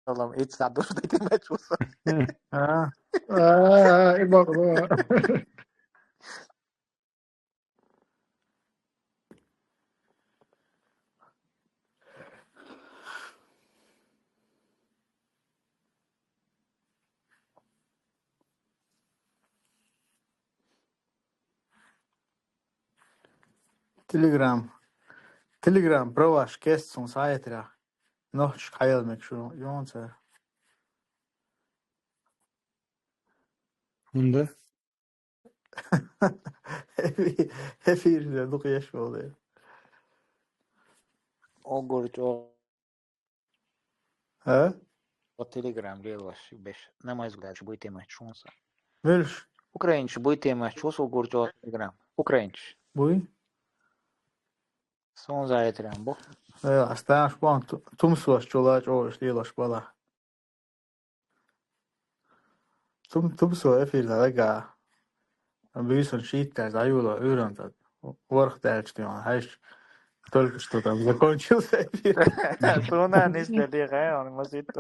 Салам, ит садуш дайте мачуса. А. А, и бакла. Telegram. Telegram, проваш кест сун сайтра. Нохч хаял мек шу, ёнца. Унда? Эфир, эфир, да, дук еш болду. Огурчо. А? О Telegram лелаш беш. Намаз гуляч буй тема чунса. Мельш? Украинч буй тема чус огурчо Telegram. Украинч. Буй? Сон за Telegram бу. Э, асташ бон ту-, тумсуаш чулач о иш лелаш бала. Тум-, тумсо эфир да га. Бюсон шиттар, заюла, уйран тат. Ворх дальше ты, он, знаешь, только что там закончился эфир. Суна не следи, он может.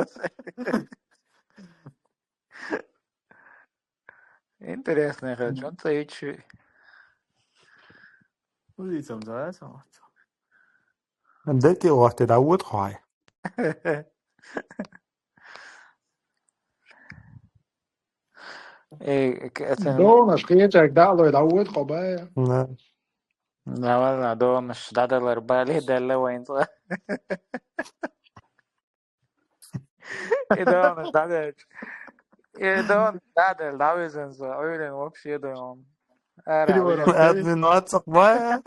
Интересно, хочу, он цаючи. Улицам, да, сам. Дайте вот это вот хай. Э, к-, это Донаш кхечаг дало, да, вот кобая. Да. Да, валла, донаш дадалар бали дала вайн цӀа. Э, донаш дадал. Э, донаш дадал, да, везен за. Ойлен вообще дон. Ара, Переворот. Админ вацак бая.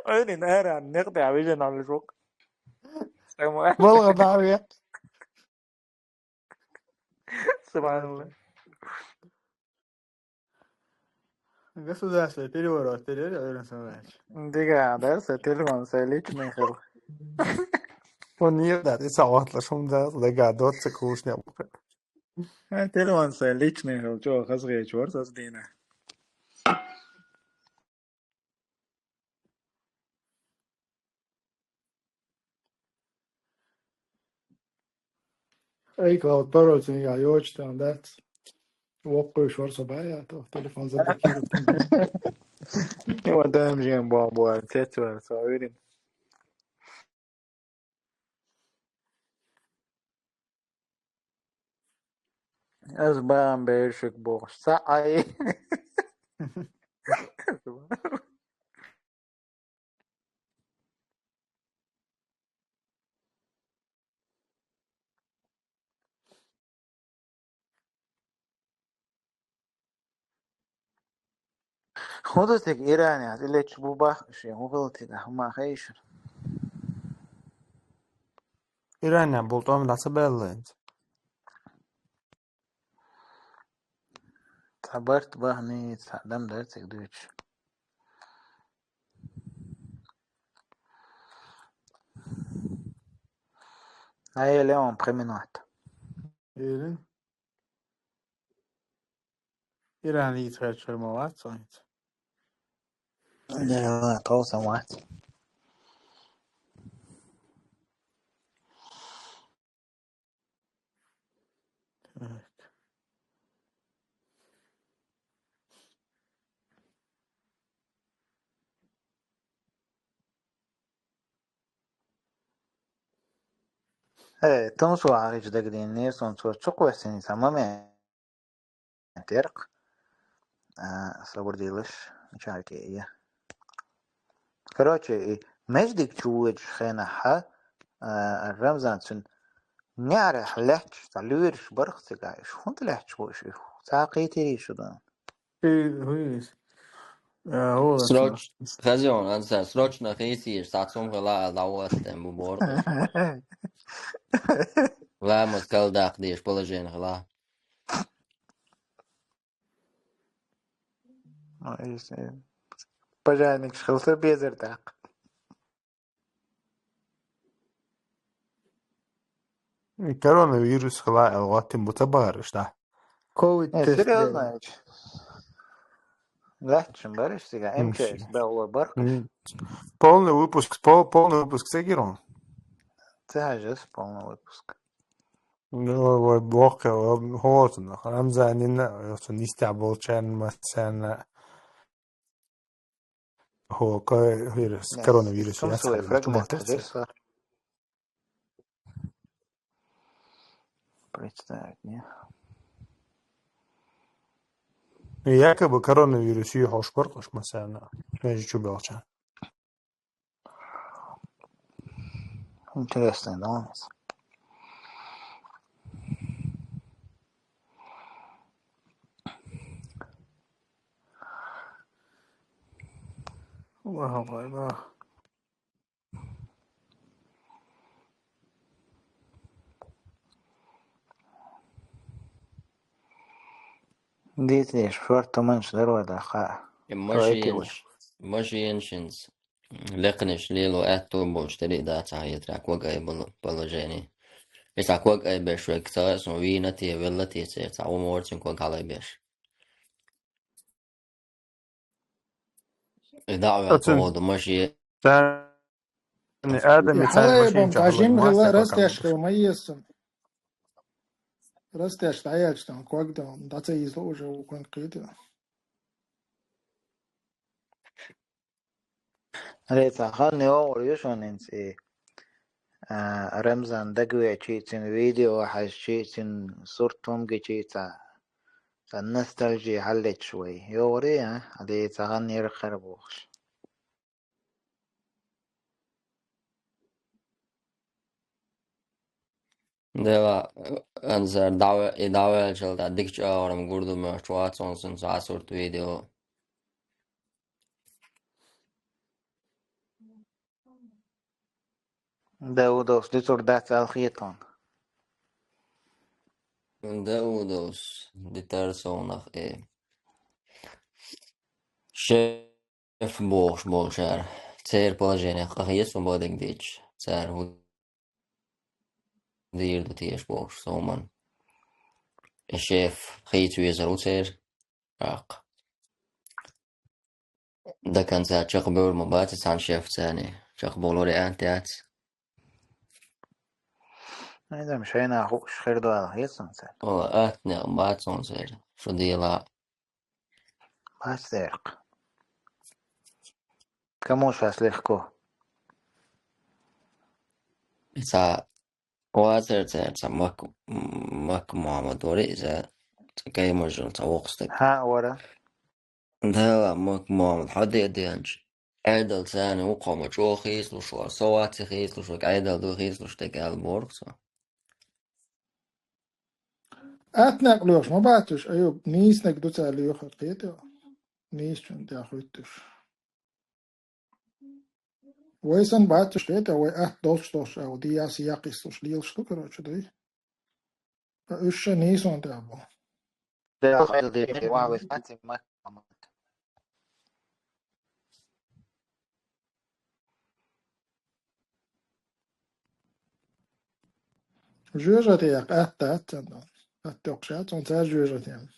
Ойлен ара, некъ да везен алжок. Сама. Болга да век. Субханалла. Государство переворот, переворот, Александр Иванович. Дига, да, со телефон, со личный хил. Он не да, ты саватлы шум да, да, да, доцик кушня. Э, телефон, со личный хил, чё, хазгечь, ворсас дина. Эй, Клауд, пароль цинга йочтан дац. Воккуй шор собая, то телефон заблокирует. Его даем же бо-, бо-, цецвер, соверен. Аз баам бершик бохш. Са ай. Худо тек Иране аз илеч бу бах, ше хубал тек ахма хайшир. Иране болтом ласа беллинц. Табарт бахни, та дам дартик дуч. Ай, Леон, преминат. Ирин? Иран йитхачар мават, сонит. Да, толса мат. Так. Э, тун су арич дагдин не сон цо чук весен самаме. Терк. А, сабур дилыш, чарки, я. Короче, и междик чугуч хена ха, а, Рамзан цун няра леч, та люрш барх цигай, шхунт леч бош, та китери шудан. Ты, хуйс. А, вот. Сроч-, хазион, анса, срочно хейсиш, сацум хала, а, лават, тем бу бор. Ла, москал дах, деш, положение хала. А, если пожарник шхылса безер так. Коронавирус хала, а, вот тем бута барыш, да. Ковид Э, тест серьёзно бер. Ведь? Лахчын барыш сега, М, МЧС, да, олар баркыш. М. Полный выпуск, пол-, полный выпуск сегирон. Тяжесть, полный выпуск. Ну, вот, блок, э, вот, ну, Рамзанина, вот, нистя болчан, масяна. Хо, ко-, вирус, Yes. Коронавирус, Ком я свой сказал, фрагмент, чумак. Здесь, а? Представить, не? Якобы коронавирус ю хош баркыш, масяна. Между чубелча. Интересный, да, у нас? Аллаху акбар. Дитиш, форту мынш дырвада ха. Э, машин, машин шинс. Лекнеш лило этту болш тери да ца хитрак ваг ай бал-, положение. Иса кваг ай бешвек ца сун вина ти велла ти се ца уморцин кваг халай беш. Ида авя Ацин. Тоду маши. Тани Адам и цан Халай машин бом, чахлай кажим маса гила квакам. Растяшка ма есен. Растяш таяч там, кваг там, да ца изло уже у кван кыты. Рейца, хан не овр юшон инси. А, Рамзан дагавечи, цун видео хьажчи, цун сурт хӀума гичи, цхьа, цхьа ностальжи хьаллеташ вай. ЙогӀарий, а? Хьале цхьа гӀаннера кхера бохуш. Дела, Анзар, дӀаве-, и дӀавелчал тӀа дикачу агӀорам гур ду моьттуш вац хьуна цун цхьа сурт видео. Даудовс дуьцур дац аьлла хетон. Даудовс дитар совнах, э. Шеф бохуш болчара. Церан положениех къахеташ ма бадиг дича. Цара хӀу дийр ду теша бохуш совман. И шеф хийца везар ву церан. ТӀаккха. До конца чекхбевр ма бац цхьана шеф царна. Чекхбовлур и атта яц. Айдам, шайна хууш хир ду аьлла хеташ царна. О, атта некъ бац хьуна церан. Шу дела. Бац дерг. Кому щас легко? Иза вацар церан цхьа Мак-, Мак Мухьаммад вара иза, цхьа каймажал цхьа вокху стаг. Хьа, вара. Дала Мак Мухьаммад хьо де деанча. Ӏедал царна вукхо ма чӀогӀа хийцалуш вара, со вац хийцалуш вара, Ӏедал ду хийцалуш дерг аьлла боху цо. Атта некъ лоьхуш ма бац уьш, Аюб, нийсаниг ду цара лоьхур, кхетий хьо? Нийсачунна тӀехь хӀуьттуш. Вай санна бац уьш, кхетий хьо, вай атта долуш долуш, а, дияс яккхийсалуш лелаш ду, короче, дуй. Ткъа уьш ша нийсонан тӀехь бу. Дела хьайла дийр ван вай саци ма-, Жоьжахате яккха атта дац царна. Атта йоккхуш яц, цунна цара жоьжахатена.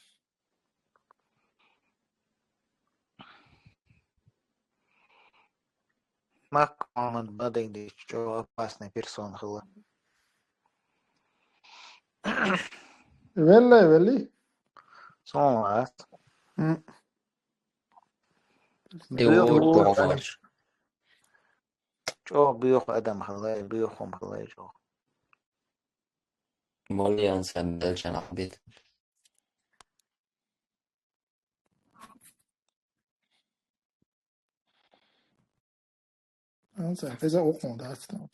Мак Мухьаммад бадиг дича чӀогӀа опасный персона хила. Веллай, велли? Сон вац. М. И Буьйху вор ву. Чо буьйху адам хила, буьйху хӀума хила чо. Молли ан сан белчан Ӏабит. Ан сан хеза окъон дац там.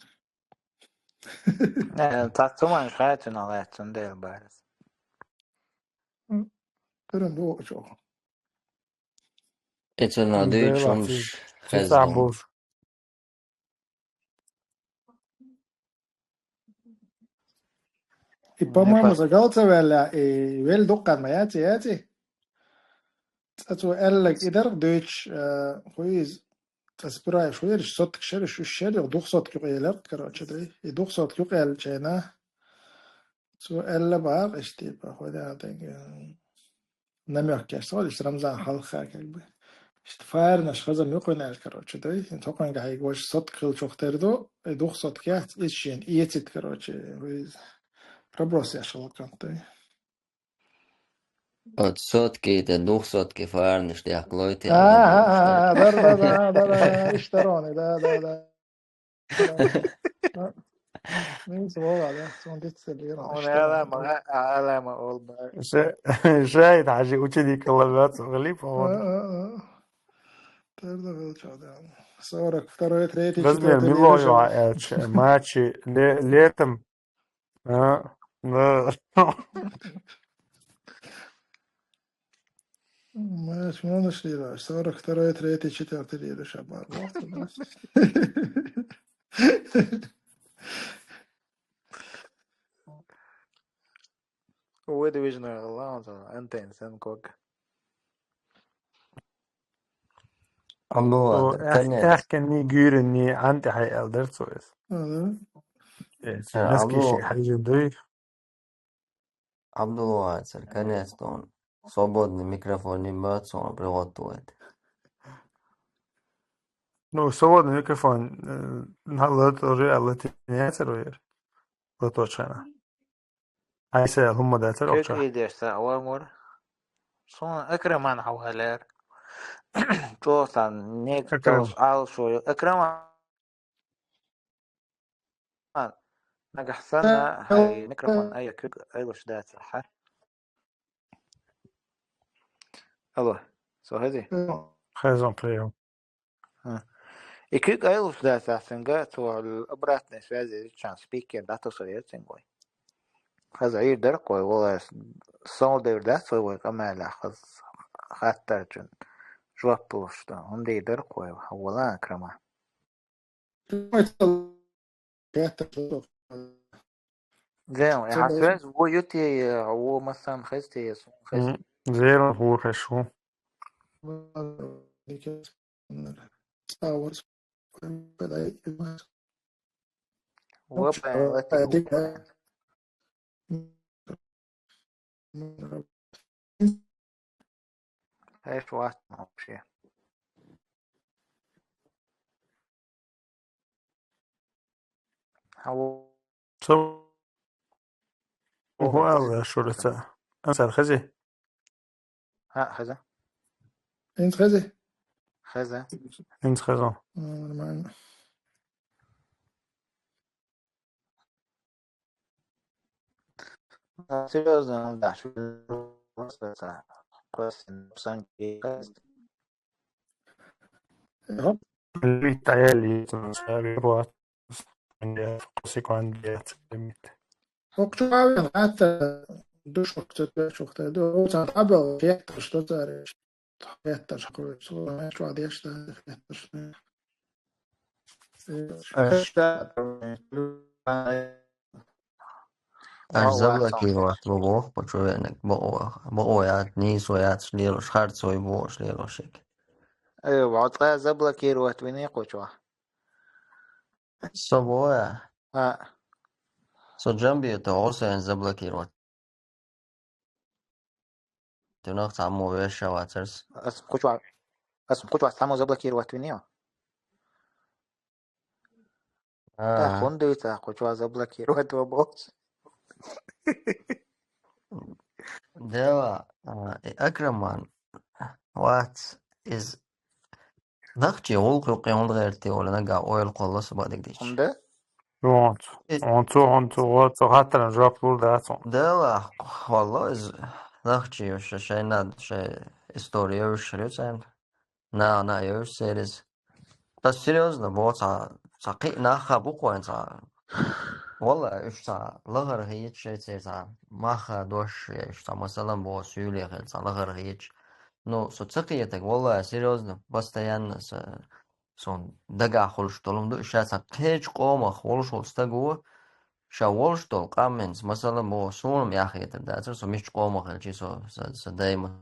Э, та цуман шайчун алай цун дел барас. М, перен ду чо. Эцена Ан дуй бела чумш ци-, хеза ци дум. Буш. И, по-моему, за галца ваьлла, и вел дуккхан ма яци, яци? Цо аьлларг и дарх дуьйцуш, э, хӀу иза, цӀа спираеш хӀу ерш, сотка шераш, уьш шер, юха дух сотка юкъа елар, короче, дай. И дух сотка юкъа елчайна, цо аьлла бахьа, иштта, типа, хӀу да, тайга, намёк еш, со, иштта Рамзан хьалха, как бы. Иштта фарнаш хаза мукъуьнал, короче, дай. Ин токханга хьайга ваша сотка хилчух тера ду, и дух сотка яц, иза шен эцит, короче, хӀу иза. Проброс еш хала кӀант, дай. От сотки, тӀе дух сотки фарнаш дехка лойти, а, а, а, а, да, да, да, да, да, иштта рони, да, да, да. Да. Мин сувала, да, сон диццел ира. Он иштта алама, рони. Алама олба. Ше-, шайт хьажи ученик лавац, гӀалип, а, вот. А, а, а. Тер да велча, да. Сорок второй, третий, Размер четвёртый мило лира ю жа. А, э, ч-, мачи ле-, летом. А, да. Меш, мунаш лира, сорок второй, третий, четвёртый лира шаба. Вот у нас. Уйда вижна лаунза, антенн сен ког. Амма О, ладно, эх-, конечно. Эхкенний, гуьйранний, ан тӀе хьайа аьлла дара цо иза. Ага. Э, Э, носки Абдул-, шиъ хьайжина дуй? Абдулвахид, конечно, он свободный микрофон не бац, он приготовит. Ну, свободный микрофон, э, на лот уже, а лот не яцар вер. Лот очана. Айса, хӀумма дацара Куьг оккха. Идеш са вар мур. Суна Акраман хьавалер. Чо сан, нек Акрам. Чо ал шо. Акрама. Нагахь санна хьай микрофон айя куьг айлуш дацахьа. Алло, со хези? Хезон приём. А. И куьг айлуш дацахьа цунга, цо обратной связи чан спикер датусо ерцин гой. Хаза ир даркъой, вала сол девр дац вай, вай къамаьлах хаз хаттарчун жоп луш да. Хунда ир даркъой, вала крама. Зен, я хасвез, ву юти, ву масан хести, сун хести. Зен, ву хешу. Ву пен лати. Эш васт вообще. Хау. Со. Ого, ала шурца. Ансар хази. Ха, хаза. Инц хази. Хаза. Инц хаза. Нормально. Серьёзно, да, просто, просто. Лимит таяли, секунд лимит. Хокчуавен хатта душок цепешухта ду. Оцан абел хетташ то цареш. Хетташ хруц. Хетташ. Аш заблокировать ву боху, почу венек бо бо яц, нийсо яц лелуш, харцой бош лелуш. Э, вац заблокировать вини кучу. Со боя. А. Со джамби это осен заблокировать. Ты нах там вешавацерс. Ас кучу, ас кучу там заблокировать вини. А. Та хунду та кучу заблокировать ву бос. Дела, а, э, Акраман, what is нахчи гӀулакх юкъе хӀунда гӀерти ола нагахь ойла кхолла субадигдичи? ХӀунда? Онцу, Э. онцу, онцу, онцу хаттаран жоп лур дац он. Дела, валла, из нахчи уж шайна, шай история уж шрицен. На, на, я уж серьез. Та серьёзно, бо ца, ца кхи наха буквально ца. Валла, уж ца лагар хиет шей ца, ца маха дош, я уж ца масалан бо сюле хел ца лагар хиет. Ну, со ца кхиетаг, валла, серьёзно, постоянно со, сон дагахь хулш долум ду, ша ца кхечу къомах волуш волу стаг ву, ша волуш долу къамменца, масалан, бо суна яхъетар дацара, со мисчу къомах хилчи, со, со, со дайма.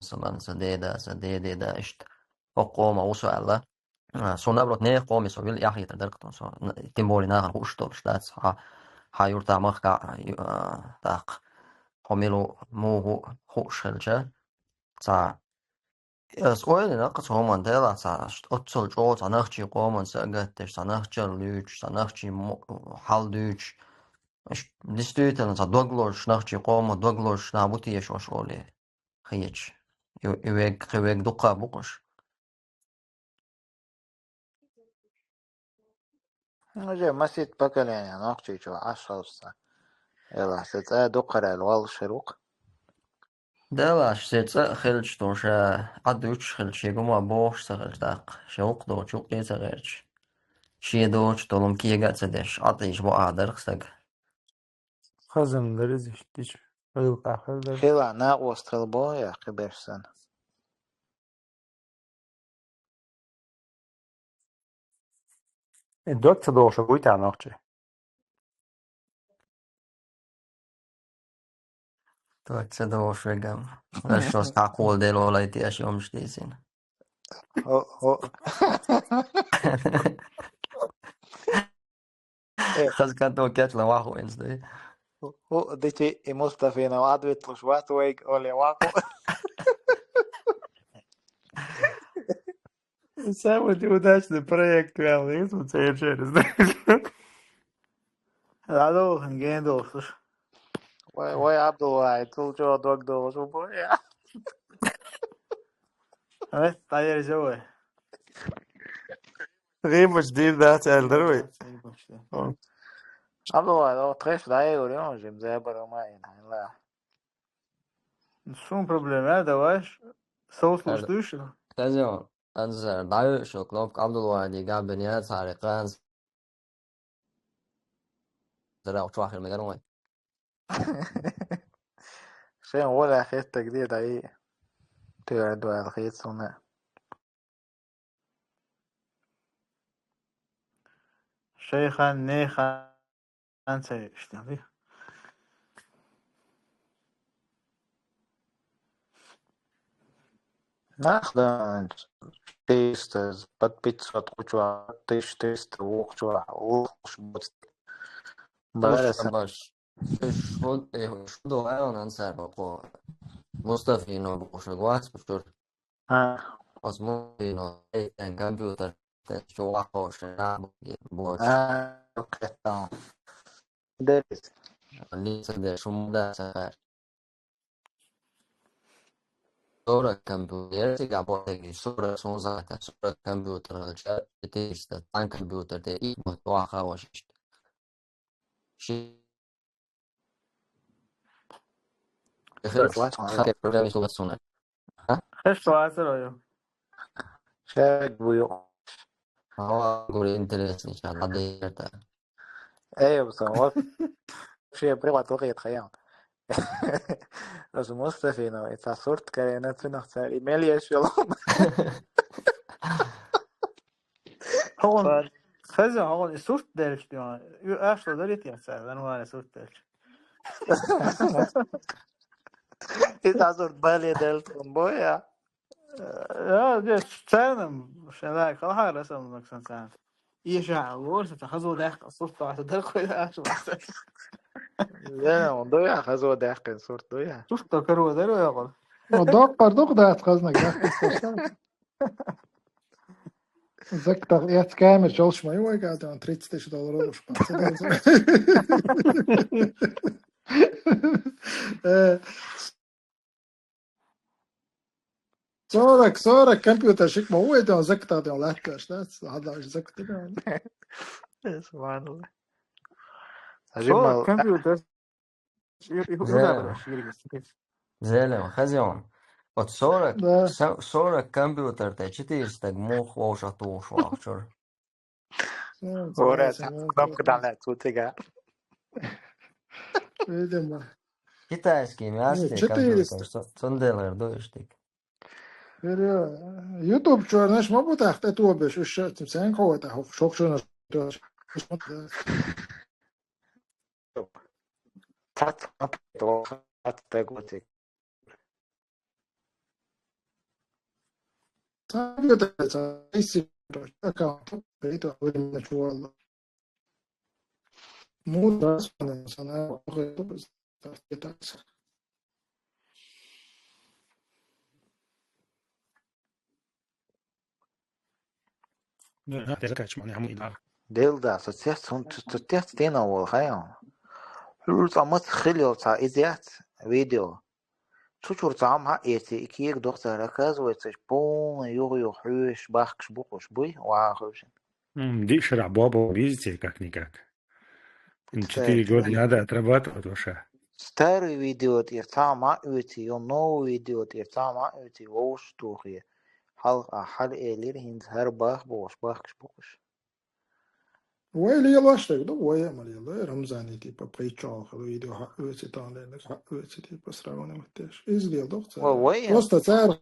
Масалан, сан деда, сан дедеда, иштта. Хокъу къома ву со аьлла. А, со, наоборот, нехан къоме со вилла яхъетар дара-кх тхуна со. Н-, тем более нахана хууш долуш дац. Хьан, хьан юрта махка, а, ю-, а, тӀаккха. Хьо мила ву, муха ву хууш хилча. Ца, ас ойла йина-кх цу хӀуманна, делахь ца, оццул чӀогӀа ца нахчий къоман са а гаттеш, ца нахчал луьйчуш, ца нахчий мо-, хьал дуьйчуш. Аш действительно ца дог лозуш, нахчий къома дог лозуш нах бу теша ош олий. Хеташ. И, и вег, кхин вег дукха бу-кх уж. Уже масит поколение нохчийчу Ӏаш хилча. Эла, се цӀа дукхара аьлла валлаш хир ву-кх. Дала, аш се цӀа а хилча, тхуна ша Ӏад уьттуш хилча, шен гума бохуш ца хилча, тӀаккха шен гӀуллакх доцу юккъе ца гӀерташ. Шен доцу долу кега а ца деш, Ӏад ийша бо а дара-кх стаг. Хазан дара иза иштта, хӀилла къахьар дара. Хила накъост хила бо, я кхиберш санна. Э, дог ца догӀуш вуй тахьа нохчи? Дог ца догӀуш вегам. Аш шо схьакхола дело лайти аш йомаш дийзина. О, о. Э. Хаза кантон кечлан ваху инс дай. Ху, ху, дичи и Мустафина вадвитлуш ват вайг оле ваху. Самый неудачный проект вял, и тут я через. Радо, гендо, слушай. Вай, вай, Абдулла, тул чё дог должен был, я. А, поверь, живой. ГӀийбаш дийр дац аьлла дара вай. ГӀийбаш да. Хм. Абдулла, тхеш дӀаайгӀур ю, жим забар ма ин хьайла. Шун проблема, давай, сов слушаешь? Хазион, Анзар, даю, что кнопка Абдулла, Габин, я, цари, Канз. Зара, чувахир, мегар вай. Шен воля хеттаг де дай. Тӧрд вал хет суна. Шейхан, нехан, цей, что ли? Нах да, триста, под пятьсот кучуа, тысяча триста, вукучуа, вукуш боц. Бараса. Баш. Шуд, э, шуд вайон ансар бако. Мустафино бошо гвас бушур. А. Ос Мустафино, э, компьютер, те чувако, шена боч. А, окей, тамам. Дерис. Лица де шумда сахар. Сорок компьютер, сега ботеги, сорок сунзата, сорок компьютер, алча, четыреста, тан компьютер, те и вот ваха вашишта. Ши-, Дерис, хе-, вач, хе-, программист вач суна. А? Хеш вач рою. Шаг бую. Ава, говорю, интересный, сейчас, надо это. Эй, пацан, вот. Вообще, приват, вот это хаям. Ос Мустафино, это сурт карена цунах цари. Мел ешелом. Хогон, Фан. Хаза, хогон, и сурт делч, дима. Ю, ашло дарит я цари, нормально сурт делч. И та сурт бале делт, он боя. Э, я, де, ценам, шена, калхар, расам, максан цен. Иша, лорса, та хазо дах, сурт, та дах, кой, ашло. Я, он доя, хазо дах, сурт доя. Сурт, та каро, даро, я, гол. Ну, док, пардок, да, хазна, да, хазна. Зак, та, я, камер, чёлш, мою, ой, гадан, тридцать тысяч долларов уж, пацан. Э, сорок, сорок компьютер шик ма уйдён, зак та дён латташ, да? Ладно, уже зак та дён. Субханалла. Сорок компьютер. Зелем. Зелем, хазион. Вот сорок, да. Со-, сорок компьютер, та четыреста мух, воша туш, вахчур. Ну, Ора, согласен, цан ну, кнопка да, цутига. Видимо. Китайский, ну, мясо, четыреста. Компьютер, со-, сонделер, доиштик. Серьёзно. YouTube чёрнаш ма бу тахта тубеш, уж тем сэн кого-то, шок чёрнаш. Цац, цац, цац, цац. Аккаунт, это, это, это, это, это, это, Мудрас сана. Делда, со цец, сон, со цец тена вол, хаян. Хьул ца мац хилел ца изец видео. Цу чур ца ам хьаэци, и кег дохцар, оказывается, полный юг-юг хьуьш, бахкаш букъуш буй, ваха хьуьшин. М, дишра бобо везде как-никак. М, четыре года надо отрабатывать вообще. Старый видео тӀера ца ма оьци, ё новый видео тӀера ца ма оьци, вовш тухе. Хьал, а, хьал элир хӀинца хӀара бах бош, бахкаш букъуш. Вай лелаш так, да, вай ма лела, Рамзани, типа, пейчал, хало видео хьаоьци, тан лелаш хьаоьци, типа, сравнивать деш. Из лел, да, ца. Вай, вай. Просто цар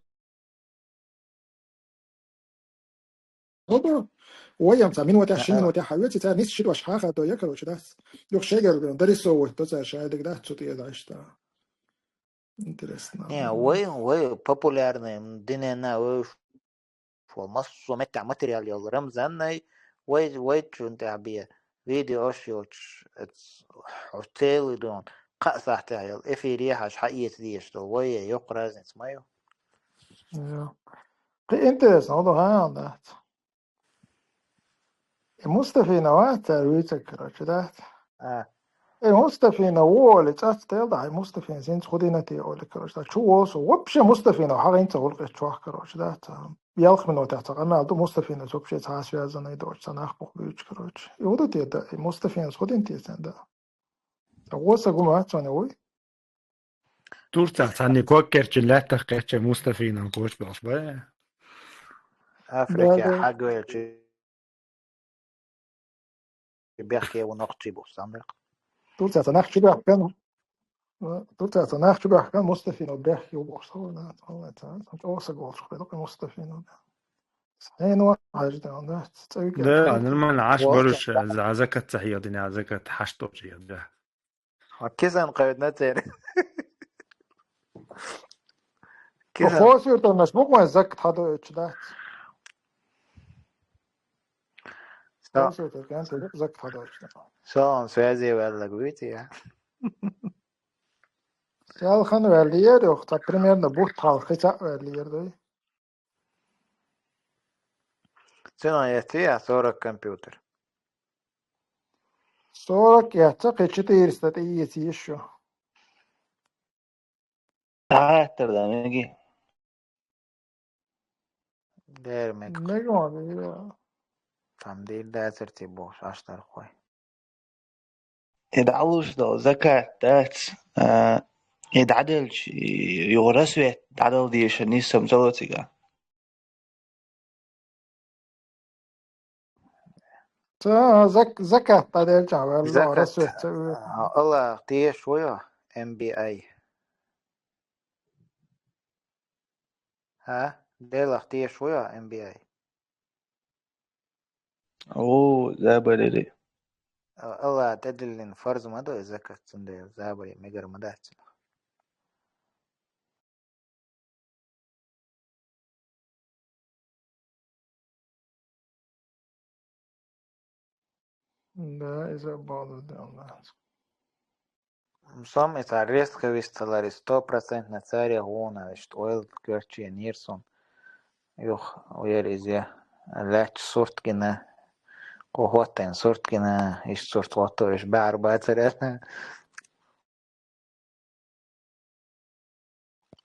Оба, вай ам ца минута, ши минута хьаоьци, цар нис ши дош хьахадо я, короче, да. Юх шегар дорисовывать, то цар шайдик, да, цу тӀе даш, да. Интересно. Не, вай, вай популярный, м, динена, вай ш-, шо массо меття материал ял Рамзаннай, вай, вай чун тӀе бе. Видео аш йоч, эц, хьо целый дон, кхаъ сахьтехь ял эфир ехьаш хьаэца дезаш долу, вай, йоккха разница ма ю. Йо. Кхин интересно, хӀун ду хьан дац? И Мустафина вац, цара вуьйцург, короче, дац? А. И Мустафина ву олий, цӀац тел дахьа, и Мустафина синца хӀун дина те олий, короче, дац. Чу волу со, вообще Мустафина хьагӀ хӀинца гӀуллакх чохь, короче, дац. ялх минутехь цхьа къамел ду, Мустафина вообще цхьа а связанный доцуш, цхьа нах бухбуьйцуш, короче. И хӀун ду те да, и Мустафинас хӀун дина те цхьаьна да? Ца гӀо са гума цунна вуй? Турцехь цхьанне ког керчина лаьттах кхечча Мустафинан кхочу болуш бай. Африка Да, да. хьагвелчи бехке ву нохчий бу санна. Турцехь цхьа нах чу баьхкина. Турцехь цхьа нах чу баьхкина Мустафинов бехке ву бохуш. Ца, ца, ца, чӀогӀа са голчух бе дукха Мустафинов. Хьено хьажа дан дац, цӀе Да, вигерча. Нормально, Ӏаш Вац баруш, а, закат ца хьедина, а, закат хьаш тӀе хьедира. Ва кисан кхайдна церан. Кисан. Хосуьртанаш бу вайн закат хьадойтуш дац. Со. Хосуьртан кӀант закат хьадойтуш дац. Со он связи ваьллаг вуьйцу я? Ялхан ваьллера, йоху, цхьа примерно бутт хьалха кхин цхьаъ ваьллера, дуй? Цуьнан эций а сорок компьютер? Сорок эцна, кхин четыреста тӀеэца йиш ю. ДӀахӀоьттира дан меги? Дера мега. Мега ма дера. Там дийр дацар те бохуш, аш дархой. И дӀалуш долу закат дац, а, и дӀаделча, и юха расвет дӀадала дийша нисам ца ло цига. Ца зак-, закат дӀаделча ваьлла, Закат, расвет ца уьйр. а, Алла теша ву йо, M B I? А? Делах теша ву йо, M B I? О, забарили. А, Алла тӀедиллина фарз ма ду и закат, цундела забари мегар ма дац цунах. Да, иза а бакъду делла. Сом и цхьа резко вистхилар, и сто процентно царех вуна, иштта ойла коьртчу енийра суна. Юха вера иза, лаьтташ сурт гина, кху хӀоттайна сурт гина, иштта сурт хӀотто, уьш баьхьар бацара.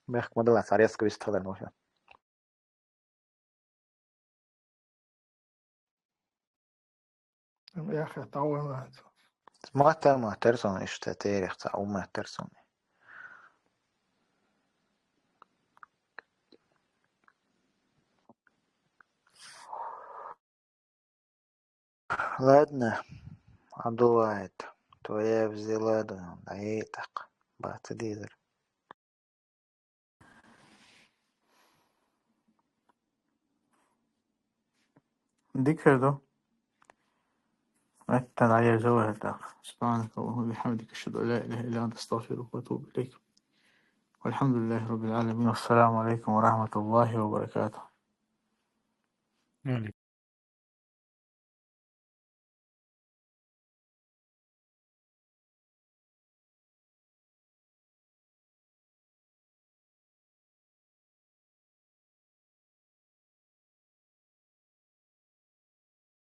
Бехк ма далла, цхьа резко вистхилар нуша. Ам яхе, тӀе ван вац. Маттар, маттар сон иштта терех цхьа, у маттар сон. Ладно, Абдулла, это, твоя взяла, да, да, и так, бац дезер. Дика хир ду. Меттан Ӏаерза ваьлла тӀаккха. سبحانك اللهم وبحمدك، أشهد أن لا إله إلا أنت، أستغفرك وأتوب إليك. والحمد لله رب العالمين، والسلام عليكم ورحمة الله وبركاته.